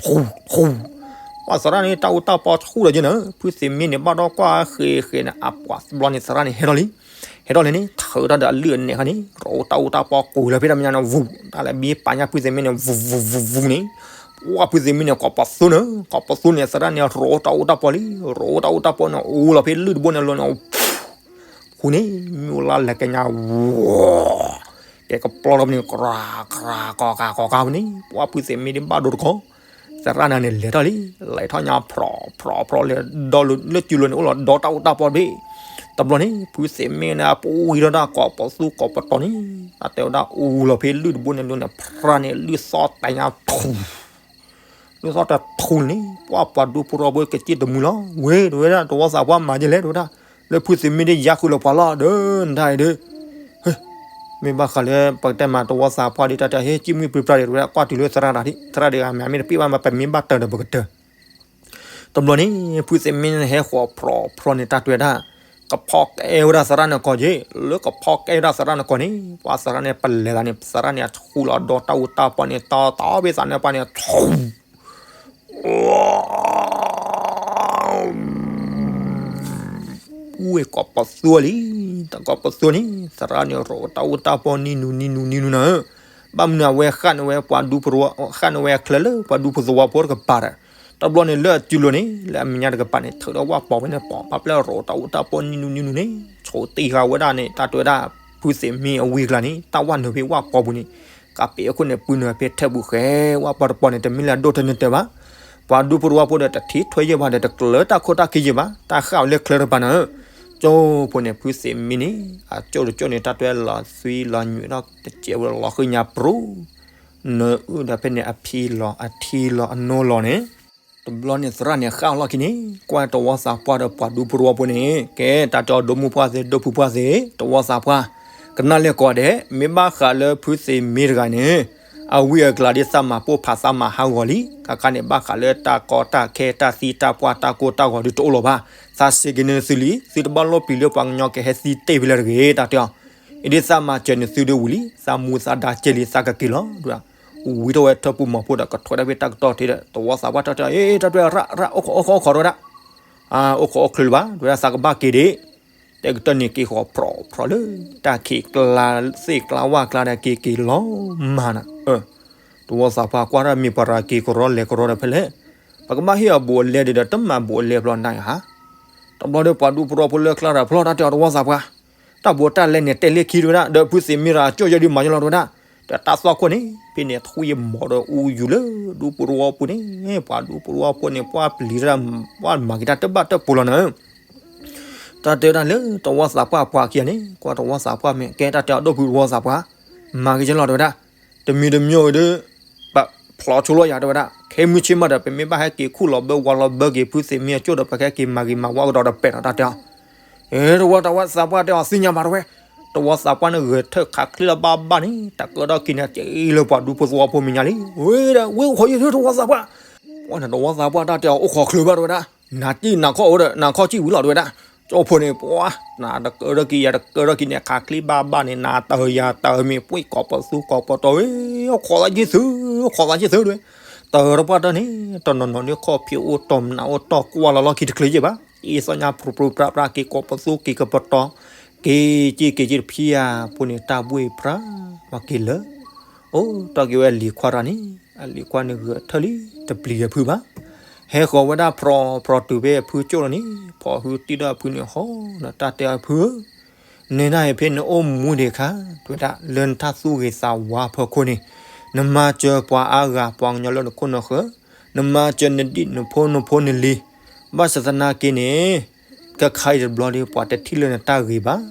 ထူ ထူ, ပှၤသရၣ်န့ၣ် တၢ်အူတၢ်ပီထူဒီးက့န့ၣ် ဖုသ့ၣ်မ့ၢ်န့ၣ် ဘၣ်ဒီးကွၢ်ဃ့ဃ့န့ၣ် အပှၤတဘျီန့ၣ် သရၣ်န့ၣ် ဟဲထီၣ်လံ ဟဲထီၣ်လံန့ၣ် ထုးထီၣ်ဒီးအလုၢ်အနဲၣ်ခါန့ၣ် ရိးတၢ်အူတၢ်ပီကိးလၢဖဲတၢ်မညါန့ၣ် ဝူး တၢ်လၢဘံပာ်ညါဖုသ့ၣ်မ့ၢ်န့ၣ် ဝူးဝူးဝူးဝူးန့ၣ် ပှၤဖုသ့ၣ်မ့ၢ်န့ၣ် ကိးပသူန့ၣ် ကိးပသူန့ၣ် သရၣ်န့ၣ် ရိးတၢ်အူတၢ်ပီလံ ရိးတၢ်အူတၢ်ပီန့ၣ် အူလီၤဖဲလုၢ်တဘိန့ၣ်လီၤန့ၣ် ဖူန့ၣ် မ့ၢ်အိၣ်လၢလဲၤကညါ ဝီၤ ကဲကပျီထီၣ်ဖဲန့ၣ် ကြၤ ကြၤ ကီၤကၤ ကီၤကၤဖဲန့ၣ် ပှၤဖုသ့ၣ်မ့ၢ်ဒ်ဘၣ်ဒိတခီ သရၣ်န့ၣ်န့ၣ် လဲၤထီၣ်လံ လဲၤထီၣ်ညါ ဖြီး ဖြီး ဖြီး လဲၤဒီလၢစုလိၤန့ၣ် အိၣ်လီၤဒီတၢ်အူတၢ်ပီတဘ့ၣ် တဘျီန့ၣ် ဖုသ့ၣ်မ့ၢ်န့ၣ် အပူၤဝံၤထီၣ်တၢ်ကိးပသူကိးပတီၤန့ၣ် အတဲဝဲဒၣ်အူလီၤဖဲလုၢ်တဘိန့ၣ်လီၤန့ၣ် ဖြၣ်န့ၣ် လုၢ်သီၣ်တဲညါ ထူ လုၢ်သီၣ်တဲထူန့ၣ် ပှၤပှၤဒူဖိရီဖိကစ့ၢ်တမုာ်လီၤ ဝဲ တဝဲဒၣ် တဝီသးပှၢ်မၤဒ်လဲၣ် တဝဲဒၣ် လၢဖုသ့ၣ်မ့ၢ်ဒ်ယါဃုာ်လီၤပှၤလီၤ ဒီးနတၢ်အံၤဒီး မ့ၢ်ဘၣ်ဃးလၢ ပကတဲမးတဝီသးပှၢ်ဒ်တၢ်တဟ့ၣ်ကံၢ်မုၢ်ပြံပြါဒံး တဝဲဒၣ်ကွၢ်တုၤလၢသရၣ်တၢ်ထံး သရၣ်ဒံးဂၤမ့ၢ်တပ့ၢ်ဘၣ်မး ပမ့ၢ်ဘၣ်တၢ်ဒီးပကတၢၢ် တဘျီန့ၣ် ဖုသ့ၣ်မ့ၢ်န့ၣ်ဟဲဃီၤဖြီးဖြီးန့ၣ် တၢ်တွဲဒၣ် ကဖီကဲဝဲဒၣ်သရၣ်န့ၣ်ကီးက့ၤ, လၢကဖီကဲဝဲဒၣ်သရၣ်န့ၣ်ကီးန့ၣ် ပှၤသရၣ်န့ၣ်ပလဲၤသးန့ၣ် သရၣ်န့ၣ်အဆူၣ်လီၤဒီးတၢ်အူတၢ်ပီန့ၣ် တီတီဘ့ၣ်သးန့ၣ်ပှၤန့ၣ် ဝ့ၢ်ကိးပသူလံ, တၢ်ကိးပသူန့ၣ် သရၣ်န့ၣ်ရိးတၢ်အူတၢ်ပီ နံၤနူၤနံၤနူၤနံၤနူၤနၤဧၢ, ဘၣ်မနုၤအဝဲဃၣ်န့ၢ်ဝဲပှၤဒူဖိသဝီ, ဃၣ်န့ၢ်ဝဲအချၢလၢပှၤဒူဖိသဝီဖိတကပၤဒီး, တဘျီန့ၣ်လၢအစုလိၤန့ၣ် လၢအမဲာ်ညါတကပၤန့ၣ် ထုးဒီးဝၣ်ပီၤဝဲန့ၣ် ပီၤပၣ်ပျဲၢ်ရိးတၢ်အူတၢ်ပီ နံၤနူၤနံၤနူၤန့ၣ် ဆိးတံၢ်ဃာ်ဝဲဒၣ်န့ၣ် တၢ်တဲဝဲဒၣ် ဖုသ့ၣ်မ့ၢ်အဝံအကျါန့ၣ် တၢ်ဝၣ်နုာ်ဖဲဝၣ်ပီၤပူၤန့ၣ် ကးပ့ၤအခိၣ်န့ၣ် ပုၢ်နုာ်ဖဲထဲးဘူးဃဲ ဝၣ်ပီၤတပီၤန့ၣ် တမ့ၢ်လၢအဒိၣ်ထဲန့ၣ်တဲဘၣ်. ပှၤဒူဖိသဝီဖိဒီးတထံၣ်ထွဲယဲၢ်ဘၣ်ဒီး တကျၢၤတၢ်ခိၣ်တၢ်ခံယဲၢ်ဘၣ်, တၢ်ဃၣ်ဝဲလၢချၢတပၤန့ၣ်, ကၠိဖိန့ၣ် ဖုသ့ၣ်မ့ၢ်န့ၣ် အကၠိတကၠိန့ၣ် တၢ်တဲလီၤသွံလီၤညွံးဒီးတစဲးဝဲလီၤဃုညါပြူၤ နအုၣ်ဒီးဖဲန့ၣ် အဖံလီၤအထံလီၤအနိလီၤန့ၣ်, တဘျီန့ၣ်သရၣ်န့ၣ်ဃၣ်အီၤလီၢ်ခံန့ၣ် ကွၢ်တဝီသးပှၢ်ဒီးပှၤဒူဖိသဝီဖိန့ၣ် ကဲတၢ်တဲအီၤ ဒိၣ်မုၣ်ပှၢ်သ့ၣ် ဒိၣ်ဖုပှၢ်သ့ၣ် တဝီသးပှၢ်, ကနၣ်လဲၣ်ကိးဂၤဒဲး မ့ၢ်ဘၣ်ဃးလၢဖုသ့ၣ်မ့ၢ်တဂၤန့ၣ် အဝံအကျါဒ်သးမၤပိၢ်ဖးသးမၤဟးဂီၤလံ, ခါခါန့ၣ် ဘၣ်ဃးလၢတၢ်ကီတၢ်ခဲတၢ်သံတၢ်ပှၢ်တၢ်ကိၢ်တၢ်ဂီၤဒုးတအိၣ်လီၤဘၣ်, သးစ့က့ၤန့ၢ်သုလံ, သုတဘၣ်လိၣ်ပျံၤလၢပှၤကညီကဟဲသံတ့ၢ်ဖဲလဲၣ်တဂ့ၤ, တၢ်တဲအီၤ အံၤဒ်သးမၤစၢၤန့ၢ်သုဒုးဝံၤလံ, သးမူသးဒါကဲလံ သးကက့ၤလီၤ, ဝံၤထီၣ်ဝဲထၢၣ်ပူၤမီၤဖိဒီး ကထွဲဒၣ်ဖဲတၢ်ကတီၢ်ထံဒီး တဝီသးပှၢ်တၢ်တဲအီၤ တၢ်တဲရၣ်ရၣ် အိၣ်ခိးအိၣ်ခိးအိၣ်ခိးတဝဲဒၣ်, အိၣ်ခိးအိၣ်ချ့လၢၤဘၣ် တဝဲဒၣ်သးကဘၣ်က့ၤဒံး, တဲကတၢၢ်န့ၣ်က့ၤဃီၤဖြီဖြီလၢ တၢ်ခံးကျါသ့ၣ်ကျါဝၣ်ကျါဒီးက့ၤက့ၤလီၤမၤနၤ, တဝီသးပှၢ်ကွၢ်တၢ်မ့ၢ်ပှၤရၤက့ၤကရီလဲၤကရီဒီး ဖဲလဲၣ်, ပကဘၣ်ဟ့ၣ်အီၤဘူးအလဲဒ်ဒီး တမၤဘူးအလဲဖျီနၤဧါ, တဘျီဒီးပှၤဒူဖိသဝီဖိလၢကျါတၢ်ဖျီ တၢ်တဲအီၤ တဝီသးပှၢ်, တၢ်ဘူးတၢ်လဲန့ၣ် တဲလၢခံတဝဲဒၣ် ဒီးဖုသ့ၣ်မ့ၢ်ရၤ ကၠိယဲၢ်ဒုးမၤယလီၤတဝဲဒၣ်, ဒီးတၢ်သွၣ်ခိၣ်န့ၣ် ဖဲန့ၣ်ထွံၣ်မီၤဒီးအူယူၤလၢဒူဖိသဝီပူၤန့ၣ်, ပှၤဒူဖိသဝီဖိန့ၣ် ပှၢ်ပျံၤတၢ် ပှၢ်မၤက့ၤတၢ်တဘၣ်တၢ်ပူၤလီၤနၤ တၢ်တဲဝဲဒၣ်လၢတဝီသးပှၢ်ပှၤခံဂၤန့ၣ် ကွၢ်တဝီသးပှၢ်မ့ၢ် ကဲတၢ်တဲအီၤ ဒိၣ်ဖုတဝီသးပှၢ်, မၤက့ၤကလီၤတဝဲဒၣ်, တမံၤတမံၤဝဲဒီး ပဖျီဆိလီၤယၤတဝဲဒၣ်, ခဲမုၢ်ဆ့ၣ်မးဒီး ပမ့ၢ်ဘၣ်ဟဲက့ၤခူၣ်လီၤဘၢဝါလီၤဘၢက့ၤဖုသ့ၣ်မ့ၢ်အကၠိဒီး ပကဟဲက့ၤမၤဂ့ၤမၤဝါကဒီးတပဲာ်နီၤ တၢ်တဲအီၤ တဝီ တဝီသးပှၢ်တဲအီၤ သ့ၣ်ညါဘၣ်တဝဲ, တဝီသးပှၢ်န့ၣ်ဂဲၤထၢၣ်ခးချ့လီၤဘၣ်ဘၣ်န့ၣ် တၢ်ကၢထီၣ်ခံန့ၣ် က့ၤလၢပှၤဒူဖိသဝီဖိမဲာ်ညါလံ, ဝဲဒၣ် ဝဲအိၣ်ခိးယဲၢ်ထၢၣ်တဝီသးပှၢ်, ပှၢ်န့ၣ် တဝီသးပှၢ်တၢ်တဲအီၤ အိၣ်ခိးချ့ဘၣ်တဝဲဒၣ်, နၤတံၢ်နၤခီၣ်အိၣ်ဒီး နၤခီၣ်ကံၣ်ဝံၤလီၤတဝဲဒၣ်, ကၠိဖိန့ၣ် ပှၢ် နၤတကၢထီၣ်ခံယၤတကၢထီၣ်ခံန့ၣ် ခးချ့ဘၣ်ဘၣ်န့ၣ် နၤတၢ်ယၤတၢ်မ့ၢ်ပှ့ၤကိးပသူကိးပတီၤဝဲ, အိၣ်ခိးသးယဲၢ်သု, အိၣ်ခိးသးယဲၢ်သုတဝဲ, တၢ်တပှၢ်တၢၢ်န့ၣ် တနီၤနီၤန့ၣ် ခီၣ်ဖံးအိၣ်တီၢ်မနုၤအိၣ်တီၢ်ကွၢ်လီၤလီၢ်ခံတချုးယဲၢ်ဘၣ်, အ့ၣ်သီၣ်ညါပြူပြူပြပြက့ၤကိးပသူက့ၤကပတီၤ, က့ၤက့ၤက့ၤက့ၤတဖံးဧါ, ဖိန့ၣ်တၢ်ဘှ့ၣ်ပြၢ် ပှၤက့ၤလၢ အိၣ်တီၢ်က့ၤဝဲလံၤခွါတဂၤန့ၣ်, အလံၤခွါန့ၣ်ဂဲၤထၢၣ်လံ တပျံၤအဖုဘၣ်, ဟဲဃီၤဝဲဒၣ်ဖြီဖြီတုၤဖဲအဖုကၠိလီၤန့ၣ်, ဖီၣ်ဟုတံၢ်ဒီးအဖုန့ၣ် ဟီၣ်ဒီးတၢ်တဲအဖုဧၢ နဲဒၣ်အံၤဖဲနအိၣ်မူဒံးအခါ, တဝဲဒၣ်လၢနတၢ်သူၣ်ဂ့ၤသးဝါဖီခိၣ်န့ၣ်, နမၤစၢၤပှၤအါဂၤပှၤကညီလၢနခိၣ်နဃၢၤ, နမၤစၢၤနဒံၣ်နဖိနဖိနလံၤ, ဘၣ်ဆၣ်သနာ်က့န့ၣ်, ခဲခါအံၤတဘျီဒီး ပှၤတထံၣ်လၢနတၢ်ဂ့ၤဘၣ်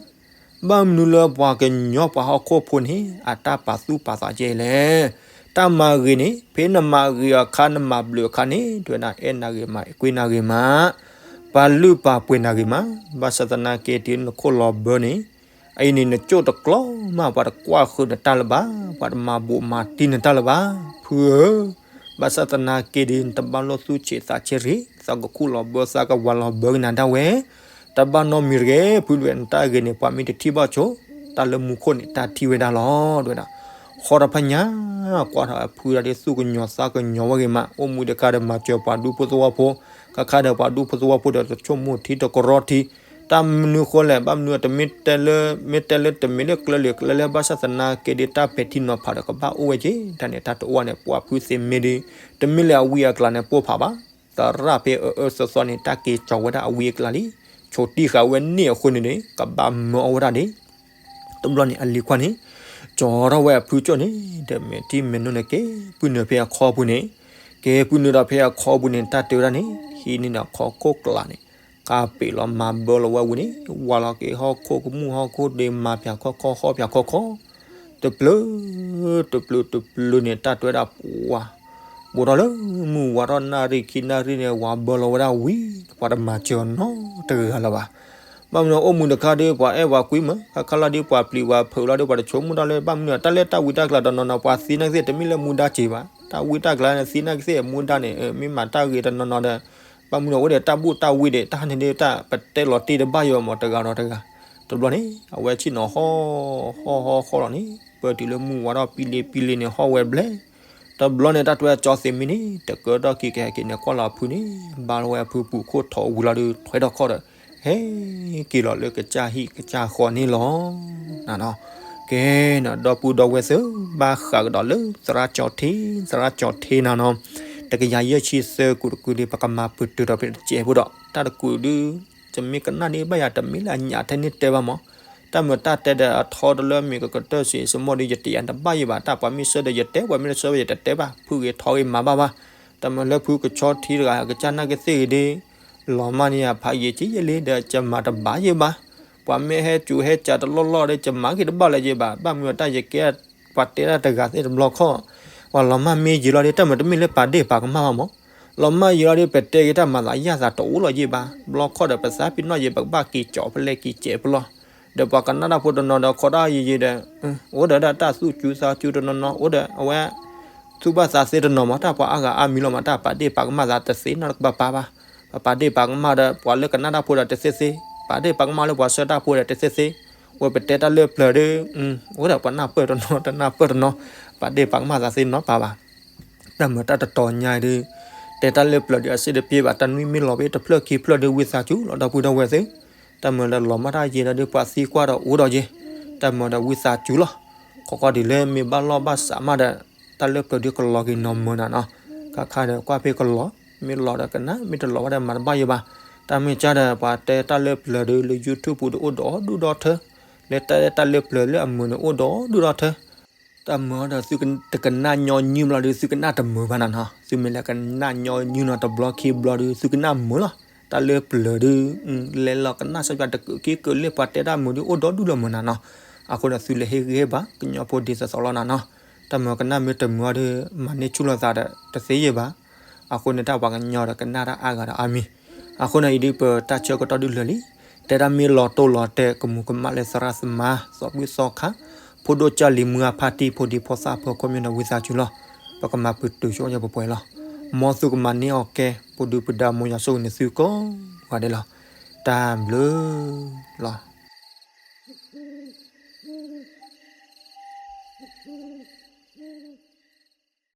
ဘၣ်မနုၤလၢပှၤကညီပှၤဟီၣ်ခိၣ်ဖိန့ၣ် အတၢ်ပာ်သူၣ်ပာ်သးကဲလဲၣ်. တၢ်မၤဂ့ၤန့ၣ် ဖဲနမၤဂ့ၤအခါ နမၤဘျုးအခါန့ၣ် တဝဲဒၣ်အဲၣ်နၤဂ့ၤမး အဲၣ်ကွံနၤဂ့ၤမး ပာ်လုၢ်ပာ်ပှ့ၤနၤဂ့ၤမး. ဘၣ်ဆၣ်သနာ်က့ တုၤနခိၣ်လီၤဘၢန့ၣ် အအံၤန့ၣ် နကၠိၣ်တကျီမး ပှၤတကွၢ်ဃုာ်နတၢ်လၢၤဘၣ်, ပှၤတမၤဘူးမၤတံၢ်နတၢ်လၢၤဘၣ် ဖုဧၢ. ဘၣ်ဆၣ်သနာ်က့ဒီး နတဘၣ်လိၣ်သူၣ်ဆံးသးဆံးရံၣ်, သးကခူၣ်လီၤဘၢ သးကဝၤလီၤဘၢက့ၤနၤဒၣ်ဝဲ တဘၣ်နီတမံၤတဂ့ၤ. ဖုဒဝဲ နတၢ်ဂ့ၤန့ၣ် ပှၤမ့ၢ်တထံၣ်ဘၣ်ဆိ တၢ်လၢမူခိၣ်န့ၣ် တၢ်ထံၣ်ဝဲဒၣ်လီၤ တဝဲဒၣ်. ဃီတဖၣ်ညါ ကွၢ်ထီၣ်အဖုဒၣ်ဒီး သူၣ်ကညီၤသးကညီၤဝဲဂ့ၤမး, အိၣ်မူတခါဒီး မၤစၢၤပှၤဒူဖိသဝီဖိ, ခါခါဒီး ပှၤဒူဖိသဝီဖိဒီး တဆိကမိၣ်ထံတကရီထံ, တၢ်မနုၤဃိလဲၣ်, ဘၣ်မနုၤတမ့ၢ်တဲလၢ မ့ၢ်တဲလၢတမ့ၢ်လၢကျဲလၢကျဲလၢ ဘၣ်ဆၣ်သနာ်က့ဒီး တၢ်ပဲာ်ထံနီၤဖးဒီး ကဘၣ်အိၣ်ဝဲက့ၤ, တၢ်န့ၣ် တၢ်တအိၣ်ဝဲန့ၣ် ပှၤဖုသ့ၣ်မ့ၢ်ဒီး တမ့ၢ်လၢအဝံအကျါန့ၣ် ပိၢ်ဖးဘၣ်. သရၣ်ဖဲအအၢသီသီန့ၣ် တၢ်က့ၤကၠီၤဝဲဒၣ်အဝံအကျါလံ, ဆိးတံၢ်ဃာ်ဝဲန့ၢ်အဃိန့ၣ်န့ၣ် ကဘၣ်မၢအီၣ်ဝဲဒၣ်ဒံး. တဘျီန့ၣ် အလံၤခွါန့ၣ် ကၠီၤထီၣ်ဝဲအဖုကၠိၣ်န့ၣ် ဒီးမဲာ်ထံမဲာ်နိန့ၣ် က့ၤပုၢ်နုာ်ဖဲအခီပူၤန့ၣ်, က့ၤပုၢ်နုာ်ဒီးဖဲအခီပူၤန့ၣ် တၢ်တဲဝဲဒၣ်န့ၣ် ဟံးန့ၢ်ဒီးခီခိၣ်ကျးန့ၣ် ကးပ့ၤလီၤမၤဘၢလီၤဝဲဝံၤန့ၣ် ဝၤလီၤက့ၤဟီၣ်ခိၣ်ကမူၣ်ဟီၣ်ခိၣ်ဒ့ မၤပၠးခီခီ ဟီၣ်ပၠးခီခီ တပျုာ် တပျုာ် တပျုာ်န့ၣ် တၢ်တဲဝဲဒၣ်ပှၤ ဘူးထီၣ်လၢမုၢ်ဝါထီၣ် နၣ်ရံၣ်ခံနၣ်ရံၣ်န့ၣ် ဝၤဘၢလီၤဝဲဒၣ်ဝံၤ ပှၤတမၤစၢၤအီၤနီတဂၤလၢၤဘၣ်. ဘၣ်မနုၤအိၣ်မူတခါဒီး ပှၤအဲၣ်ပှၤကွံမး ခါခါလီၤဒီး ပှၤပျံၤပှၤဖုးလီၤဒီး ပှၤတဆိကမိၣ်တၢ်လၢ ဘၣ်မနုၤ တၢ်လၢတၢ်ဝံတၢ်ကျါတနီၤနီၤ ပှၤသံနာ်က့သ့ၣ် တမ့ၢ်လၢမူဒါစ့ၤဘၣ်. တၢ်ဝံတၢ်ကျါန့ၣ် သံနာ်က့သ့ၣ် မူဒါန့ၣ် မ့ၢ်မၤတၢ်ဂ့ၤတနီၤနီၤဒီး ဘၣ်မနုၤဒီးအိၣ်ဒီးတၢ်ဘူၣ်တၢ်ဝံဒီး တၢ်ဟးန့ၣ်ဒီး တၢ်ပတဲလီၤတ့ၢ်တဘၣ်ယိာ်မး တဂၤဒီးတဂၤ. တဘျီန့ၣ် အဝဲဆ့ၣ်နီၤဟီၣ်ဟီၣ်ဟီၣ်ဟီၣ်လီၤန့ၣ် ပၢၢ်တုၤလၢမုၢ်ဝါထီၣ်ပံလ့ပံလ့န့ၣ် ဟီၣ်ဝဲဘျဲၣ်. တဘျီန့ၣ် တၢ်တွဲအကၠီသ့းမံန့ၣ် တကၢထီၣ်က့ၤကဟဲက့ၤန့ၣ် ကွၢ်လီၤအဖုန့ၣ် ဘါလီၤဝဲအဖုပူၤခိၣ်ထီၣ်ဝံၤလီၤဒီး ထွဲထီၣ်ခီၣ်ဒီး ဟဲက့ၤလီၤလၢကစၢ်ဟံၣ်ကစၢ်ဃီန့ၣ်လီၤ. နၤနီၤ, ကဲနီၤ ဒီပုၢ်ဒီဝဲၢ်သ့ၣ် ဘၣ်ဃးကဒီးလၢသရၣ်ကၠီထ့, သရၣ်ကၠီထ့နၤနီၤ, တကယၤယဲၢ်ဆံသၢ ကူးတကူးလံ ပကမၤပတုာ်ဒီးဖဲတစဲးဖိဒီး တၢ်တကူးဒုး ယမ့ၢ်ကနၣ်ဒ်ဘၣ်ယၤ တမ့ၢ်လၢအညၣ်ထဲန့ၣ်တဲဘၣ်မး, တၢ်မုာ်တၢ်တဲဒီးအထီတလၢမ့ၢ်ကကတၢၢ်စံးစမီၣ်ဒီး ယတဲယၤတဘၣ်ယဲၢ်ဘၣ်, တၢ်ပှၤမ့ၢ်ဆှၢဒီးယတဲ, ပှၤမ့ၢ်တဆှၢဘၣ်ယတတဲဘၣ်, ဖုဂ့ၤထီဂ့ၤမၤဘၣ်ဘၣ်. တၢ်မုာ်လၢဖုကဆီထံတဂၤ ကစၢ်နာ်က့သ့ၣ်ဂ့ၤဒီး လီၤမၢ်န့ၢ်ယၤဖးယံာ်က့ယဲၢ်လံဒီး ယမၤတဘၣ်ယဲၢ်ဘၣ်. ပှၤမ့ၢ်ဟဲစူၤဟဲစးတလီၢ်လီၢ်ဒီး ယမၤက့ၤတဘၣ်လၢၤယဲၢ်ဘၣ်. ဘၣ်မနုၤတၢ်ယကဲ ပှၤတဲတၢ်တဂၤသ့ၣ်တဘျီခီၣ်, ပှၤလီၤမၢ်မ့ၢ်ယံာ်လီၤဒီး တၢ်မုာ်တမ့ၢ်လၢပာ်ဒ့ၣ်ပာ်ကမၣ်ဘၣ်မး, လီၤမၢ်ယံာ်လီၤဒီး ပတဲက့ၤတၢ်မၤသးယၢ်သးတအိၣ်လီၤယဲၢ်ဘၣ်. ဘျီခီၣ်ဒီး ပသးပ့ၤနီၣ်ယဲၢ် ပကဘၣ်က့ၤကၠီဖဲလဲၣ်က့ၤစဲးဖဲလဲၣ်, ဒီးပှၤကနၣ်တၢ်ဖိတနီၤဒီး ခီတၢ်ယံာ်ယံာ်ဒီး အိၣ်ဒီးတၢ်သူၣ်စူၤသးစူၤတနီၤနီၤ, အိၣ်ဒီးအဝဲ သူၣ်ဘၣ်သးသ့တနီၤမး, တၢ်ပှၤအါဂၤအါမံၤလီၤမး, တၢ်ပာ်ဒ့ၣ်ပာ်ကမၣ်သးတသ့နီတကပၤပၤဘၣ်. ပပာ်ဒ့ၣ်ပာ်ကမၣ်ဒီး ပှၤလၢကနၣ်တၢ်ဖိဒီးတသ့သ့, ပာ်ဒ့ၣ်ပာ်ကမၣ်လၢပှၤဆှၢတၢ်ဖိဒီးတသ့သ့, ဝဲပတဲတၢ်လၢပျၢၤဒီး အိၣ်ဒီးပှၤနၢ်ပၢၢ်တနီၤ တနၢ်ပၢၢ်တနီၤ, ပာ်ဒ့ၣ်ပာ်ကမၣ်သးသ့နီတပၤဘၣ်. တၢ်မုာ်တၢ်တတီၤညါအံၤဒီး တဲတၢ်လၢပျၢၤဒီး အစ့တပ့ဘၣ်, တၢ်နွံမ့ၢ်လီၤဘၣ်တဖျၢၣ်ခံဖျၢၣ်ဒီး ဝံသးစူၤလီၤ ဒီပုၢ်ဒီဝဲၢ်သ့ၣ်. တၢ်မုာ်ဒီးလီၤမၢ်တၢ်ယံာ်ဒီး ပှၤသံကွၢ်ဒီးအိၣ်ဒီးယဲၢ်, တၢ်မုာ်ဒီးဝံသးစူၤလီၤ. ခီခီဒ်လၢမ့ၢ်ဘၣ်လီၢ်ဘၣ်စးမးဒီး တၢ်လၢပျၢၤဒီးကလီၤက့ၤနီၢ်မုာ်နၤနီၤ, ခါခါဒီးကွၢ်ဖဲကလီၤ, မ့ၢ်လီၤဒီးကနၣ်, မ့ၢ်တလီၤဘၣ်ဒီးမၤတဘၣ်ယဲၢ်ဘၣ်. တၢ်မ့ၢ်ကါဒီး ပှၤတဲတၢ်လၢပျၢၤဒီး လၢ YouTube ပူၤဒီးအိၣ်ဒီးဒူၣ်ဒီထၢ, လၢတၢ်လၢပျၢၤလၢအမုာ်န့ၣ်အိၣ်ဒီးဒူၣ်ဒီထၢ. တၢ်မုာ်ဒီးသုတကနၣ်ညီနုၢ်ဘျီဒီး သုကနၣ်တမုာ်ဘၣ်နၤနီၤ, သုမ့ၢ်လဲၤကနၣ်ညီနုၢ်နီၤတဘျီခံဘျီဒီး သုကနၣ်မုာ်လီၤ. တၢ်လၢပျၢၤဒီး လဲၤလီၤကနၣ်စၢ်ပျၢၤတကုးခံကုးလၢပှၤတဲတၢ်မုာ်ဒီးအိၣ်ဒီးဒူၣ်လီၤမုာ်နၤနီၤ. အဃိန့ၣ် သုလဲၤဟ့ၣ်ဂံၢ်ဟ့ၣ်ဘါ ကညီဖိဒ်သိးသိးလီၤနၤနီၤ. တၢ်မုာ်ကနၣ်မ့ၢ်တမုာ်အီၤဒီး မၤန့ၢ်ဆူၣ်လိာ်သးဒီးတသ့ယဲၢ်ဘၣ်. အဃိန့ၣ် တၢ်ပှၤကညီဒီးကနၣ်တၢ်အါဂၤဒီးအါမံၤ. အဃိန့ၣ် အံၤဒ်ပတၢ်ဆၢကတီၢ်ဒုးလၢာ်လံ, တဲတၢ်မ့ၢ်လီၤတိၢ်လီၤတဲာ် ကမူးကမၣ်လၢသရၣ်သမါ သီၣ်ဘုၣ်သီခါ, ဖိဒိၣ်ကၢ်လံၤမုၢ်အဖါတံၢ် ဖိဒံဖိသၣ်ဖိ ခိၣ်မ့ၢ်ဒီးဝံသးစူၤလီၤ. ပကမၤပတုာ်ဆိယပှဲၤပှဲၤလီၤ. မ်သုကမၤန့ၢ်အီၤကဲ ပဒုၣ်ပဒါ မ်ယွၤဆိၣ်ဂ့ၤန့ၢ်သုကိးဂၤဒဲးလီၤ. တၢ်ဘျုးလီၤ.